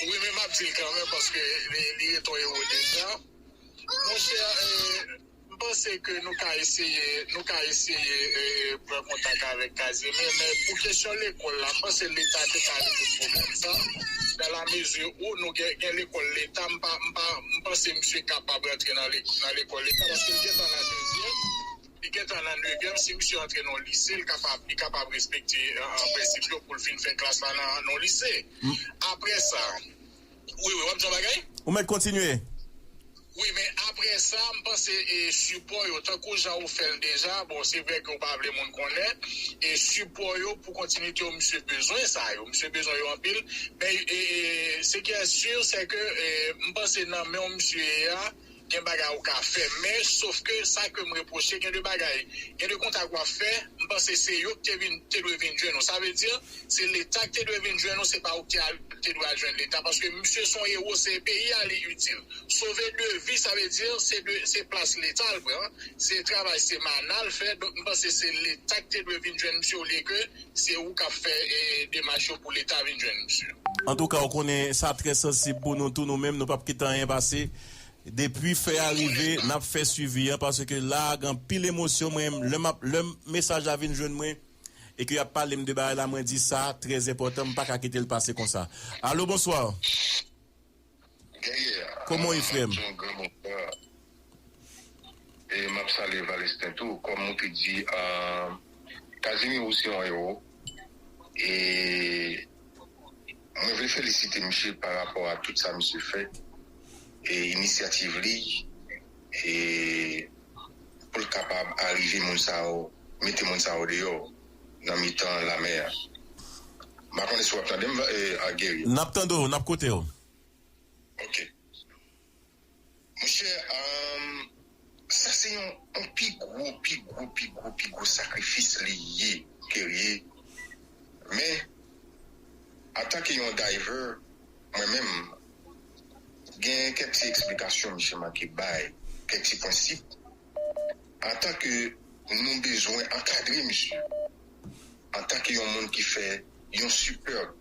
Wi, men m ap di l kanmenm, paske li, li ret yon ewo deja. Monchè, e, m panse ke nou ka eseye, nou ka eseye, e, pran kontak avèk Casimir, men pou kesyon lekòl la, m panse Leta te ka rezoud pwoblèm sa, dans la mesure où nou gen, gen lekòl Leta, m pa, m pa, m panse misye kapab rantre nan le-, nan lekòl Leta, paske li gentan nan dezyèm, li gentan nan nevyèm, si misye rantre nan lise, li kapab, li kapab respekte, e, e, prensip yo pou l fin fè klas la nan, nan lise. Apre sa, wi, wi, w ap di yon bagay? Ou mèt kontinye. Wi, men apre sa, m panse, e, sipò yo, tankou jan ou fè l deja, bon, se vre ke ou pa vle moun konnen, e sipò yo pou kontinite yo, misye bezwen sa yo, misye bezwen yo anpil, men, e, e, ce qui est sûr, c'est que, e, m panse nan men w misye ye a, gen bagay ou ka fè, men, sof ke sa ke m repwoche, gen de bagay, gen de kontak w ap fè, m panse se yo ki te vin, te dwe vin jwenn ou. Sa vle di, se Leta ki te dwe vin jwenn ou, se pa ou ki te al, te dwe al jwenn Leta. Paske misye se yon ewo, se peyi a li itil. Sove de vi, sa vle di, se de, se plas Leta l pran, se travay, se mana l fè. Donk, m panse se Leta ki te dwe vin jwenn misye olye ke se ou k ap fè, e, demach yo pou Leta vin jwenn misye. Antouka, ou konnen sa trè sansib pou nou tou, nou menm, nou p ap kite anyen pase. Depi fè a rive, n ap fè swivi an, paske la, gen anpil emosyon. Mwen, lè m ap, lè m, mesaj la vin jwenn mwen, e ke y ap pale m de bagay la, mwen di sa trè enpòtan, m pa ka kite l pase konsa. Alo, bonswa. Guerrier, kòman w ye, frè m? Yon gran bonswa. E m ap salye Valestin tou. Kòm ou te di, a, Casimir, ou se yon ewo. E mwen vle felisite misye pa rapò a tout sa misye fè. e, inisyativ li, e, pou l kapab arive moun sa yo, mete moun sa yo deyò nan mitan lamè a. M pa konnen si w ap tande m, e, a Guerrier. N ap tande w, n ap koute w. Ok. Monchè, um, sa se yon, yon pi gwo, pi gwo, pi gwo, pi gwo sakrifis li ye, Guerrier. Men, antanke yon diver, mwen menm, gen kèk ti eksplikasyon misye manke bay, kèk ti prensip. Antanke nou bezwen ankadre misye, antanke yon moun ki fè yon sipèb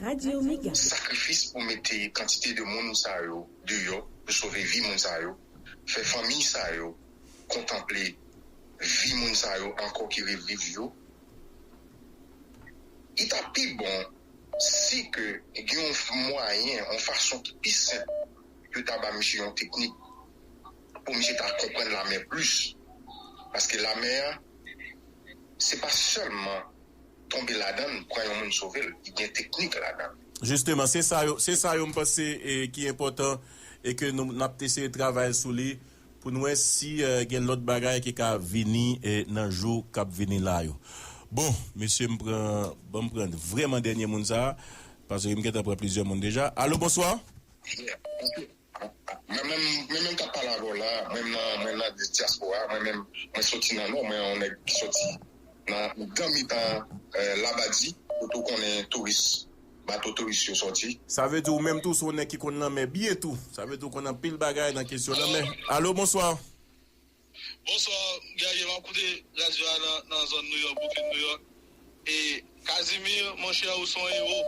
Radyo Mega. Sakrifis pou mete kantite de moun sa yo deyò, pou sove vi moun sa yo, fè fanmi sa yo kontanple vi moun sa yo ankò ki reviv yo. Li t ap pi bon si ke gen yon mwayen, yon fason ki pi senp yo ta ba misye yon teknik pou misye ta konprann lamè plis. Paske lamè a, se pa sèlman tonbe ladan l, pran yon moun sove l, li gen teknik ladan l. Jisteman, se sa yo, se sa yo m panse e, ki enpòtan e ke nou n ap eseye travay sou li pou n wè si e, gen lòt bagay ki ka vini e, nan jou k ap vini la yo. Bon, mesye, m pran, ban m pran vrèman dènye moun sa a, paske m gentan pran plizyè moun deja. Alo, bonswa. Mwen menm, mwen menm k ap pale avè w la, mwen nan, mwen nan dyaspora, mwen menm, mwen soti nan Nò, mwen yon nèg ki soti nan, nan mitan e, Labadi, kote w konnen touris, bato touris yo soti. Sa vle di ou menm tou se yon nèg ki konn lanmè byen tou. Sa vle di ou konn anpil bagay nan kesyon lanmè. Alo, bonswa. Bonswa, Guerrier, m ap koute radyo a nan, nan zòn Nouyòk, Brooklyn, Nouyòk. E, Casimir, monchè, ou se yon ewo.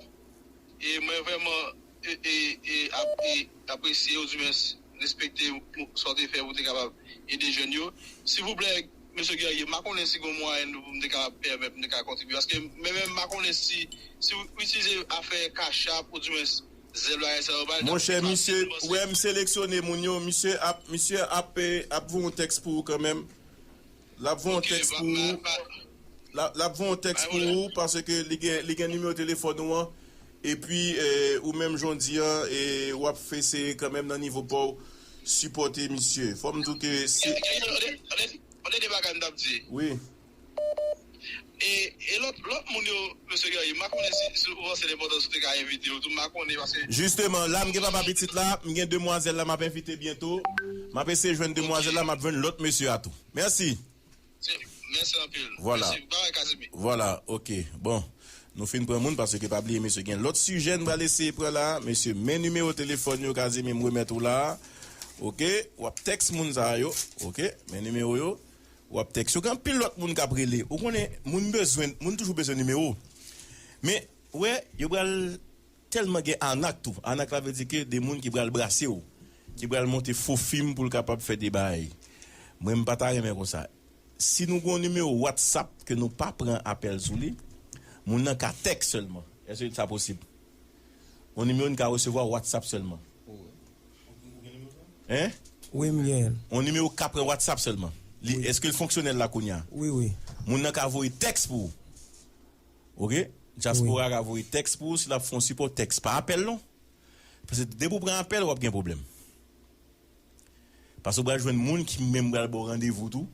E mwen vrèman e, e, e, ap, e, apresye, oudimwens respekte sa w te fè pou w te kapab ede jèn yo. Silvouplè, mesye Guerrier, m pa konnen si gen yon mwayen pou m te kapab pèmèt m te ka kontribye. Paske mwen menm, m pa konnen si, si w itilize afè Cash App, oudimwens Zelle bagay sa yo, pa Monchè, misye, ou wè m seleksyone moun yo, misye ap, misye ap, e, ap voye yon tèks pou ou kanmenm. L ap voye yon tèks pou ou. L ap, l ap voye yon tèks pou ou, paske li gen, li gen nimewo telefòn ou an. Epi, e, ou menm jan w di an, e, w ap eseye kanmenm nan nivo pa w sipòte misye. Fò m di w ke se Tande, tande, tande de bagay m t ap di. Wi. E, e lòt, lòt moun yo, mesye Guerrier, m pa konnen si, si ou panse l enpòtan si w te ka envite yo tou, m pa konnen, paske Jisteman, la m gen papa pitit la, m gen demwazèl la m ap envite byento. M ap eseye jwenn demwazèl la, m ap jwenn lòt mesye a tou. Mèsi. Mèsi anpil. Vwala. Mèsi. Bye bye, Casimir. Vwala, ok. Bon, nou fin pran moun, paske pa bliye, mesye, gen lòt sijè n pral eseye pran la. Mesye, men nimewo telefòn yo, Casimir, m remèt ou la. Ok, w ap tèks moun sa yo. Ok, men nimewo yo. W ap tèks yo. Gen anpil lòt moun k ap rele. Ou konnen, moun bezwen, moun toujou bezwen nimewo. Men, ou wè, yo pral tèlman gen anak tou. Anak la vle di ke de moun ki pral brase w, ki pral monte fo fim pou l kapab fè de bagay. Mwen, m pa ta renmen konsa. Si nou gen yon nimewo WhatsApp ke nou pa pran apèl sou li, moun nan ka tèks sèlman. Èske sa posib? Yon nimewo n ka resevwa WhatsApp sèlman. Hein? Wi, m gen l. Yon nimewo k ka pran WhatsApp sèlman. Li, Wi. Èske l fonksyonèl la kounye a? Wi, wi. Moun nan ka voye tèks pou ou. Ok? Dyaspora Wi. Ka voye tèks pou ou, si l ap fè yon sipò, tèks, pa apèl non. Paske depi w pran apèl, w ap gen pwoblèm. Paske w pral jwenn moun ki menm pral ba w randevou tou.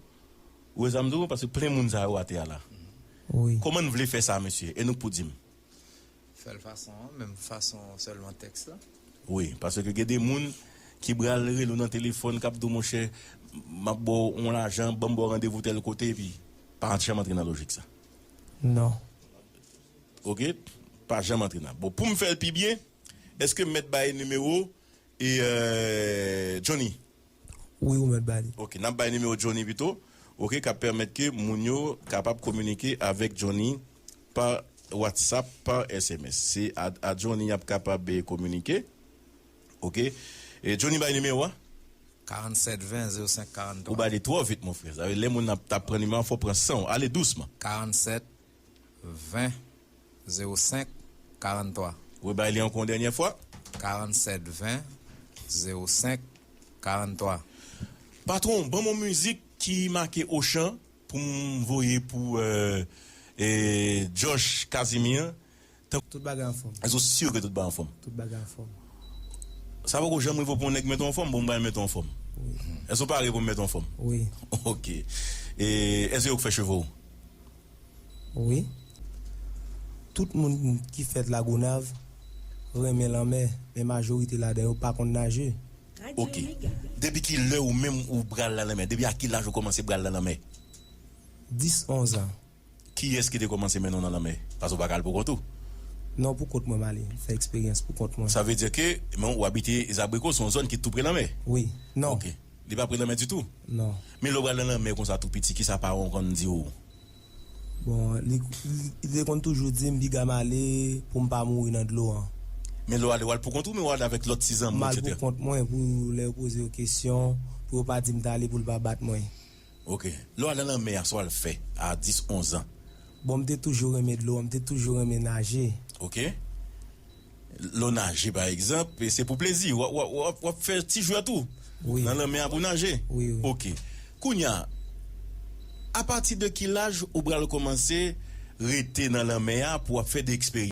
Ou wè sa m di w? Paske plen moun sa yo atè a la. Wi. Kòman n vle fè sa, mesye? E nou k pou di m. Fè l fason an, menm fason sèlman tèks la. Wi, paske gen de moun ki pral rele w nan telefòn, k ap di w, monchè, m ap ba w yon lajan, ban m ba w randevou tèl kote, epi pa janm antre nan lojik sa. Non. Ok? Pa janm antre nan. Bon, pou m fè l pi byen, èske m mèt bay nimewo e, euh, Johnny? Wi, ou mèt ba li. Ok, n ap bay nimewo Johnny pito. Ok, k ap pèmèt ke moun yo kapab kominike avèk Johnny pa WhatsApp, pa S M S. Se a, a Johnny y ap kapab, eh, kominike. Ok. E Johnny bay nimewo a? Karanntsèt ven zewo senk karanntwa. Ou bay li twò vit, mon frè. Sa vle lè moun ap, t ap pran nimewo a, fò w pran san w. Ale dousman. Karanntsèt ven zewo senk karanntwa. Ou bay li ankò yon dènyè fwa? Karanntsèt ven zewo senk karanntwa. Patwon, ban m yon mizik ki make Ochan pou m voye pou, euh, eh, Josh Casimir. Tan- Tout bagay anfòm. Èske w si ke tout bagay anfòm? Tout bagay anfòm. Sa poko janm rive pou yon nèg mete w anfòm, bon, m pral mete w anfòm. Èske w pare pou m mete w anfòm? Wi. Ok. E èske yo k fè cheve w? Wi. Tout moun ki fèt Lagonav renmen lanmè, men majorite ladan yo pa konn naje. Ok. Depi ki lè ou menm ou pral nan lanmè? Depi a ki laj ou kòmanse pral nan lanmè? Dis, onz an. Kiyès ki te kòmanse mennen w nan lanmè? Paske w pa ka al pou kont ou. Non, pou kont mwen m ale fè eksperyans pou kont mwen. Sa vle di ke, men ou abite Zabriko, se yon zòn ki tou pre lanmè? Wi. Non. Ok. Li pa pre lanmè ditou? Non. Men lè w pral nan lanmè konsa tou piti, kisa paran w konn di w? Bon, li, li, li te konn toujou di m piga m ale pou m pa mouri nan dlo an. Men lè w ale, w al pou kont ou, men w ale avèk lòt ti zanmi, M al etsetera? Pou kont mwen pou lè yo poze yo kesyon, pou yo pa di m t ale pou l pa bat mwen. Ok. Lè w al nan lanmè a, sa w al fè a dis, onz an? Bon, m te toujou renmen dlo, m te toujou renmen naje. Ok. Lè w naje, pa egzanp, e se pou plezi. W ap, w ap, w ap, w ap fè ti jwèt ou Wi. Nan lanmè a pou naje. Wi, wi. Ok. Kounye a, apati de ki laj ou pral kòmanse rete nan lanmè a pou w ap fè de eksperyans?